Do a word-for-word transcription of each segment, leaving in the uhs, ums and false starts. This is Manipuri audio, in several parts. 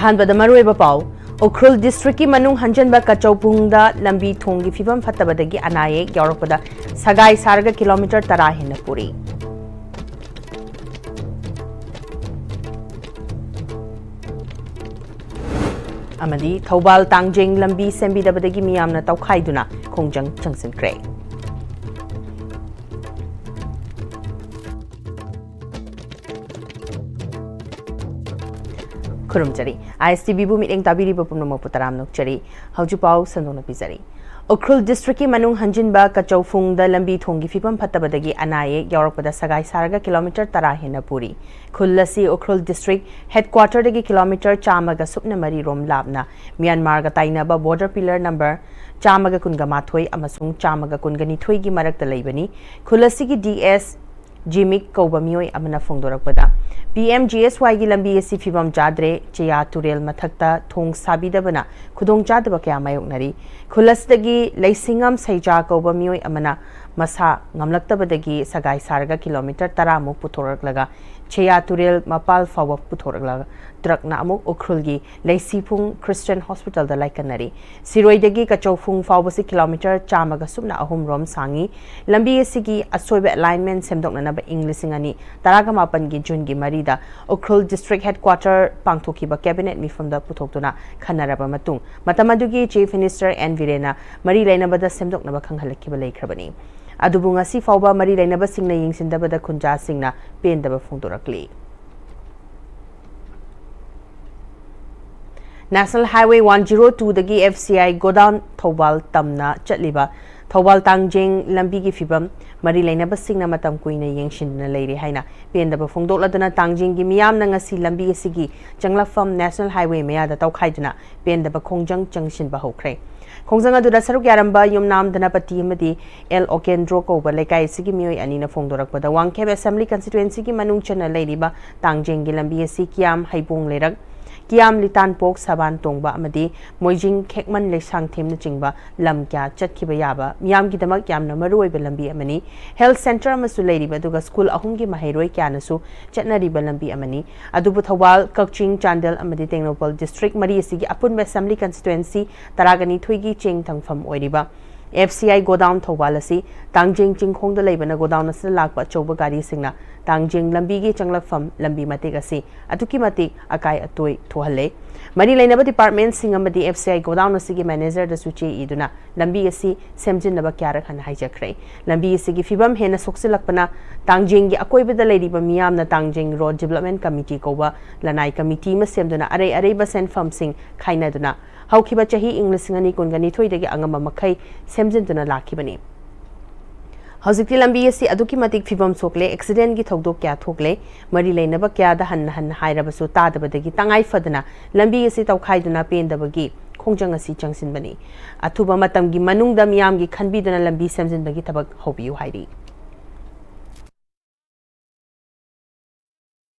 ꯑꯍꯥꯟꯕꯗ ꯃꯔꯨꯑꯣꯏꯕ ꯄꯥꯎ꯫ ꯎꯈ꯭ꯔꯨꯜ ꯗꯤꯁꯇ꯭ꯔꯤꯛꯀꯤ ꯃꯅꯨꯡ ꯍꯟꯖꯤꯟꯕ ꯀꯆꯧꯄꯨꯡꯗ ꯂꯝꯕꯤ ꯊꯣꯡꯒꯤ ꯐꯤꯕꯝ ꯐꯠꯇꯕꯗꯒꯤ ꯑꯅꯥ ꯑꯌꯦꯛ ꯌꯥꯎꯔꯛꯄꯗ ꯁꯒꯥꯏ ꯁꯥꯔꯒ ꯀꯤꯂꯣꯃꯤꯇꯔ ꯇꯔꯥ ꯍꯦꯟꯅ ꯄꯨꯔꯤ꯫ ꯑꯃꯗꯤ ꯊꯧꯕꯥꯜ ꯇꯥꯡꯖꯦꯡ ꯂꯝꯕꯤ ꯁꯦꯝꯕꯤꯗꯕꯗꯒꯤ ꯃꯤꯌꯥꯝꯅ ꯇꯧꯈꯥꯏꯗꯨꯅ ꯈꯣꯡꯖꯪ ꯆꯪꯁꯤꯟꯈ꯭ꯔꯦ꯫ ꯈꯨꯔꯨꯝꯖꯔꯤ꯫ ISTVꯕꯨ ꯃꯤꯠꯌꯦꯡ ꯇꯥꯕꯤꯔꯤꯕ ꯄꯨꯝꯅꯃꯛꯄꯨ ꯇꯔꯥꯝꯅ ꯑꯣꯛꯆꯔꯤ꯫ ꯍꯧꯖꯤꯛ ꯄꯥꯎ ꯁꯟꯗꯣꯛꯅ ꯄꯤꯖꯔꯤ꯫ ꯎꯈ꯭ꯔꯨꯜ ꯗꯤꯁꯇ꯭ꯔꯤꯛꯀꯤ ꯃꯅꯨꯡ ꯍꯟꯖꯤꯟꯕ ꯀꯆꯧꯐꯨꯡꯗ ꯂꯝꯕꯤ ꯊꯣꯡꯒꯤ ꯐꯤꯕꯝ ꯐꯠꯇꯕꯗꯒꯤ ꯑꯅꯥ ꯑꯌꯦꯛ ꯌꯥꯎꯔꯛꯄꯗ ꯁꯒꯥꯏ ꯁꯥꯔꯒ ꯀꯤꯂꯣꯃꯤꯇꯔ ꯇꯔꯥ ꯍꯦꯟꯅ ꯄꯨꯔꯤ꯫ ꯈꯨꯜ ꯑꯁꯤ ꯎꯈ꯭ꯔꯨꯜ ꯗꯤꯁꯇ꯭ꯔꯤꯛ ꯍꯦꯗꯀ꯭ꯋꯥꯇꯔꯗꯒꯤ ꯀꯤꯂꯣꯃꯤꯇꯔ ꯆꯥꯝꯃꯒ ꯁꯨꯞꯅ ꯃꯔꯤ ꯔꯣꯝ ꯂꯥꯞꯅ ꯃ꯭ꯌꯥꯟꯃꯥꯔꯒ ꯇꯥꯏꯅꯕ ꯕꯣꯔꯗꯔ ꯄꯤꯂꯔ ꯅꯝꯕꯔ ꯆꯥꯝꯃꯒ ꯀꯨꯟꯒ ꯃꯥꯊꯣꯏ ꯑꯃꯁꯨꯡ ꯆꯥꯝꯃꯒ ꯀꯨꯟꯒ ꯅꯤꯊꯣꯏꯒꯤ ꯃꯔꯛꯇ ꯂꯩꯕꯅꯤ꯫ ꯈꯨꯜ ꯑꯁꯤꯒꯤ DS ꯖꯤꯃꯤꯛ ꯀꯧꯕ ꯃꯤꯑꯣꯏ ꯑꯃꯅ ꯐꯣꯡꯗꯣꯔꯛꯄꯗ, PMGSYꯒꯤ ꯂꯝꯕꯤ ꯑꯁꯤ ꯐꯤꯕꯝ ꯆꯥꯗ꯭ꯔꯦ, ꯆꯦꯌꯥ ꯇꯨꯔꯦꯜ ꯃꯊꯛꯇ ꯊꯣꯡ ꯁꯥꯕꯤꯗꯕꯅ ꯈꯨꯗꯣꯡꯆꯥꯗꯕ ꯀꯌꯥ ꯃꯥꯌꯣꯛꯅꯔꯤ꯫ ꯈꯨꯜ ꯑꯁꯤꯗꯒꯤ ꯂꯩꯁꯤꯡꯉꯝ ꯁꯩꯖꯥ ꯀꯧꯕ ꯃꯤꯑꯣꯏ ꯑꯃꯅ ꯃꯁꯥ ꯉꯝꯂꯛꯇꯕꯗꯒꯤ ꯁꯒꯥꯏ ꯁꯥꯔꯒ ꯀꯤꯂꯣꯃꯤꯇꯔ ꯇꯔꯥꯃꯨꯛ ꯄꯨꯊꯣꯔꯛꯂꯒ ꯆꯦꯌꯥ ꯇꯨꯔꯦꯜ ꯃꯄꯥꯜ ꯐꯥꯎꯕ ꯄꯨꯊꯣꯔꯛꯂꯒ ꯇ꯭ꯔꯛꯅ ꯑꯃꯨꯛ ꯎꯈ꯭ꯔꯨꯜꯒꯤ ꯂꯩꯁꯤꯐꯨꯡ ꯈ꯭ꯔꯤꯁꯇꯤꯌꯟ ꯍꯣꯁꯄꯤꯇꯥꯜꯗ ꯂꯥꯏꯀꯠꯅꯔꯤ꯫ ꯁꯤꯔꯣꯏꯗꯒꯤ ꯀꯆꯧꯐꯨꯡ ꯐꯥꯎꯕꯁꯤ ꯀꯤꯂꯣꯃꯤꯇꯔ ꯆꯥꯝꯃꯒ ꯁꯨꯞꯅ ꯑꯍꯨꯝ ꯔꯣꯝ ꯁꯥꯡꯉꯤ꯫ ꯂꯝꯕꯤ ꯑꯁꯤꯒꯤ ꯑꯁꯣꯏꯕ ꯑꯦꯂꯥꯏꯟꯃꯦꯟ ꯁꯦꯝꯗꯣꯛꯅꯅꯕ ꯏꯪ ꯂꯤꯁꯤꯡ ꯑꯅꯤ ꯇꯔꯥꯒ ꯃꯥꯄꯟꯒꯤ ꯖꯨꯟꯒꯤ ꯃꯔꯤꯗ ꯎꯈ꯭ꯔꯨꯜ ꯗꯤꯁꯇ꯭ꯔꯤꯛ ꯍꯦꯗꯀ꯭ꯋꯥꯇꯔ ꯄꯥꯡꯊꯣꯛꯈꯤꯕ ꯀꯦꯕꯤꯅꯦꯠ ꯃꯤꯐꯝꯗ ꯄꯨꯊꯣꯛꯇꯨꯅ ꯈꯟꯅꯔꯕ ꯃꯇꯨꯡ, ꯃꯇꯝ ꯑꯗꯨꯒꯤ ꯆꯤꯐ ꯃꯤꯅꯤꯁꯇꯔ ꯑꯦꯟ ꯕꯤꯔꯦꯟꯅ ꯃꯔꯤ ꯂꯩꯅꯕꯗ ꯁꯦꯝꯗꯣꯛꯅꯕ ꯈꯪꯍꯜꯂꯛꯈꯤꯕ ꯂꯩꯈ꯭ꯔꯕꯅꯤ꯫ ꯑꯗꯨꯕꯨ ꯉꯁꯤ ꯐꯥꯎꯕ ꯃꯔꯤ ꯂꯩꯅꯕꯁꯤꯡꯅ ꯌꯦꯡꯁꯤꯟꯗꯕꯗ ꯈꯨꯟꯖꯥꯁꯤꯡꯅ ꯄꯦꯟꯗꯕ ꯐꯣꯡꯗꯣꯔꯛꯂꯤ꯫ National Highway one zero twoꯗꯒꯤ FCI godown Thoubal ꯇꯝꯅ ꯆꯠꯂꯤꯕ ꯊꯧꯕꯥꯜ ꯇꯥꯡꯖꯦꯡ ꯂꯝꯕꯤꯒꯤ ꯐꯤꯕꯝ ꯃꯔꯤ ꯂꯩꯅꯕꯁꯤꯡꯅ ꯃꯇꯝ ꯀꯨꯏꯅ ꯌꯦꯡꯁꯤꯟꯗꯨꯅ ꯂꯩꯔꯦ ꯍꯥꯏꯅ ꯄꯦꯟꯗꯕ ꯐꯣꯡꯗꯣꯛꯂꯗꯨꯅ ꯇꯥꯡꯖꯦꯡꯒꯤ ꯃꯤꯌꯥꯝꯅ ꯉꯁꯤ ꯂꯝꯕꯤ ꯑꯁꯤꯒꯤ ꯆꯪꯂꯛꯐꯝ National Highway ꯃꯌꯥꯗ ꯇꯧꯈꯥꯏꯗꯨꯅ ꯄꯦꯟꯗꯕ ꯈꯣꯡꯖꯪ ꯆꯪꯁꯤꯟꯕ ꯍꯧꯈ꯭ꯔꯦ꯫ ꯈꯣꯡꯖꯪ ꯑꯗꯨꯗ ꯁꯔꯨꯛ ꯌꯥꯔꯝꯕ ꯌꯨꯝꯅꯥꯝ ꯙꯅꯄꯇꯤ ꯑꯃꯗꯤ ꯑꯦꯜ ꯑꯣꯀꯦꯟꯗ꯭ꯔꯣ ꯀꯧꯕ ꯂꯩꯀꯥꯏ ꯑꯁꯤꯒꯤ ꯃꯤꯑꯣꯏ ꯑꯅꯤꯅ ꯐꯣꯡꯗꯣꯔꯛꯄꯗ, ꯋꯥꯡꯈꯦꯝ ꯑꯦꯁꯦꯝꯕ꯭ꯂꯤ ꯀꯟꯁꯇꯤꯇ꯭ꯋꯦꯟꯁꯤꯒꯤ ꯃꯅꯨꯡ ꯆꯟꯅ ꯂꯩꯔꯤꯕ ꯇꯥꯡꯖꯦꯡꯒꯤ ꯂꯝꯕꯤ ꯑꯁꯤ ꯀꯤꯌꯥꯝ ꯍꯩꯕꯣꯡ ꯂꯩꯔꯛ, ꯀꯤꯌꯥꯝ ꯂꯤꯇꯥꯟꯄꯣꯛ ꯁꯕꯥꯟ ꯇꯣꯡꯕ ꯑꯃꯗꯤ ꯃꯣꯏꯖꯤꯡ ꯈꯦꯛꯃꯟ ꯂꯩꯁꯥꯡꯊꯦꯝꯅꯆꯤꯡꯕ ꯂꯝ ꯀꯌꯥ ꯆꯠꯈꯤꯕ ꯌꯥꯕ ꯃꯤꯌꯥꯝꯒꯤꯗꯃꯛ ꯌꯥꯝꯅ ꯃꯔꯨꯑꯣꯏꯕ ꯂꯝꯕꯤ ꯑꯃꯅꯤ꯫ ꯍꯦꯜꯊ ꯁꯦꯟꯇꯔ ꯑꯃꯁꯨ ꯂꯩꯔꯤꯕ ꯑꯗꯨꯒ ꯁ꯭ꯀꯨꯜ ꯑꯍꯨꯝꯒꯤ ꯃꯍꯩꯔꯣꯏ ꯀꯌꯥꯅꯁꯨ ꯆꯠꯅꯔꯤꯕ ꯂꯝꯕꯤ ꯑꯃꯅꯤ꯫ ꯑꯗꯨꯕꯨ ꯊꯧꯕꯥꯜ, ꯀꯛꯆꯤꯡ, ꯆꯥꯟꯗꯦꯜ ꯑꯃꯗꯤ ꯇꯦꯡꯅꯧꯄꯜ ꯗꯤꯁꯇ꯭ꯔꯤꯛ ꯃꯔꯤ ꯑꯁꯤꯒꯤ ꯑꯄꯨꯟꯕ ꯑꯦꯁꯦꯝꯕ꯭ꯂꯤ ꯀꯟꯁꯇꯤꯇ꯭ꯋꯦꯟꯁꯤ ꯇꯔꯥꯒ ꯅꯤꯊꯣꯏꯒꯤ ꯆꯦꯡ ꯊꯪꯐꯝ ꯑꯣꯏꯔꯤꯕ F C I godown Thoubal ꯑꯁꯤ ꯇꯥꯡꯖꯦꯡ ꯆꯤꯡꯈꯣꯡꯗ ꯂꯩꯕꯅ ꯒꯣꯗꯥꯎꯟ ꯑꯁꯤꯗ ꯂꯥꯛꯄ ꯑꯆꯧꯕ ꯒꯥꯔꯤꯁꯤꯡꯅ ꯇꯥꯡꯖꯦꯡ ꯂꯝꯕꯤꯒꯤ ꯆꯪꯂꯛꯐꯝ ꯂꯝꯕꯤ ꯃꯇꯦꯛ ꯑꯁꯤ ꯑꯗꯨꯛꯀꯤ ꯃꯇꯤꯛ ꯑꯀꯥꯏ ꯑꯇꯣꯏ ꯊꯣꯛꯍꯜꯂꯦ꯫ ꯃꯔꯤ ꯂꯩꯅꯕ ꯗꯤꯄꯥꯔꯠꯃꯦꯟꯁꯤꯡ ꯑꯃꯗꯤ ꯑꯦꯐ ꯁꯤ ꯑꯥꯏ ꯒꯣꯗꯥꯎꯟ ꯑꯁꯤꯒꯤ ꯃꯦꯅꯦꯖꯔꯗꯁꯨ ꯆꯦ ꯏꯗꯨꯅ ꯂꯝꯕꯤ ꯑꯁꯤ ꯁꯦꯝꯖꯤꯟꯅꯕ ꯀꯌꯥꯔꯛ ꯍꯟꯅ ꯍꯥꯏꯖꯈ꯭ꯔꯦ꯫ ꯂꯝꯕꯤ ꯑꯁꯤꯒꯤ ꯐꯤꯕꯝ ꯍꯦꯟꯅ ꯁꯣꯛꯆꯤꯜꯂꯛꯄꯅ ꯇꯥꯡꯖꯦꯡꯒꯤ ꯑꯀꯣꯏꯕꯗ ꯂꯩꯔꯤꯕ ꯃꯤꯌꯥꯝꯅ ꯇꯥꯡꯖꯦꯡ ꯔꯣꯗ ꯗꯤꯕꯂꯞꯃꯦꯟ ꯀꯃꯤꯇꯤ ꯀꯧꯕ ꯂꯅꯥꯏ ꯀꯃꯤꯇꯤ ꯑꯃ ꯁꯦꯝꯗꯨꯅ ꯑꯔꯩ ꯑꯔꯩꯕ ꯁꯦꯟꯐꯝꯁꯤꯡ ꯈꯥꯏꯅꯗꯨꯅ ꯍꯧꯈꯤꯕ ꯆꯍꯤ ꯏꯪ ꯂꯤꯁꯤꯡ ꯑꯅꯤ ꯀꯨꯟꯒ ꯅꯤꯊꯣꯏꯗꯒꯤ ꯑꯉꯝꯕ ꯃꯈꯩ ꯁꯦꯝꯖꯤꯟꯗꯨꯅ ꯂꯥꯛꯈꯤꯕꯅꯤ꯫ ꯍꯧꯖꯤꯛꯇꯤ ꯂꯝꯕꯤ ꯑꯁꯤ ꯑꯗꯨꯛꯀꯤ ꯃꯇꯤꯛ ꯐꯤꯕꯝ ꯁꯣꯛꯂꯦ, ꯑꯦꯛꯁꯤꯗꯦꯟꯒꯤ ꯊꯧꯗꯣꯛ ꯀꯌꯥ ꯊꯣꯛꯂꯦ꯫ ꯃꯔꯤ ꯂꯩꯅꯕ ꯀꯌꯥꯗ ꯍꯟꯅ ꯍꯟꯅ ꯍꯥꯏꯔꯕꯁꯨ ꯇꯥꯗꯕꯗꯒꯤ ꯇꯉꯥꯏ ꯐꯗꯅ ꯂꯝꯕꯤ ꯑꯁꯤ ꯇꯧꯈꯥꯏꯗꯨꯅ ꯄꯦꯟꯗꯕꯒꯤ ꯈꯣꯡꯖꯪ ꯑꯁꯤ ꯆꯪꯁꯤꯟꯕꯅꯤ꯫ ꯑꯊꯨꯕ ꯃꯇꯝꯒꯤ ꯃꯅꯨꯡꯗ ꯃꯤꯌꯥꯝꯒꯤ ꯈꯟꯕꯤꯗꯨꯅ ꯂꯝꯕꯤ ꯁꯦꯝꯖꯤꯟꯕꯒꯤ ꯊꯕꯛ ꯍꯧꯕꯤꯌꯨ ꯍꯥꯏꯔꯤ꯫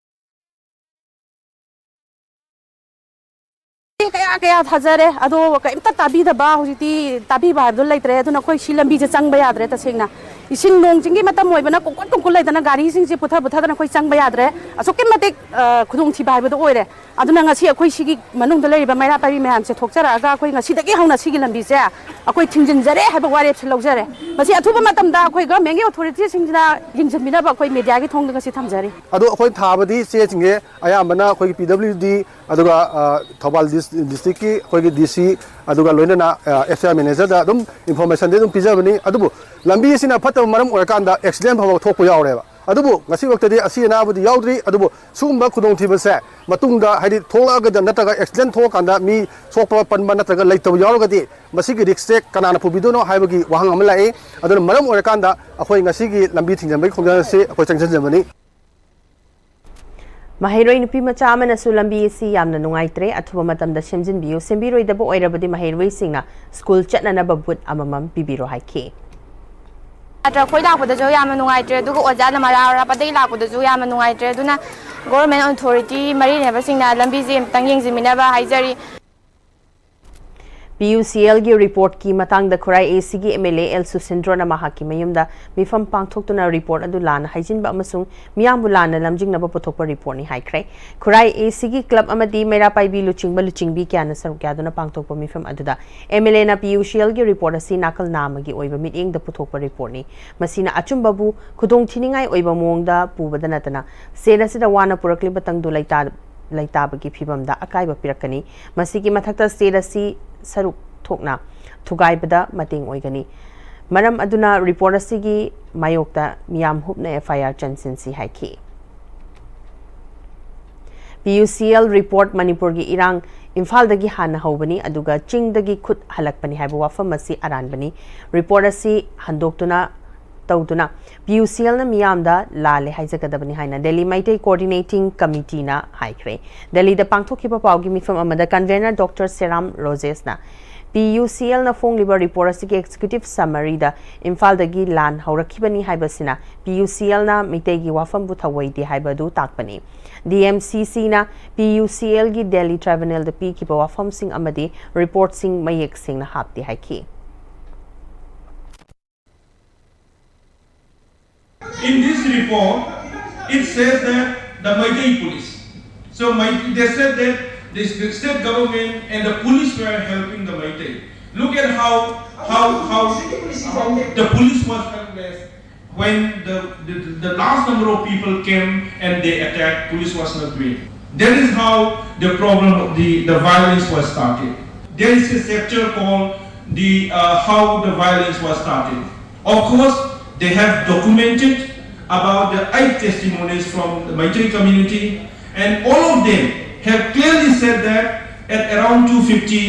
ꯀꯌꯥ ꯀꯌꯥ ꯊꯥꯖꯔꯦ, ꯑꯗꯣ ꯀꯩꯝꯇ ꯇꯥꯕꯤꯗꯕ, ꯍꯧꯖꯤꯛꯇꯤ ꯇꯥꯕꯤꯕ ꯍꯥꯏꯕꯗꯣ ꯂꯩꯇ꯭ꯔꯦ꯫ ꯑꯗꯨꯅ ꯑꯩꯈꯣꯏ ꯁꯤ ꯂꯝꯕꯤꯁꯦ ꯆꯪꯕ ꯌꯥꯗ꯭ꯔꯦ꯫ ꯇꯁꯦꯡꯅ ꯏꯁꯤꯡ ꯅꯣꯡ ꯆꯤꯡꯒꯤ ꯃꯇꯝ ꯑꯣꯏꯕꯅ ꯀꯨꯡꯀꯨꯠ ꯀꯨꯡꯀꯨꯠ ꯂꯩꯗꯅ ꯒꯥꯔꯤꯁꯤꯡꯁꯦ ꯄꯨꯊ ꯄꯨꯊꯗꯅ ꯑꯩꯈꯣꯏ ꯆꯪꯕ ꯌꯥꯗ꯭ꯔꯦ꯫ ꯑꯁꯨꯛꯀꯤ ꯃꯇꯤꯛ, ꯑ, ꯈꯨꯗꯣꯡꯊꯤꯕ ꯍꯥꯏꯕꯗꯣ ꯑꯣꯏꯔꯦ꯫ ꯑꯗꯨꯅ ꯉꯁꯤ ꯑꯩꯈꯣꯏ ꯁꯤꯒꯤ ꯃꯅꯨꯡꯗ ꯂꯩꯔꯤꯕ ꯃꯩꯔꯥ ꯄꯥꯏꯕꯤ ꯃꯌꯥꯝꯁꯦ ꯊꯣꯛꯆꯔꯛꯑꯒ ꯑꯩꯈꯣꯏ ꯉꯁꯤꯗꯒꯤ ꯍꯧꯅ ꯁꯤꯒꯤ ꯂꯝꯕꯤꯁꯦ ꯑꯩꯈꯣꯏ ꯊꯤꯡꯖꯤꯟꯖꯔꯦ ꯍꯥꯏꯕ ꯋꯥꯔꯦꯞꯁꯦ ꯂꯧꯖꯔꯦ꯫ ꯃꯁꯤ ꯑꯊꯨꯕ ꯃꯇꯝꯗ ꯑꯩꯈꯣꯏ ꯒꯚꯔꯟꯃꯦꯟꯒꯤ ꯑꯣꯊꯣꯔꯤꯇꯤꯁꯤꯡꯁꯤꯅ ꯌꯦꯡꯁꯤꯟꯕꯤꯅꯕ ꯑꯩꯈꯣꯏ ꯃꯦꯗꯤꯌꯥꯒꯤ ꯊꯣꯡꯗ ꯉꯁꯤ ꯊꯝꯖꯔꯤ꯫ ꯑꯗꯣ ꯑꯩꯈꯣꯏ ꯊꯥꯕꯗꯤ ꯆꯦꯁꯤꯡꯁꯦ ꯑꯌꯥꯝꯕꯅ ꯑꯩꯈꯣꯏꯒꯤ ꯄꯤ ꯗꯕ꯭ꯂꯤꯌꯨ ꯗꯤ, ꯑꯗꯨꯒ, ꯑ, ꯊꯧꯕꯥꯜ ꯗꯤꯁ-, ꯗꯤꯁꯇ꯭ꯔꯤꯛꯀꯤ ꯑꯩꯈꯣꯏꯒꯤ ꯗꯤ ꯁꯤ, ꯑꯗꯨꯒ ꯂꯣꯏꯅꯅ, ꯑ, ꯑꯦꯐ ꯁꯤ ꯑꯥꯏ ꯃꯦꯅꯦꯖꯔꯗ ꯑꯗꯨꯝ ꯏꯟꯐꯣꯔꯃꯦꯁꯟꯗꯤ ꯑꯗꯨꯝ ꯄꯤꯖꯕꯅꯤ꯫ ꯑꯗꯨꯕꯨ ꯂꯝꯕꯤ ꯑꯁꯤꯅ ꯐꯠꯇꯕ ꯃꯔꯝ ꯑꯣꯏꯔꯀꯥꯟꯗ ꯑꯦꯛꯁꯤꯗꯦꯟ ꯐꯥꯎꯕ ꯊꯣꯛꯄ ꯌꯥꯎꯔꯦꯕ꯫ ꯑꯗꯨꯕꯨ ꯉꯁꯤꯐꯥꯎꯗꯗꯤ ꯑꯁꯤ ꯑꯅꯥꯕꯨꯗꯤ ꯌꯥꯎꯗ꯭ꯔꯤ꯫ ꯑꯗꯨꯕꯨ ꯁꯤꯒꯨꯝꯕ ꯈꯨꯗꯣꯡꯊꯤꯕꯁꯦ ꯃꯇꯨꯡꯗ, ꯍꯥꯏꯗꯤ, ꯊꯣꯛꯂꯛꯑꯒꯗ ꯅꯠꯇ꯭ꯔꯒ ꯑꯦꯛꯁꯤꯗꯦꯟ ꯊꯣꯛꯑꯀꯥꯟꯗ ꯃꯤ ꯁꯣꯛꯄ ꯄꯟꯕ ꯅꯠꯇ꯭ꯔꯒ ꯂꯩꯇꯕ ꯌꯥꯎꯔꯒꯗꯤ ꯃꯁꯤꯒꯤ ꯔꯤꯛꯁꯁꯦ ꯀꯅꯥꯅ ꯄꯨꯕꯤꯗꯣꯏꯅꯣ ꯍꯥꯏꯕꯒꯤ ꯋꯥꯍꯪ ꯑꯃ ꯂꯥꯛꯏ꯫ ꯑꯗꯨꯅ ꯃꯔꯝ ꯑꯣꯏꯔꯀꯥꯟꯗ ꯑꯩꯈꯣꯏ ꯉꯁꯤꯒꯤ ꯂꯝꯕꯤ ꯊꯤꯡꯖꯤꯟꯕꯒꯤ ꯈꯣꯡꯖꯪ ꯑꯁꯤ ꯑꯩꯈꯣꯏ ꯆꯪꯁꯤꯟꯖꯕꯅꯤ꯫ ꯃꯍꯩꯔꯣꯏ ꯅꯨꯄꯤ ꯃꯆꯥ ꯑꯃꯅꯁꯨ ꯂꯝꯕꯤ ꯑꯁꯤ ꯌꯥꯝꯅ ꯅꯨꯡꯉꯥꯏꯇ꯭ꯔꯦ, ꯑꯊꯨꯕ ꯃꯇꯝꯗ ꯁꯦꯝꯖꯤꯟꯕꯤꯌꯨ, ꯁꯦꯝꯕꯤꯔꯣꯏꯗꯕ ꯑꯣꯏꯔꯕꯗꯤ ꯃꯍꯩꯔꯣꯏꯁꯤꯡꯅ ꯁ꯭ꯀꯨꯜ ꯆꯠꯅꯅꯕ ꯕꯨꯠ ꯑꯃꯃꯝ ꯄꯤꯕꯤꯔꯣ ꯍꯥꯏꯈꯤ꯫ ꯁꯥꯇ꯭ꯔ ꯑꯩꯈꯣꯏ ꯂꯥꯛꯄꯗꯁꯨ ꯌꯥꯝꯅ ꯅꯨꯡꯉꯥꯏꯇ꯭ꯔꯦ, ꯑꯗꯨꯒ ꯑꯣꯖꯥ ꯅꯃꯥꯔꯥ ꯑꯔꯥꯞꯄꯗꯒꯤ ꯂꯥꯛꯄꯗꯁꯨ ꯌꯥꯝꯅ ꯅꯨꯡꯉꯥꯏꯇ꯭ꯔꯦ꯫ ꯑꯗꯨꯅ ꯒꯣꯚꯔꯟꯃꯦꯟ ꯑꯣꯊꯣꯔꯤꯇꯤ ꯃꯔꯤ ꯂꯩꯅꯕꯁꯤꯡꯅ ꯂꯝꯕꯤꯁꯦ ꯑꯃꯨꯛꯇꯪ ꯌꯦꯡꯁꯤꯟꯕꯤꯅꯕ ꯍꯥꯏꯖꯔꯤ꯫ ꯄꯤ ꯌꯨ ꯁꯤ ꯑꯦꯜꯒꯤ ꯔꯤꯄꯣꯔꯠꯀꯤ ꯃꯇꯥꯡꯗ ꯈꯨꯔꯥꯏ ꯑꯦ ꯁꯤꯒꯤ ꯑꯦꯝ ꯑꯦꯜ ꯑꯦ ꯑꯦꯜ ꯁꯨꯁꯤꯟꯗ꯭ꯔꯣꯅ ꯃꯍꯥꯛꯀꯤ ꯃꯌꯨꯝꯗ ꯃꯤꯐꯝ ꯄꯥꯡꯊꯣꯛꯇꯨꯅ ꯔꯤꯄꯣꯔꯠ ꯑꯗꯨ ꯂꯥꯟꯅ ꯍꯥꯏꯖꯤꯟꯕ ꯑꯃꯁꯨꯡ ꯃꯤꯌꯥꯝꯕꯨ ꯂꯥꯟꯅ ꯂꯝꯖꯤꯡꯅꯕ ꯄꯨꯊꯣꯛꯄ ꯔꯤꯄꯣꯔꯠꯅꯤ ꯍꯥꯏꯈ꯭ꯔꯦ꯫ ꯈꯨꯔꯥꯏ ꯑꯦ ꯁꯤꯒꯤ ꯀ꯭ꯂꯕ ꯑꯃꯗꯤ ꯃꯩꯔꯥ ꯄꯥꯏꯕꯤ ꯂꯨꯆꯤꯡꯕ ꯂꯨꯆꯤꯡꯕꯤ ꯀꯌꯥꯅ ꯁꯔꯨꯛ ꯌꯥꯗꯨꯅ ꯄꯥꯡꯊꯣꯛꯄ ꯃꯤꯐꯝ ꯑꯗꯨꯗ ꯑꯦꯝ ꯑꯦꯜ ꯑꯦꯅ ꯄꯤ ꯌꯨ ꯁꯤ ꯑꯦꯜꯒꯤ ꯔꯤꯄꯣꯔꯠ ꯑꯁꯤ ꯅꯥꯀꯜ ꯅꯥꯝꯃꯒꯤ ꯑꯣꯏꯕ ꯃꯤꯠꯌꯦꯡꯗ ꯄꯨꯊꯣꯛꯄ ꯔꯤꯄꯣꯔꯠꯅꯤ꯫ ꯃꯁꯤꯅ ꯑꯆꯨꯝꯕꯕꯨ ꯈꯨꯗꯣꯡ ꯊꯤꯅꯤꯡꯉꯥꯏ ꯑꯣꯏꯕ ꯃꯑꯣꯡꯗ ꯄꯨꯕꯗ ꯅꯠꯇꯅ ꯁ꯭ꯇꯦꯠ ꯑꯁꯤꯗ ꯋꯥꯅ ꯄꯨꯔꯛꯂꯤꯕ ꯇꯪꯗꯨ ꯂꯩꯇꯥ ꯂꯩꯇꯥꯕꯒꯤ ꯐꯤꯕꯝꯗ ꯑꯀꯥꯏꯕ ꯄꯤꯔꯛꯀꯅꯤ꯫ ꯃꯁꯤꯒꯤ ꯃꯊꯛꯇ ꯁ꯭ꯇꯦꯠ ꯑꯁꯤ ꯁꯔꯨꯛ ꯊꯣꯛꯅ ꯊꯨꯒꯥꯏꯕꯗ ꯃꯇꯦꯡ ꯑꯣꯏꯒꯅꯤ꯫ ꯃꯔꯝ ꯑꯗꯨꯅ ꯔꯤꯄꯣꯔꯠ ꯑꯁꯤꯒꯤ ꯃꯥꯌꯣꯛꯇ ꯃꯤꯌꯥꯝ ꯍꯨꯞꯅ ꯑꯦꯐ ꯑꯥꯏ ꯑꯥꯔ ꯆꯟꯁꯤꯟꯁꯤ ꯍꯥꯏꯈꯤ꯫ ꯄꯤ ꯌꯨ ꯁꯤ ꯑꯦꯜ ꯔꯤꯄꯣꯔꯠ ꯃꯅꯤꯄꯨꯔꯒꯤ ꯏꯔꯥꯡ ꯏꯝꯐꯥꯜꯗꯒꯤ ꯍꯥꯟꯅ ꯍꯧꯕꯅꯤ, ꯑꯗꯨꯒ ꯆꯤꯡꯗꯒꯤ ꯈꯨꯠ ꯍꯜꯂꯛꯄꯅꯤ ꯍꯥꯏꯕ ꯋꯥꯐꯝ ꯑꯁꯤ ꯑꯔꯥꯟꯕꯅꯤ꯫ ꯔꯤꯄꯣꯔꯠ ꯑꯁꯤ ꯍꯟꯗꯣꯛꯇꯨꯅ ꯇꯧꯗꯨꯅ ꯄꯤ ꯌꯨ ꯁꯤ ꯑꯦꯜꯅ ꯃꯤꯌꯥꯝꯗ ꯂꯥꯜꯂꯦ ꯍꯥꯏꯖꯒꯗꯕꯅꯤ ꯍꯥꯏꯅ ꯗꯦꯜꯂꯤ ꯃꯩꯇꯩ ꯀꯣꯑꯣꯔꯗꯤꯅꯦꯇꯤꯡ ꯀꯃꯤꯇꯤꯅ ꯍꯥꯏꯈ꯭ꯔꯦ꯫ ꯗꯦꯜꯂꯤꯗ ꯄꯥꯡꯊꯣꯛꯈꯤꯕ ꯄꯥꯎꯒꯤ ꯃꯤꯐꯝ ꯑꯃꯗ ꯀꯟꯚꯦꯅꯔ ꯗꯣꯛꯇꯔ ꯁꯦꯔꯥꯝ ꯔꯣꯖꯦꯁꯅ ꯄꯤ ꯌꯨ ꯁꯤ ꯑꯦꯜꯅ ꯐꯣꯡꯂꯤꯕ ꯔꯤꯄꯣꯔꯠ ꯑꯁꯤꯒꯤ ꯑꯦꯛꯖꯤꯀ꯭ꯌꯨꯇꯤꯚ ꯁꯝꯃꯔꯤꯗ ꯏꯝꯐꯥꯜꯗꯒꯤ ꯂꯥꯟ ꯍꯧꯔꯛꯈꯤꯕꯅꯤ ꯍꯥꯏꯕꯁꯤꯅ ꯄꯤ ꯌꯨ ꯁꯤ ꯑꯦꯜꯅ ꯃꯤꯇꯩꯒꯤ ꯋꯥꯐꯝꯕꯨ ꯊꯧꯑꯣꯏꯗꯦ ꯍꯥꯏꯕꯗꯨ ꯇꯥꯛꯄꯅꯤ꯫ ꯗꯤ ꯑꯦꯝ ꯁꯤ ꯁꯤꯅ ꯄꯤ ꯌꯨ ꯁꯤ ꯑꯦꯜꯒꯤ ꯗꯦꯜꯂꯤ ꯇ꯭ꯔꯥꯏꯕꯨꯅꯦꯜꯗ ꯄꯤꯈꯤꯕ ꯋꯥꯐꯝꯁꯤꯡ ꯑꯃꯗꯤ ꯔꯤꯄꯣꯔꯠꯁꯤꯡ ꯃꯌꯦꯛ ꯁꯦꯡꯅ ꯍꯥꯞꯇꯦ ꯍꯥꯏꯈꯤ꯫ In this report, it says that the Meitei police. So Meitei, they said that this, the state government and the police were helping the Meitei. Look at how how how the police was helpless when the, the the last number of people came and they attacked. Police was not doing. That is how the problem, the the violence was started. There is a chapter called the uh, how the violence was started. Of course, they have documented about the eight testimonies from the Meitei community, and all of them have clearly said that at around two fifty,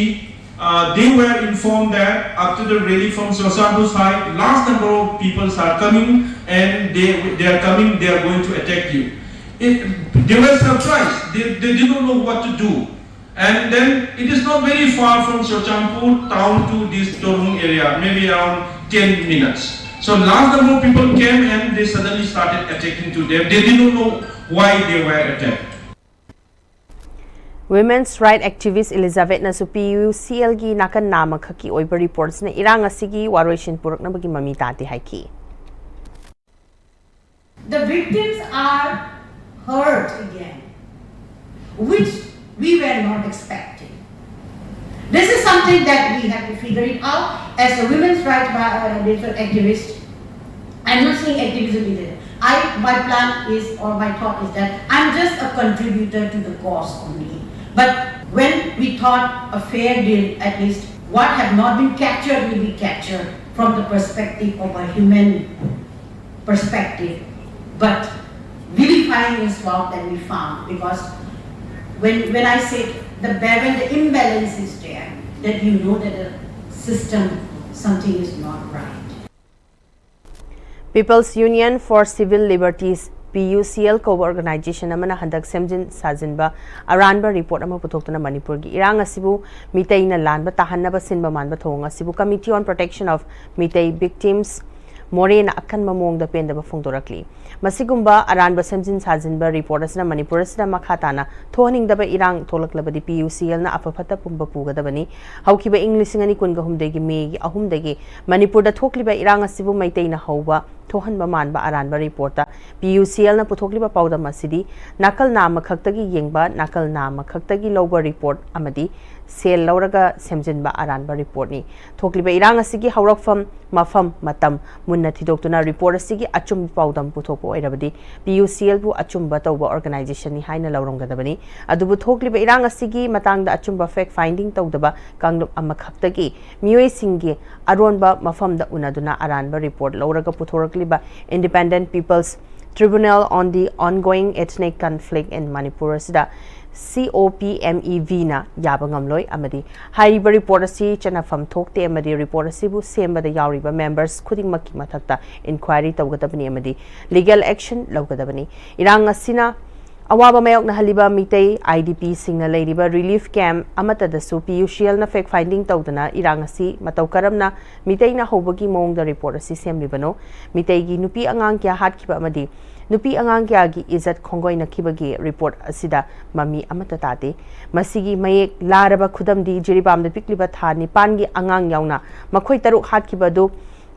uh, they were informed that after the rally from Churachandpur side, last number of peoples are coming and they, they are coming, they are going to attack you. It, they were surprised, they, they did not know what to do. And then it is not very far from Churachandpur town to this Torbung area, maybe around ten minutes. So large number of people came and they suddenly started attacking to them. They didn't know why they were attacked. Women's Right Activist Elizabethꯅꯁꯨ P U ꯁꯤ ꯑꯦꯜꯒꯤ ꯅꯥꯀꯟ ꯅꯥꯝꯃꯈꯛꯀꯤ ꯑꯣꯏꯕ ꯔꯤꯄꯣꯔꯠꯁꯤꯅ ꯏꯔꯥꯡ ꯑꯁꯤꯒꯤ ꯋꯥꯔꯣꯏꯁꯤꯟ ꯄꯨꯔꯛꯅꯕꯒꯤ ꯃꯃꯤ ꯇꯥꯗꯦ ꯍꯥꯏꯈꯤ꯫ The victims are hurt again, which we were not expecting. This is something that we have to figure it out as a women's rights uh, activist. I'm not saying activism is it. I, my plan is or my thought is that I'm just a contributor to the cause only. But when we thought a fair deal, at least what have not been captured will be captured from the perspective of a human perspective. But vilifying is what that we found because when, when I say the, when the imbalance is there, that you know that the system, something is not right. People's Union for Civil Liberties, P U C L ꯀꯧꯕ ꯑꯣꯔꯒꯅꯥꯏꯖꯦꯁꯟ ꯑꯃꯅ ꯍꯟꯗꯛ ꯁꯦꯝꯖꯤꯟ ꯁꯥꯖꯤꯟꯕ ꯑꯔꯥꯟꯕ ꯔꯤꯄꯣꯔꯠ ꯑꯃ ꯄꯨꯊꯣꯛꯇꯨꯅ ꯃꯅꯤꯄꯨꯔꯒꯤ ꯏꯔꯥꯡ ꯑꯁꯤꯕꯨ ꯃꯤꯇꯩꯅ ꯂꯥꯟꯕ ꯇꯥꯍꯟꯅꯕ ꯁꯤꯟꯕ ꯃꯥꯟꯕ ꯊꯧꯑꯣꯡ ꯑꯁꯤꯕꯨ Committee on Protection of Meitei Victims, ꯃꯣꯔꯦꯅ ꯑꯀꯟꯕ ꯃꯑꯣꯡꯗ ꯄꯦꯟꯗꯕ ꯐꯣꯡꯗꯣꯔꯛꯂꯤ꯫ ꯃꯁꯤꯒꯨꯝꯕ ꯑꯔꯥꯟꯕ ꯁꯦꯝꯖꯤꯟ ꯁꯥꯖꯤꯟꯕ ꯔꯤꯄꯣꯔꯠ ꯑꯁꯤꯅ ꯃꯅꯤꯄꯨꯔ ꯑꯁꯤꯗ ꯃꯈꯥ ꯇꯥꯅ ꯊꯣꯛꯍꯟꯅꯤꯡꯗꯕ ꯏꯔꯥꯡ ꯊꯣꯛꯂꯛꯂꯕꯗꯤ P U C L ꯅ ꯑꯐ ꯐꯠꯇ ꯄꯨꯝꯕ ꯄꯨꯒꯗꯕꯅꯤ꯫ ꯍꯧꯈꯤꯕ ꯏꯪ ꯂꯤꯁꯤꯡ ꯑꯅꯤ ꯀꯨꯟꯒ ꯍꯨꯝꯗꯣꯏꯒꯤ ꯃꯦꯒꯤ ꯑꯍꯨꯝꯗꯒꯤ ꯃꯅꯤꯄꯨꯔꯗ ꯊꯣꯛꯂꯤꯕ ꯏꯔꯥꯡ ꯑꯁꯤꯕꯨ ꯃꯩꯇꯩꯅ ꯍꯧꯕ ꯊꯣꯛꯍꯟꯕ ꯃꯥꯟꯕ ꯑꯔꯥꯟꯕ ꯔꯤꯄꯣꯔꯠꯇ P U C L ꯅ ꯄꯨꯊꯣꯛꯂꯤꯕ ꯄꯥꯎꯗꯝ ꯑꯁꯤꯗꯤ ꯅꯥꯀꯜ ꯅꯥꯝꯃꯈꯛꯇꯒꯤ ꯌꯦꯡꯕ, ꯅꯥꯀꯜ ꯅꯥꯝꯃꯈꯛꯇꯒꯤ ꯂꯧꯕ ꯔꯤꯄꯣꯔꯠ ꯑꯃꯗꯤ ꯁꯦꯜ ꯂꯧꯔꯒ ꯁꯦꯝꯖꯤꯟꯕ ꯑꯔꯥꯟꯕ ꯔꯤꯄꯣꯔꯠꯅꯤ꯫ ꯊꯣꯛꯂꯤꯕ ꯏꯔꯥꯡ ꯑꯁꯤꯒꯤ ꯍꯧꯔꯛꯐꯝ, ꯃꯐꯝ, ꯃꯇꯝ ꯃꯨꯟꯅ ꯊꯤꯗꯣꯛꯇꯨꯅ ꯔꯤꯄꯣꯔꯠ ꯑꯁꯤꯒꯤ ꯑꯆꯨꯝꯕ ꯄꯥꯎꯗꯝ ꯄꯨꯊꯣꯛꯄ ꯑꯣꯏꯔꯕꯗꯤ P U C L ꯕꯨ ꯑꯆꯨꯝꯕ ꯇꯧꯕ ꯑꯣꯔꯒꯅꯥꯏꯖꯦꯁꯟꯅꯤ ꯍꯥꯏꯅ ꯂꯧꯔꯝꯒꯗꯕꯅꯤ꯫ ꯑꯗꯨꯕꯨ ꯊꯣꯛꯂꯤꯕ ꯏꯔꯥꯡ ꯑꯁꯤꯒꯤ ꯃꯇꯥꯡꯗ ꯑꯆꯨꯝꯕ fact finding ꯇꯧꯗꯕ ꯀꯥꯡꯂꯨꯞ ꯑꯃꯈꯛꯇꯒꯤ ꯃꯤꯑꯣꯏꯁꯤꯡꯒꯤ ꯑꯔꯣꯟꯕ ꯃꯐꯝꯗ ꯎꯅꯗꯨꯅ ꯑꯔꯥꯟꯕ ꯔꯤꯄꯣꯔꯠ ꯂꯧꯔꯒ ꯄꯨꯊꯣꯔꯛꯂꯤꯕ Independent People's Tribunal on the Ongoing Ethnic Conflict in Manipur ꯑꯁꯤꯗ C O P M E V ꯅ ꯌꯥꯕ ꯉꯝꯂꯣꯏ ꯑꯃꯗꯤ ꯍꯥꯏꯔꯤꯕ ꯔꯤꯄꯣꯔꯠ ꯑꯁꯤ ꯆꯠꯅꯐꯝ ꯊꯣꯛꯇꯦ ꯑꯃꯗꯤ ꯔꯤꯄꯣꯔꯠ ꯑꯁꯤꯕꯨ ꯁꯦꯝꯕꯗ ꯌꯥꯎꯔꯤꯕ ꯃꯦꯝꯕꯔꯁ ꯈꯨꯗꯤꯡꯃꯛꯀꯤ ꯃꯊꯛꯇ ꯏꯟꯀ꯭ꯋꯥꯏꯔꯤ ꯇꯧꯒꯗꯕꯅꯤ ꯑꯃꯗꯤ ꯂꯤꯒꯦꯜ ꯑꯦꯛꯁꯟ ꯂꯧꯒꯗꯕꯅꯤ꯫ ꯏꯔꯥꯡ ꯑꯁꯤꯅ ꯑꯋꯥꯕ ꯃꯥꯌꯣꯛꯅꯍꯜꯂꯤꯕ ꯃꯤꯇꯩ IDPꯁꯤꯡꯅ ꯂꯩꯔꯤꯕ relief camp ꯑꯃꯠꯇꯗꯁꯨ PUCLꯅ fact finding ꯇꯧꯗꯅ ꯏꯔꯥꯡ ꯑꯁꯤ ꯃꯇꯧ ꯀꯔꯝꯅ ꯃꯤꯇꯩꯅ ꯍꯧꯕꯒꯤ ꯃꯑꯣꯡꯗ report ꯑꯁꯤ ꯁꯦꯝꯂꯤꯕꯅꯣ, ꯃꯤꯇꯩꯒꯤ ꯅꯨꯄꯤ ꯑꯉꯥꯡ ꯀꯌꯥ ꯍꯥꯠꯈꯤꯕ ꯑꯃꯗꯤ ꯅꯨꯄꯤ ꯑꯉꯥꯡ ꯀꯌꯥꯒꯤ ꯏꯖꯠ ꯈꯣꯡꯒꯣꯏꯅꯈꯤꯕꯒꯤ report ꯑꯁꯤꯗ ꯃꯃꯤ ꯑꯃꯠꯇ ꯇꯥꯗꯦ꯫ ꯃꯁꯤꯒꯤ ꯃꯌꯦꯛ ꯂꯥꯔꯕ ꯈꯨꯗꯝꯗꯤ ꯖꯤꯔꯤꯕꯥꯝꯗ ꯄꯤꯛꯂꯤꯕ ꯊꯥ ꯅꯤꯄꯥꯟꯒꯤ ꯑꯉꯥꯡ ꯌꯥꯎꯅ ꯃꯈꯣꯏ ꯇꯔꯨꯛ ꯍꯥꯠꯈꯤꯕ ꯑꯗꯨ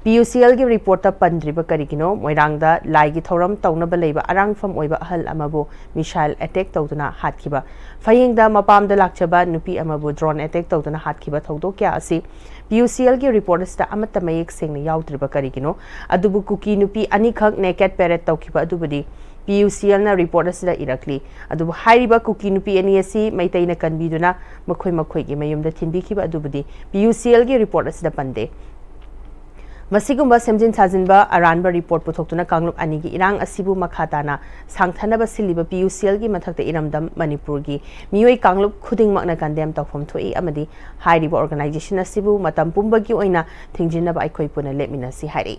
PUCLꯒꯤ reportꯇ ꯄꯟꯗ꯭ꯔꯤꯕ ꯀꯔꯤꯒꯤꯅꯣ? ꯃꯣꯏꯔꯥꯡꯗ ꯂꯥꯏꯒꯤ ꯊꯧꯔꯝ ꯇꯧꯅꯕ ꯂꯩꯕ ꯑꯔꯥꯡꯐꯝ ꯑꯣꯏꯕ ꯑꯍꯜ ꯑꯃꯕꯨ missile attack ꯇꯧꯗꯨꯅ ꯍꯥꯠꯈꯤꯕ, ꯐꯌꯦꯡꯗ ꯃꯄꯥꯝꯗ ꯂꯥꯛꯆꯕ ꯅꯨꯄꯤ ꯑꯃꯕꯨ drone attack ꯇꯧꯗꯨꯅ ꯍꯥꯠꯈꯤꯕ ꯊꯧꯗꯣꯛ ꯀꯌꯥ ꯑꯁꯤ PUCLꯒꯤ report ꯑꯁꯤꯗ ꯑꯃꯠꯇ ꯃꯌꯦꯛ ꯁꯦꯡꯅ ꯌꯥꯎꯗ꯭ꯔꯤꯕ ꯀꯔꯤꯒꯤꯅꯣ? ꯑꯗꯨꯕꯨ ꯀꯨꯀꯤ ꯅꯨꯄꯤ ꯑꯅꯤꯈꯛ naked parade ꯇꯧꯈꯤꯕ ꯑꯗꯨꯕꯨꯗꯤ PUCLꯅ report ꯑꯁꯤꯗ ꯏꯔꯛꯂꯤ꯫ ꯑꯗꯨꯕꯨ ꯍꯥꯏꯔꯤꯕ ꯀꯨꯀꯤ ꯅꯨꯄꯤ ꯑꯅꯤ ꯑꯁꯤ ꯃꯩꯇꯩꯅ ꯀꯟꯕꯤꯗꯨꯅ ꯃꯈꯣꯏ ꯃꯈꯣꯏꯒꯤ ꯃꯌꯨꯝꯗ ꯊꯤꯟꯕꯤꯈꯤꯕ ꯑꯗꯨꯕꯨꯗꯤ PUCLꯒꯤ report ꯑꯁꯤꯗ ꯄꯟꯗꯦ꯫ ꯃꯁꯤꯒꯨꯝꯕ ꯁꯦꯝꯖꯤꯟ ꯁꯥꯖꯤꯟꯕ ꯑꯔꯥꯟꯕ report ꯄꯨꯊꯣꯛꯇꯨꯅ ꯀꯥꯡꯂꯨꯞ ꯑꯅꯤꯒꯤ ꯏꯔꯥꯡ ꯑꯁꯤꯕꯨ ꯃꯈꯥ ꯇꯥꯅ ꯁꯥꯡꯊꯅꯕ ꯁꯤꯜꯂꯤꯕ PUCLꯒꯤ ꯃꯊꯛꯇ ꯏꯔꯝꯗꯝ ꯃꯅꯤꯄꯨꯔꯒꯤ ꯃꯤꯑꯣꯏ ꯀꯥꯡꯂꯨꯞ ꯈꯨꯗꯤꯡꯃꯛꯅ condemn ꯇꯧꯐꯝ ꯊꯣꯛꯏ ꯑꯃꯗꯤ ꯍꯥꯏꯔꯤꯕ organization ꯑꯁꯤꯕꯨ ꯃꯇꯝ ꯄꯨꯝꯕꯒꯤ ꯑꯣꯏꯅ ꯊꯤꯡꯖꯤꯟꯅꯕ ꯑꯩꯈꯣꯏ ꯄꯨꯟꯅ ꯂꯦꯞꯃꯤꯟꯅꯁꯤ ꯍꯥꯏꯔꯤ꯫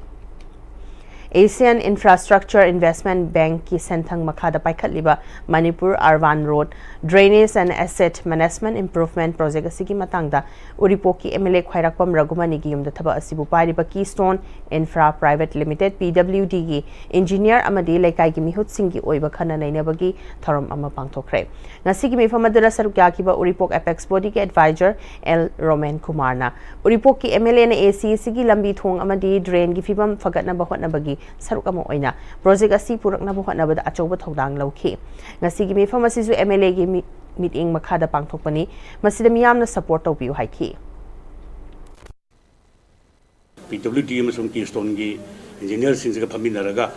Asian Infrastructure Investment Bankꯀꯤ ꯁꯦꯟꯊꯪ ꯃꯈꯥꯗ ꯄꯥꯏꯈꯠꯂꯤꯕ Manipur Urban Road Drainage and Asset Management Improvement Project ꯑꯁꯤꯒꯤ ꯃꯇꯥꯡꯗ ꯎꯔꯤꯄꯣꯛꯀꯤ MLA ꯈ꯭ꯋꯥꯏꯔꯥꯛꯄꯝ ꯔꯘꯨꯃꯅꯤꯒꯤ ꯌꯨꯝꯗ ꯊꯕꯛ ꯑꯁꯤꯕꯨ ꯄꯥꯏꯔꯤꯕ Keystone Infra Private Limited, PWDꯒꯤ engineer ꯑꯃꯗꯤ ꯂꯩꯀꯥꯏꯒꯤ ꯃꯤꯍꯨꯠꯁꯤꯡꯒꯤ ꯑꯣꯏꯕ ꯈꯟꯅ ꯅꯩꯅꯕꯒꯤ ꯊꯧꯔꯝ ꯑꯃ ꯄꯥꯡꯊꯣꯛꯈ꯭ꯔꯦ꯫ ꯉꯁꯤꯒꯤ ꯃꯤꯐꯝ ꯑꯗꯨꯗ ꯁꯔꯨꯛ ꯌꯥꯈꯤꯕ ꯎꯔꯤꯄꯣꯛ apex bodyꯒꯤ advisor L ꯔꯣꯃꯦꯟ ꯀꯨꯃꯥꯔꯅ ꯎꯔꯤꯄꯣꯛꯀꯤ MLAꯅ ACCꯒꯤ ꯂꯝꯕꯤ ꯊꯣꯡ ꯑꯃꯗꯤ drainꯒꯤ ꯐꯤꯕꯝ ꯐꯒꯠꯅꯕ ꯍꯣꯠꯅꯕꯒꯤ ꯁꯔꯨꯛ ꯑꯃ ꯑꯣꯏꯅ project ꯑꯁꯤ ꯄꯨꯔꯛꯅꯕ ꯍꯣꯠꯅꯕꯗ ꯑꯆꯧꯕ ꯊꯧꯗꯥꯡ ꯂꯧꯈꯤ꯫ ꯉꯁꯤꯒꯤ ꯃꯤꯐꯝ ꯑꯁꯤꯁꯨ MLAꯒꯤ ꯃꯤ-, ꯃꯤꯠꯌꯦꯡ ꯃꯈꯥꯗ ꯄꯥꯡꯊꯣꯛꯄꯅꯤ꯫ ꯃꯁꯤꯗ ꯃꯤꯌꯥꯝꯅ support ꯇꯧꯕꯤꯌꯨ ꯍꯥꯏꯈꯤ꯫ PWD ꯑꯃꯁꯨꯡ Keystoneꯒꯤ engineerꯁꯤꯡꯁꯤꯒ ꯐꯝꯃꯤꯟꯅꯔꯒ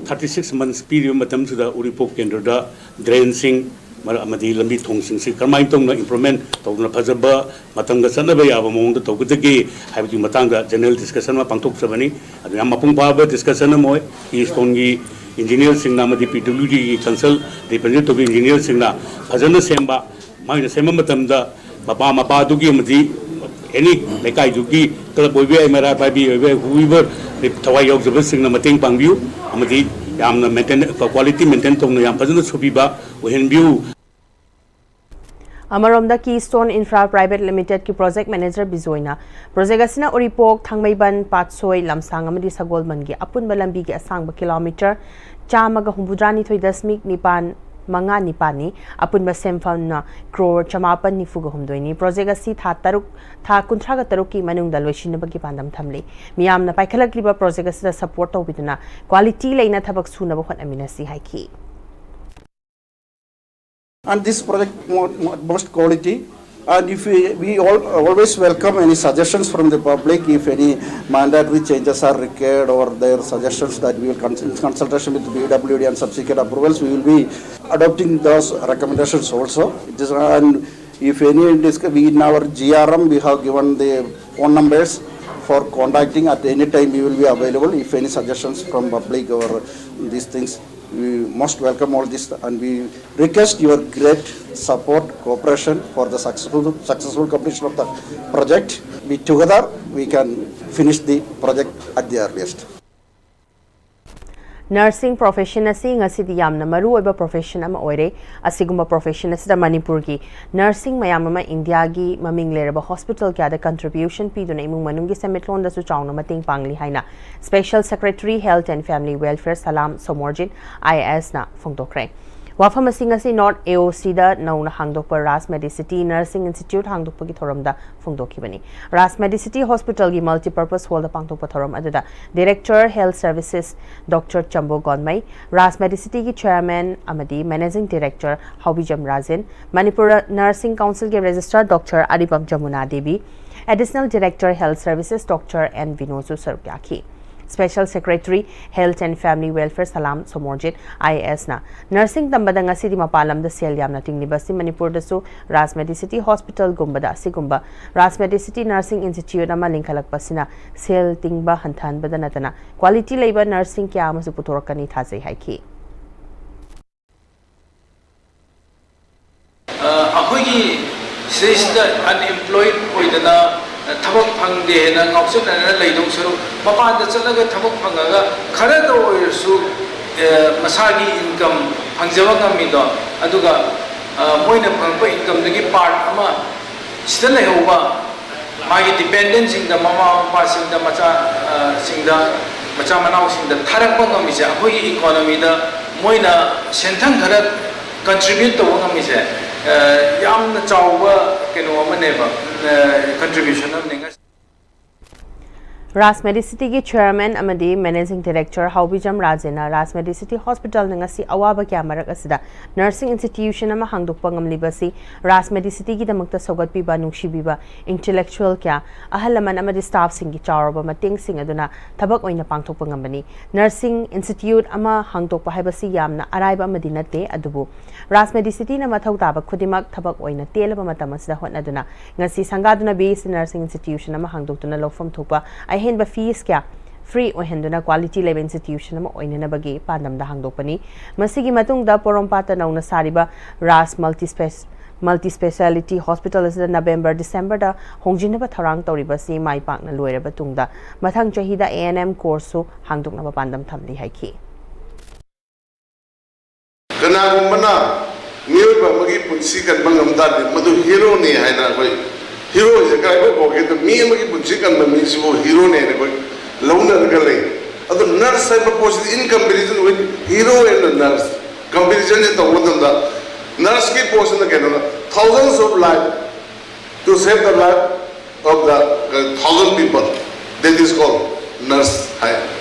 thirty six months ꯄꯤꯔꯤꯕ ꯃꯇꯝꯁꯤꯗ ꯎꯔꯤꯄꯣꯛ ꯀꯦꯟꯗ꯭ꯔꯗ drainꯁꯤꯡ ꯃꯔ-, ꯑꯃꯗꯤ ꯂꯝꯕꯤ ꯊꯣꯡꯁꯤꯡꯁꯤ ꯀꯔꯝꯍꯥꯏꯅ ꯇꯧꯅ improvement ꯇꯧꯗꯨꯅ ꯐꯖꯕ ꯃꯇꯝꯒ ꯆꯠꯅꯕ ꯌꯥꯕ ꯃꯑꯣꯡꯗ ꯇꯧꯒꯗꯒꯦ ꯍꯥꯏꯕꯒꯤ ꯃꯇꯥꯡꯗ general discussion ꯑꯃ ꯄꯥꯡꯊꯣꯛꯆꯕꯅꯤ꯫ ꯑꯗꯨ ꯌꯥꯝ ꯃꯄꯨꯡ ꯐꯥꯕ discussion ꯑꯃ ꯑꯣꯏ꯫ Keystoneꯒꯤ engineerꯁꯤꯡꯅ ꯑꯃꯗꯤ PWDꯒꯤ consult represent ꯇꯧꯕ engineerꯁꯤꯡꯅ ꯐꯖꯅ ꯁꯦꯝꯕ, ꯃꯣꯏꯅ ꯁꯦꯝꯕ ꯃꯇꯝꯗ ꯃꯄꯥ ꯃꯄꯥꯗꯨꯒꯤ ꯑꯃꯗꯤ any ꯂꯩꯀꯥꯏꯗꯨꯒꯤ club ꯑꯣꯏꯕ ꯌꯥꯏ, ꯃꯩꯔꯥ ꯄꯥꯏꯕꯤ ꯑꯣꯏꯕ ꯌꯥꯏ, whoever ꯊꯋꯥꯏ ꯌꯥꯎꯖꯕꯁꯤꯡꯅ ꯃꯇꯦꯡ ꯄꯥꯡꯕꯤꯌꯨ ꯑꯃꯗꯤ ꯌꯥꯝꯅ ꯃꯦꯟꯇꯦꯟ, ꯀ꯭ꯋꯥꯂꯤꯇꯤ ꯃꯦꯟꯇꯦꯟ ꯇꯧꯅ ꯌꯥꯝ ꯐꯖꯅ ꯁꯨꯕꯤꯕ ꯑꯣꯏꯍꯟꯕꯤꯌꯨ꯫ ꯑꯃꯔꯣꯝꯗ Keystone Infra Private Limited ꯀꯤ project manager ꯕꯤꯖꯣꯏꯅ project ꯑꯁꯤꯅ ꯎꯔꯤꯄꯣꯛ, ꯊꯥꯡꯃꯩꯕꯟ, ꯄꯥꯠꯁꯣꯏ, ꯂꯝꯁꯥꯡ ꯑꯃꯗꯤ ꯁꯒꯣꯜꯕꯟꯒꯤ ꯑꯄꯨꯟꯕ ꯂꯝꯕꯤꯒꯤ ꯑꯁꯥꯡꯕ ꯀꯤꯂꯣꯃꯤꯇꯔ ꯆꯥꯝꯃꯒ ꯍꯨꯝꯐꯨꯇꯔꯥꯅꯤꯊꯣꯏ ꯗꯁꯃꯤꯛ ꯅꯤꯄꯥꯟ ꯃꯉꯥ ꯅꯤꯄꯥꯟꯅꯤ꯫ ꯑꯄꯨꯟꯕ ꯁꯦꯟꯐꯝꯅ ꯀ꯭ꯔꯣꯔ ꯆꯃꯥꯄꯟ ꯅꯤꯐꯨꯒ ꯍꯨꯝꯗꯣꯏꯅꯤ꯫ Project ꯑꯁꯤ ꯊꯥ ꯇꯔꯨꯛ, ꯊꯥ ꯀꯨꯟꯊ꯭ꯔꯥꯒ ꯇꯔꯨꯛꯀꯤ ꯃꯅꯨꯡꯗ ꯂꯣꯏꯁꯤꯟꯅꯕꯒꯤ ꯄꯥꯟꯗꯝ ꯊꯝꯂꯤ꯫ ꯃꯤꯌꯥꯝꯅ ꯄꯥꯏꯈꯠꯂꯛꯂꯤꯕ project ꯑꯁꯤꯗ support ꯇꯧꯕꯤꯗꯨꯅ quality ꯂꯩꯅ ꯊꯕꯛ ꯁꯨꯅꯕ ꯍꯣꯠꯅꯃꯤꯟꯅꯁꯤ ꯍꯥꯏꯈꯤ꯫ And this project mo- mo- most quality. And if we, we all, always welcome any suggestions from the public, if any mandatory changes are required or their suggestions, that we will cons- in consultation with P W D and subsequent approvals, we will be adopting those recommendations also. It is, and if any disc- we, in our G R M, we have given the phone numbers for contacting. At any time we will be available if any suggestions from public or these things. We most welcome all this and we request your great support, cooperation for the successful, successful completion of the project. We together, we can finish the project at the earliest. Nursing profession ꯑꯁꯤ ꯉꯁꯤꯗꯤ ꯌꯥꯝꯅ ꯃꯔꯨ ꯑꯣꯏꯕ profession ꯑꯃ ꯑꯣꯏꯔꯦ꯫ ꯑꯁꯤꯒꯨꯝꯕ profession ꯑꯁꯤꯗ ꯃꯅꯤꯄꯨꯔꯒꯤ nursing ꯃꯌꯥꯝ ꯑꯃ ꯏꯟꯗꯤꯌꯥꯒꯤ ꯃꯃꯤꯡ ꯂꯩꯔꯕ hospital ꯀꯌꯥꯗ contribution ꯄꯤꯗꯨꯅ ꯏꯃꯨꯡ ꯃꯅꯨꯡꯒꯤ ꯁꯦꯟꯃꯤꯠꯂꯣꯟꯗꯁꯨ ꯆꯥꯎꯅ ꯃꯇꯦꯡ ꯄꯥꯡꯂꯤ ꯍꯥꯏꯅ Special Secretary Health and Family Welfare Salam Somorjit IAS ꯅ ꯐꯣꯡꯗꯣꯛꯈ꯭ꯔꯦ꯫ ꯋꯥꯐꯝ ꯑꯁꯤ ꯉꯁꯤ North AOC ꯗ ꯅꯧꯅ ꯍꯥꯡꯗꯣꯛꯄ Raj Medicity Nursing Institute ꯍꯥꯡꯗꯣꯛꯄꯒꯤ ꯊꯧꯔꯝꯗ ꯐꯣꯡꯗꯣꯛꯈꯤꯕꯅꯤ꯫ Raj Medicity Hospital ꯒꯤ Multipurpose Hall ꯗ ꯄꯥꯡꯊꯣꯛꯄ ꯊꯧꯔꯝ ꯑꯗꯨꯗ Director Health Services Doctor ꯆꯝꯕꯣ ꯒꯣꯟꯃꯩ, Raj Medicity ꯒꯤ Chairman ꯑꯃꯗꯤ Managing Director ꯍꯥꯎꯕꯤꯖꯝ Rajen, Manipur Nursing Council ꯒꯤ Registrar Doctor ꯑꯔꯤꯕꯝ Yamuna Devi, Additional Director Health Services Doctor N ꯕꯤꯅꯣꯁꯨ ꯁꯔꯨꯛ ꯌꯥꯈꯤ꯫ Special Secretary Health and Family Welfare Salam Somorjit IAS ꯅ nursing ꯇꯝꯕꯗ ꯉꯁꯤꯗꯤ ꯃꯄꯥꯟ ꯂꯝꯗ ꯁꯦꯜ ꯌꯥꯝꯅ ꯇꯤꯡꯂꯤꯕ ꯑꯁꯤ ꯃꯅꯤꯄꯨꯔꯗꯁꯨ Raj Medicity Hospital ꯒꯨꯝꯕꯗ ꯑꯁꯤꯒꯨꯝꯕ Raj Medicity Nursing Institute ꯑꯃ ꯂꯤꯡꯈꯠꯂꯛꯄ ꯑꯁꯤꯅ ꯁꯦꯜ ꯇꯤꯡꯕ ꯍꯟꯊꯍꯟꯕꯗ ꯅꯠꯇꯅ quality ꯂꯩꯕ nursing ꯀꯌꯥ ꯑꯃꯁꯨ ꯄꯨꯊꯣꯔꯛꯀꯅꯤ ꯊꯥꯖꯩ ꯍꯥꯏꯈꯤ꯫ ꯑꯩꯈꯣꯏꯒꯤ ꯁꯤꯗꯩꯁꯤꯗ unemployed ꯑꯣꯏꯗꯅ ꯊꯕꯛ ꯐꯪꯗꯦ ꯍꯥꯏꯅ ꯉꯥꯎꯆꯠꯅꯗꯅ ꯂꯩꯗꯧ ꯁꯔꯨꯛ ꯃꯄꯥꯟꯗ ꯆꯠꯂꯒ ꯊꯕꯛ ꯐꯪꯉꯒ ꯈꯔꯗ ꯑꯣꯏꯔꯁꯨ ꯃꯁꯥꯒꯤ ꯏꯟꯀꯝ ꯐꯪꯖꯕ ꯉꯝꯃꯤꯗꯣ, ꯑꯗꯨꯒ ꯃꯣꯏꯅ ꯐꯪꯉꯛꯄ ꯏꯟꯀꯝꯗꯒꯤ ꯄꯥꯔꯠ ꯑꯃ ꯁꯤꯗ ꯂꯩꯍꯧꯕ ꯃꯥꯒꯤ ꯗꯤꯄꯦꯟꯗꯦꯟꯁꯤꯡꯗ, ꯃꯃꯥ ꯃꯄꯥꯁꯤꯡꯗ, ꯃꯆꯥꯁꯤꯡꯗ, ꯃꯆꯥ ꯃꯅꯥꯎꯁꯤꯡꯗ ꯊꯥꯔꯛꯄ ꯉꯝꯃꯤꯁꯦ, ꯑꯩꯈꯣꯏꯒꯤ ꯏꯀꯣꯅꯣꯃꯤꯗ ꯃꯣꯏꯅ ꯁꯦꯟꯊꯪ ꯈꯔ ꯀꯟꯇ꯭ꯔꯤꯕ꯭ꯌꯨꯠ ꯇꯧꯕ ꯉꯝꯃꯤꯁꯦ ꯌꯥꯝꯅ ꯆꯥꯎꯕ ꯀꯩꯅꯣ ꯑꯃꯅꯦꯕ, ꯀꯟꯇ꯭ꯔꯤꯕ꯭ꯌꯨꯁꯟ ꯑꯃꯅꯦ꯫ ꯔꯥꯖ ꯃꯦꯗꯤꯁꯤꯇꯤꯒꯤ ꯆꯦꯌꯔꯃꯦꯟ ꯑꯃꯗꯤ ꯃꯦꯅꯦꯖꯤꯡ ꯗꯤꯔꯦꯛꯇꯔ ꯍꯥꯎꯕꯤꯖꯝ ꯔꯥꯖꯦꯅ ꯔꯥꯖ ꯃꯦꯗꯤꯁꯤꯇꯤ ꯍꯣꯁꯄꯤꯇꯥꯜꯅ ꯉꯁꯤ ꯑꯋꯥꯕ ꯀꯌꯥ ꯃꯔꯛ ꯑꯁꯤꯗ ꯅꯔꯁꯤꯡ ꯏꯟꯁꯇꯤꯇ꯭ꯌꯨꯁꯟ ꯑꯃ ꯍꯥꯡꯗꯣꯛꯄ ꯉꯝꯂꯤꯕ ꯑꯁꯤ ꯔꯥꯖ ꯃꯦꯗꯤꯁꯤꯇꯤꯒꯤꯗꯃꯛꯇ ꯁꯧꯒꯠꯄꯤꯕ, ꯅꯨꯡꯁꯤꯕꯤꯕ ꯏꯟꯇꯦꯂꯦꯛꯆꯨꯑꯦꯜ ꯀꯌꯥ, ꯑꯍꯜ ꯂꯃꯟ ꯑꯃꯗꯤ ꯁ꯭ꯇꯥꯐꯁꯤꯡꯒꯤ ꯆꯥꯎꯔꯕ ꯃꯇꯦꯡꯁꯤꯡ ꯑꯗꯨꯅ ꯊꯕꯛ ꯑꯣꯏꯅ ꯄꯥꯡꯊꯣꯛꯄ ꯉꯝꯕꯅꯤ꯫ ꯅꯔꯁꯤꯡ ꯏꯟꯁꯇꯤꯇ꯭ꯌꯨꯠ ꯑꯃ ꯍꯥꯡꯗꯣꯛꯄ ꯍꯥꯏꯕꯁꯤ ꯌꯥꯝꯅ ꯑꯔꯥꯏꯕ ꯑꯃꯗꯤ ꯅꯠꯇꯦ, ꯑꯗꯨꯕꯨ ꯔꯥꯖ ꯃꯦꯗꯤꯁꯤꯇꯤꯅ ꯃꯊꯧ ꯇꯥꯕ ꯈꯨꯗꯤꯡꯃꯛ ꯊꯕꯛ ꯑꯣꯏꯅ ꯇꯦꯜꯂꯕ ꯃꯇꯝ ꯑꯁꯤꯗ ꯍꯣꯠꯅꯗꯨꯅ ꯉꯁꯤ ꯁꯪꯒꯥꯗꯨꯅ ꯕꯤ ꯑꯦꯁ ꯁꯤ ꯅꯔꯁꯤꯡ ꯏꯟꯁꯇꯤꯇ꯭ꯌꯨꯁꯟ ꯑꯃ ꯍꯥꯡꯗꯣꯛꯇꯨꯅ ꯂꯧꯐꯝ ꯊꯣꯛꯄ ꯑꯍꯦꯟꯕ ꯐꯤꯁ ꯀꯌꯥ ꯐ꯭ꯔꯤ ꯑꯣꯏꯍꯟꯗꯨꯅ ꯀ꯭ꯋꯥꯂꯤꯇꯤ ꯂꯩꯕ ꯏꯟꯁꯇꯤꯇ꯭ꯌꯨꯁꯟ ꯑꯃ ꯑꯣꯏꯅꯅꯕꯒꯤ ꯄꯥꯟꯗꯝꯗ ꯍꯥꯡꯗꯣꯛꯄꯅꯤ꯫ ꯃꯁꯤꯒꯤ ꯃꯇꯨꯡꯗ ꯄꯣꯔꯣꯝꯄꯥꯠꯇ ꯅꯧꯅ ꯁꯥꯔꯤꯕ ꯔꯥꯖ ꯃꯜꯇꯤ ꯁ꯭ꯄꯦꯁ-, ꯃꯜꯇꯤ ꯁ꯭ꯄꯦꯁꯤꯌꯥꯂꯤꯇꯤ ꯍꯣꯁꯄꯤꯇꯥꯜ ꯑꯁꯤꯗ ꯅꯕꯦꯝꯕꯔ, ꯗꯤꯁꯦꯝꯕꯔꯗ ꯍꯣꯡꯖꯤꯟꯅꯕ ꯊꯧꯔꯥꯡ ꯇꯧꯔꯤꯕ ꯑꯁꯤ ꯃꯥꯏ ꯄꯥꯛꯅ ꯂꯣꯏꯔꯕ ꯇꯨꯡꯗ ꯃꯊꯪ ꯆꯍꯤꯗ ꯑꯦ ꯑꯦꯟ ꯑꯦꯝ ꯀꯣꯔꯁꯁꯨ ꯍꯥꯡꯗꯣꯛꯅꯕ ꯄꯥꯟꯗꯝ ꯊꯝꯂꯤ ꯍꯥꯏꯈꯤ꯫ ꯀꯅꯥꯒꯨꯝꯕꯅ ꯃꯤꯑꯣꯏꯕ ꯑꯃꯒꯤ ꯄꯨꯟꯁꯤ ꯀꯟꯕ ꯉꯝ ꯇꯥꯔꯗꯤ ꯃꯗꯨ ꯍꯤꯔꯣꯅꯤ ꯍꯥꯏꯅ ꯑꯩꯈꯣꯏ, ꯍꯤꯔꯣꯁꯦ ꯀꯔꯥꯏꯐꯥꯎ ꯀꯧꯒꯦꯗ ꯃꯤ ꯑꯃꯒꯤ ꯄꯨꯟꯁꯤ ꯀꯟꯕ ꯃꯤꯁꯤꯕꯨ ꯍꯤꯔꯣꯅꯤ ꯍꯥꯏꯅ ꯑꯩꯈꯣꯏ ꯂꯧꯅꯔꯒ ꯂꯩ꯫ ꯑꯗꯣ ꯅꯔꯁ ꯍꯥꯏꯕ ꯄꯣꯠꯁꯤꯗꯤ in comparison with hero and the nurse comparison ꯁꯦ ꯇꯧꯕ ꯃꯇꯝꯗ ꯅꯔꯁꯀꯤ ꯄꯣꯠꯁꯤꯅ ꯀꯩꯅꯣꯗ thousands of life to save the life of the thousand people, that is called nurse ꯍꯥꯏ꯫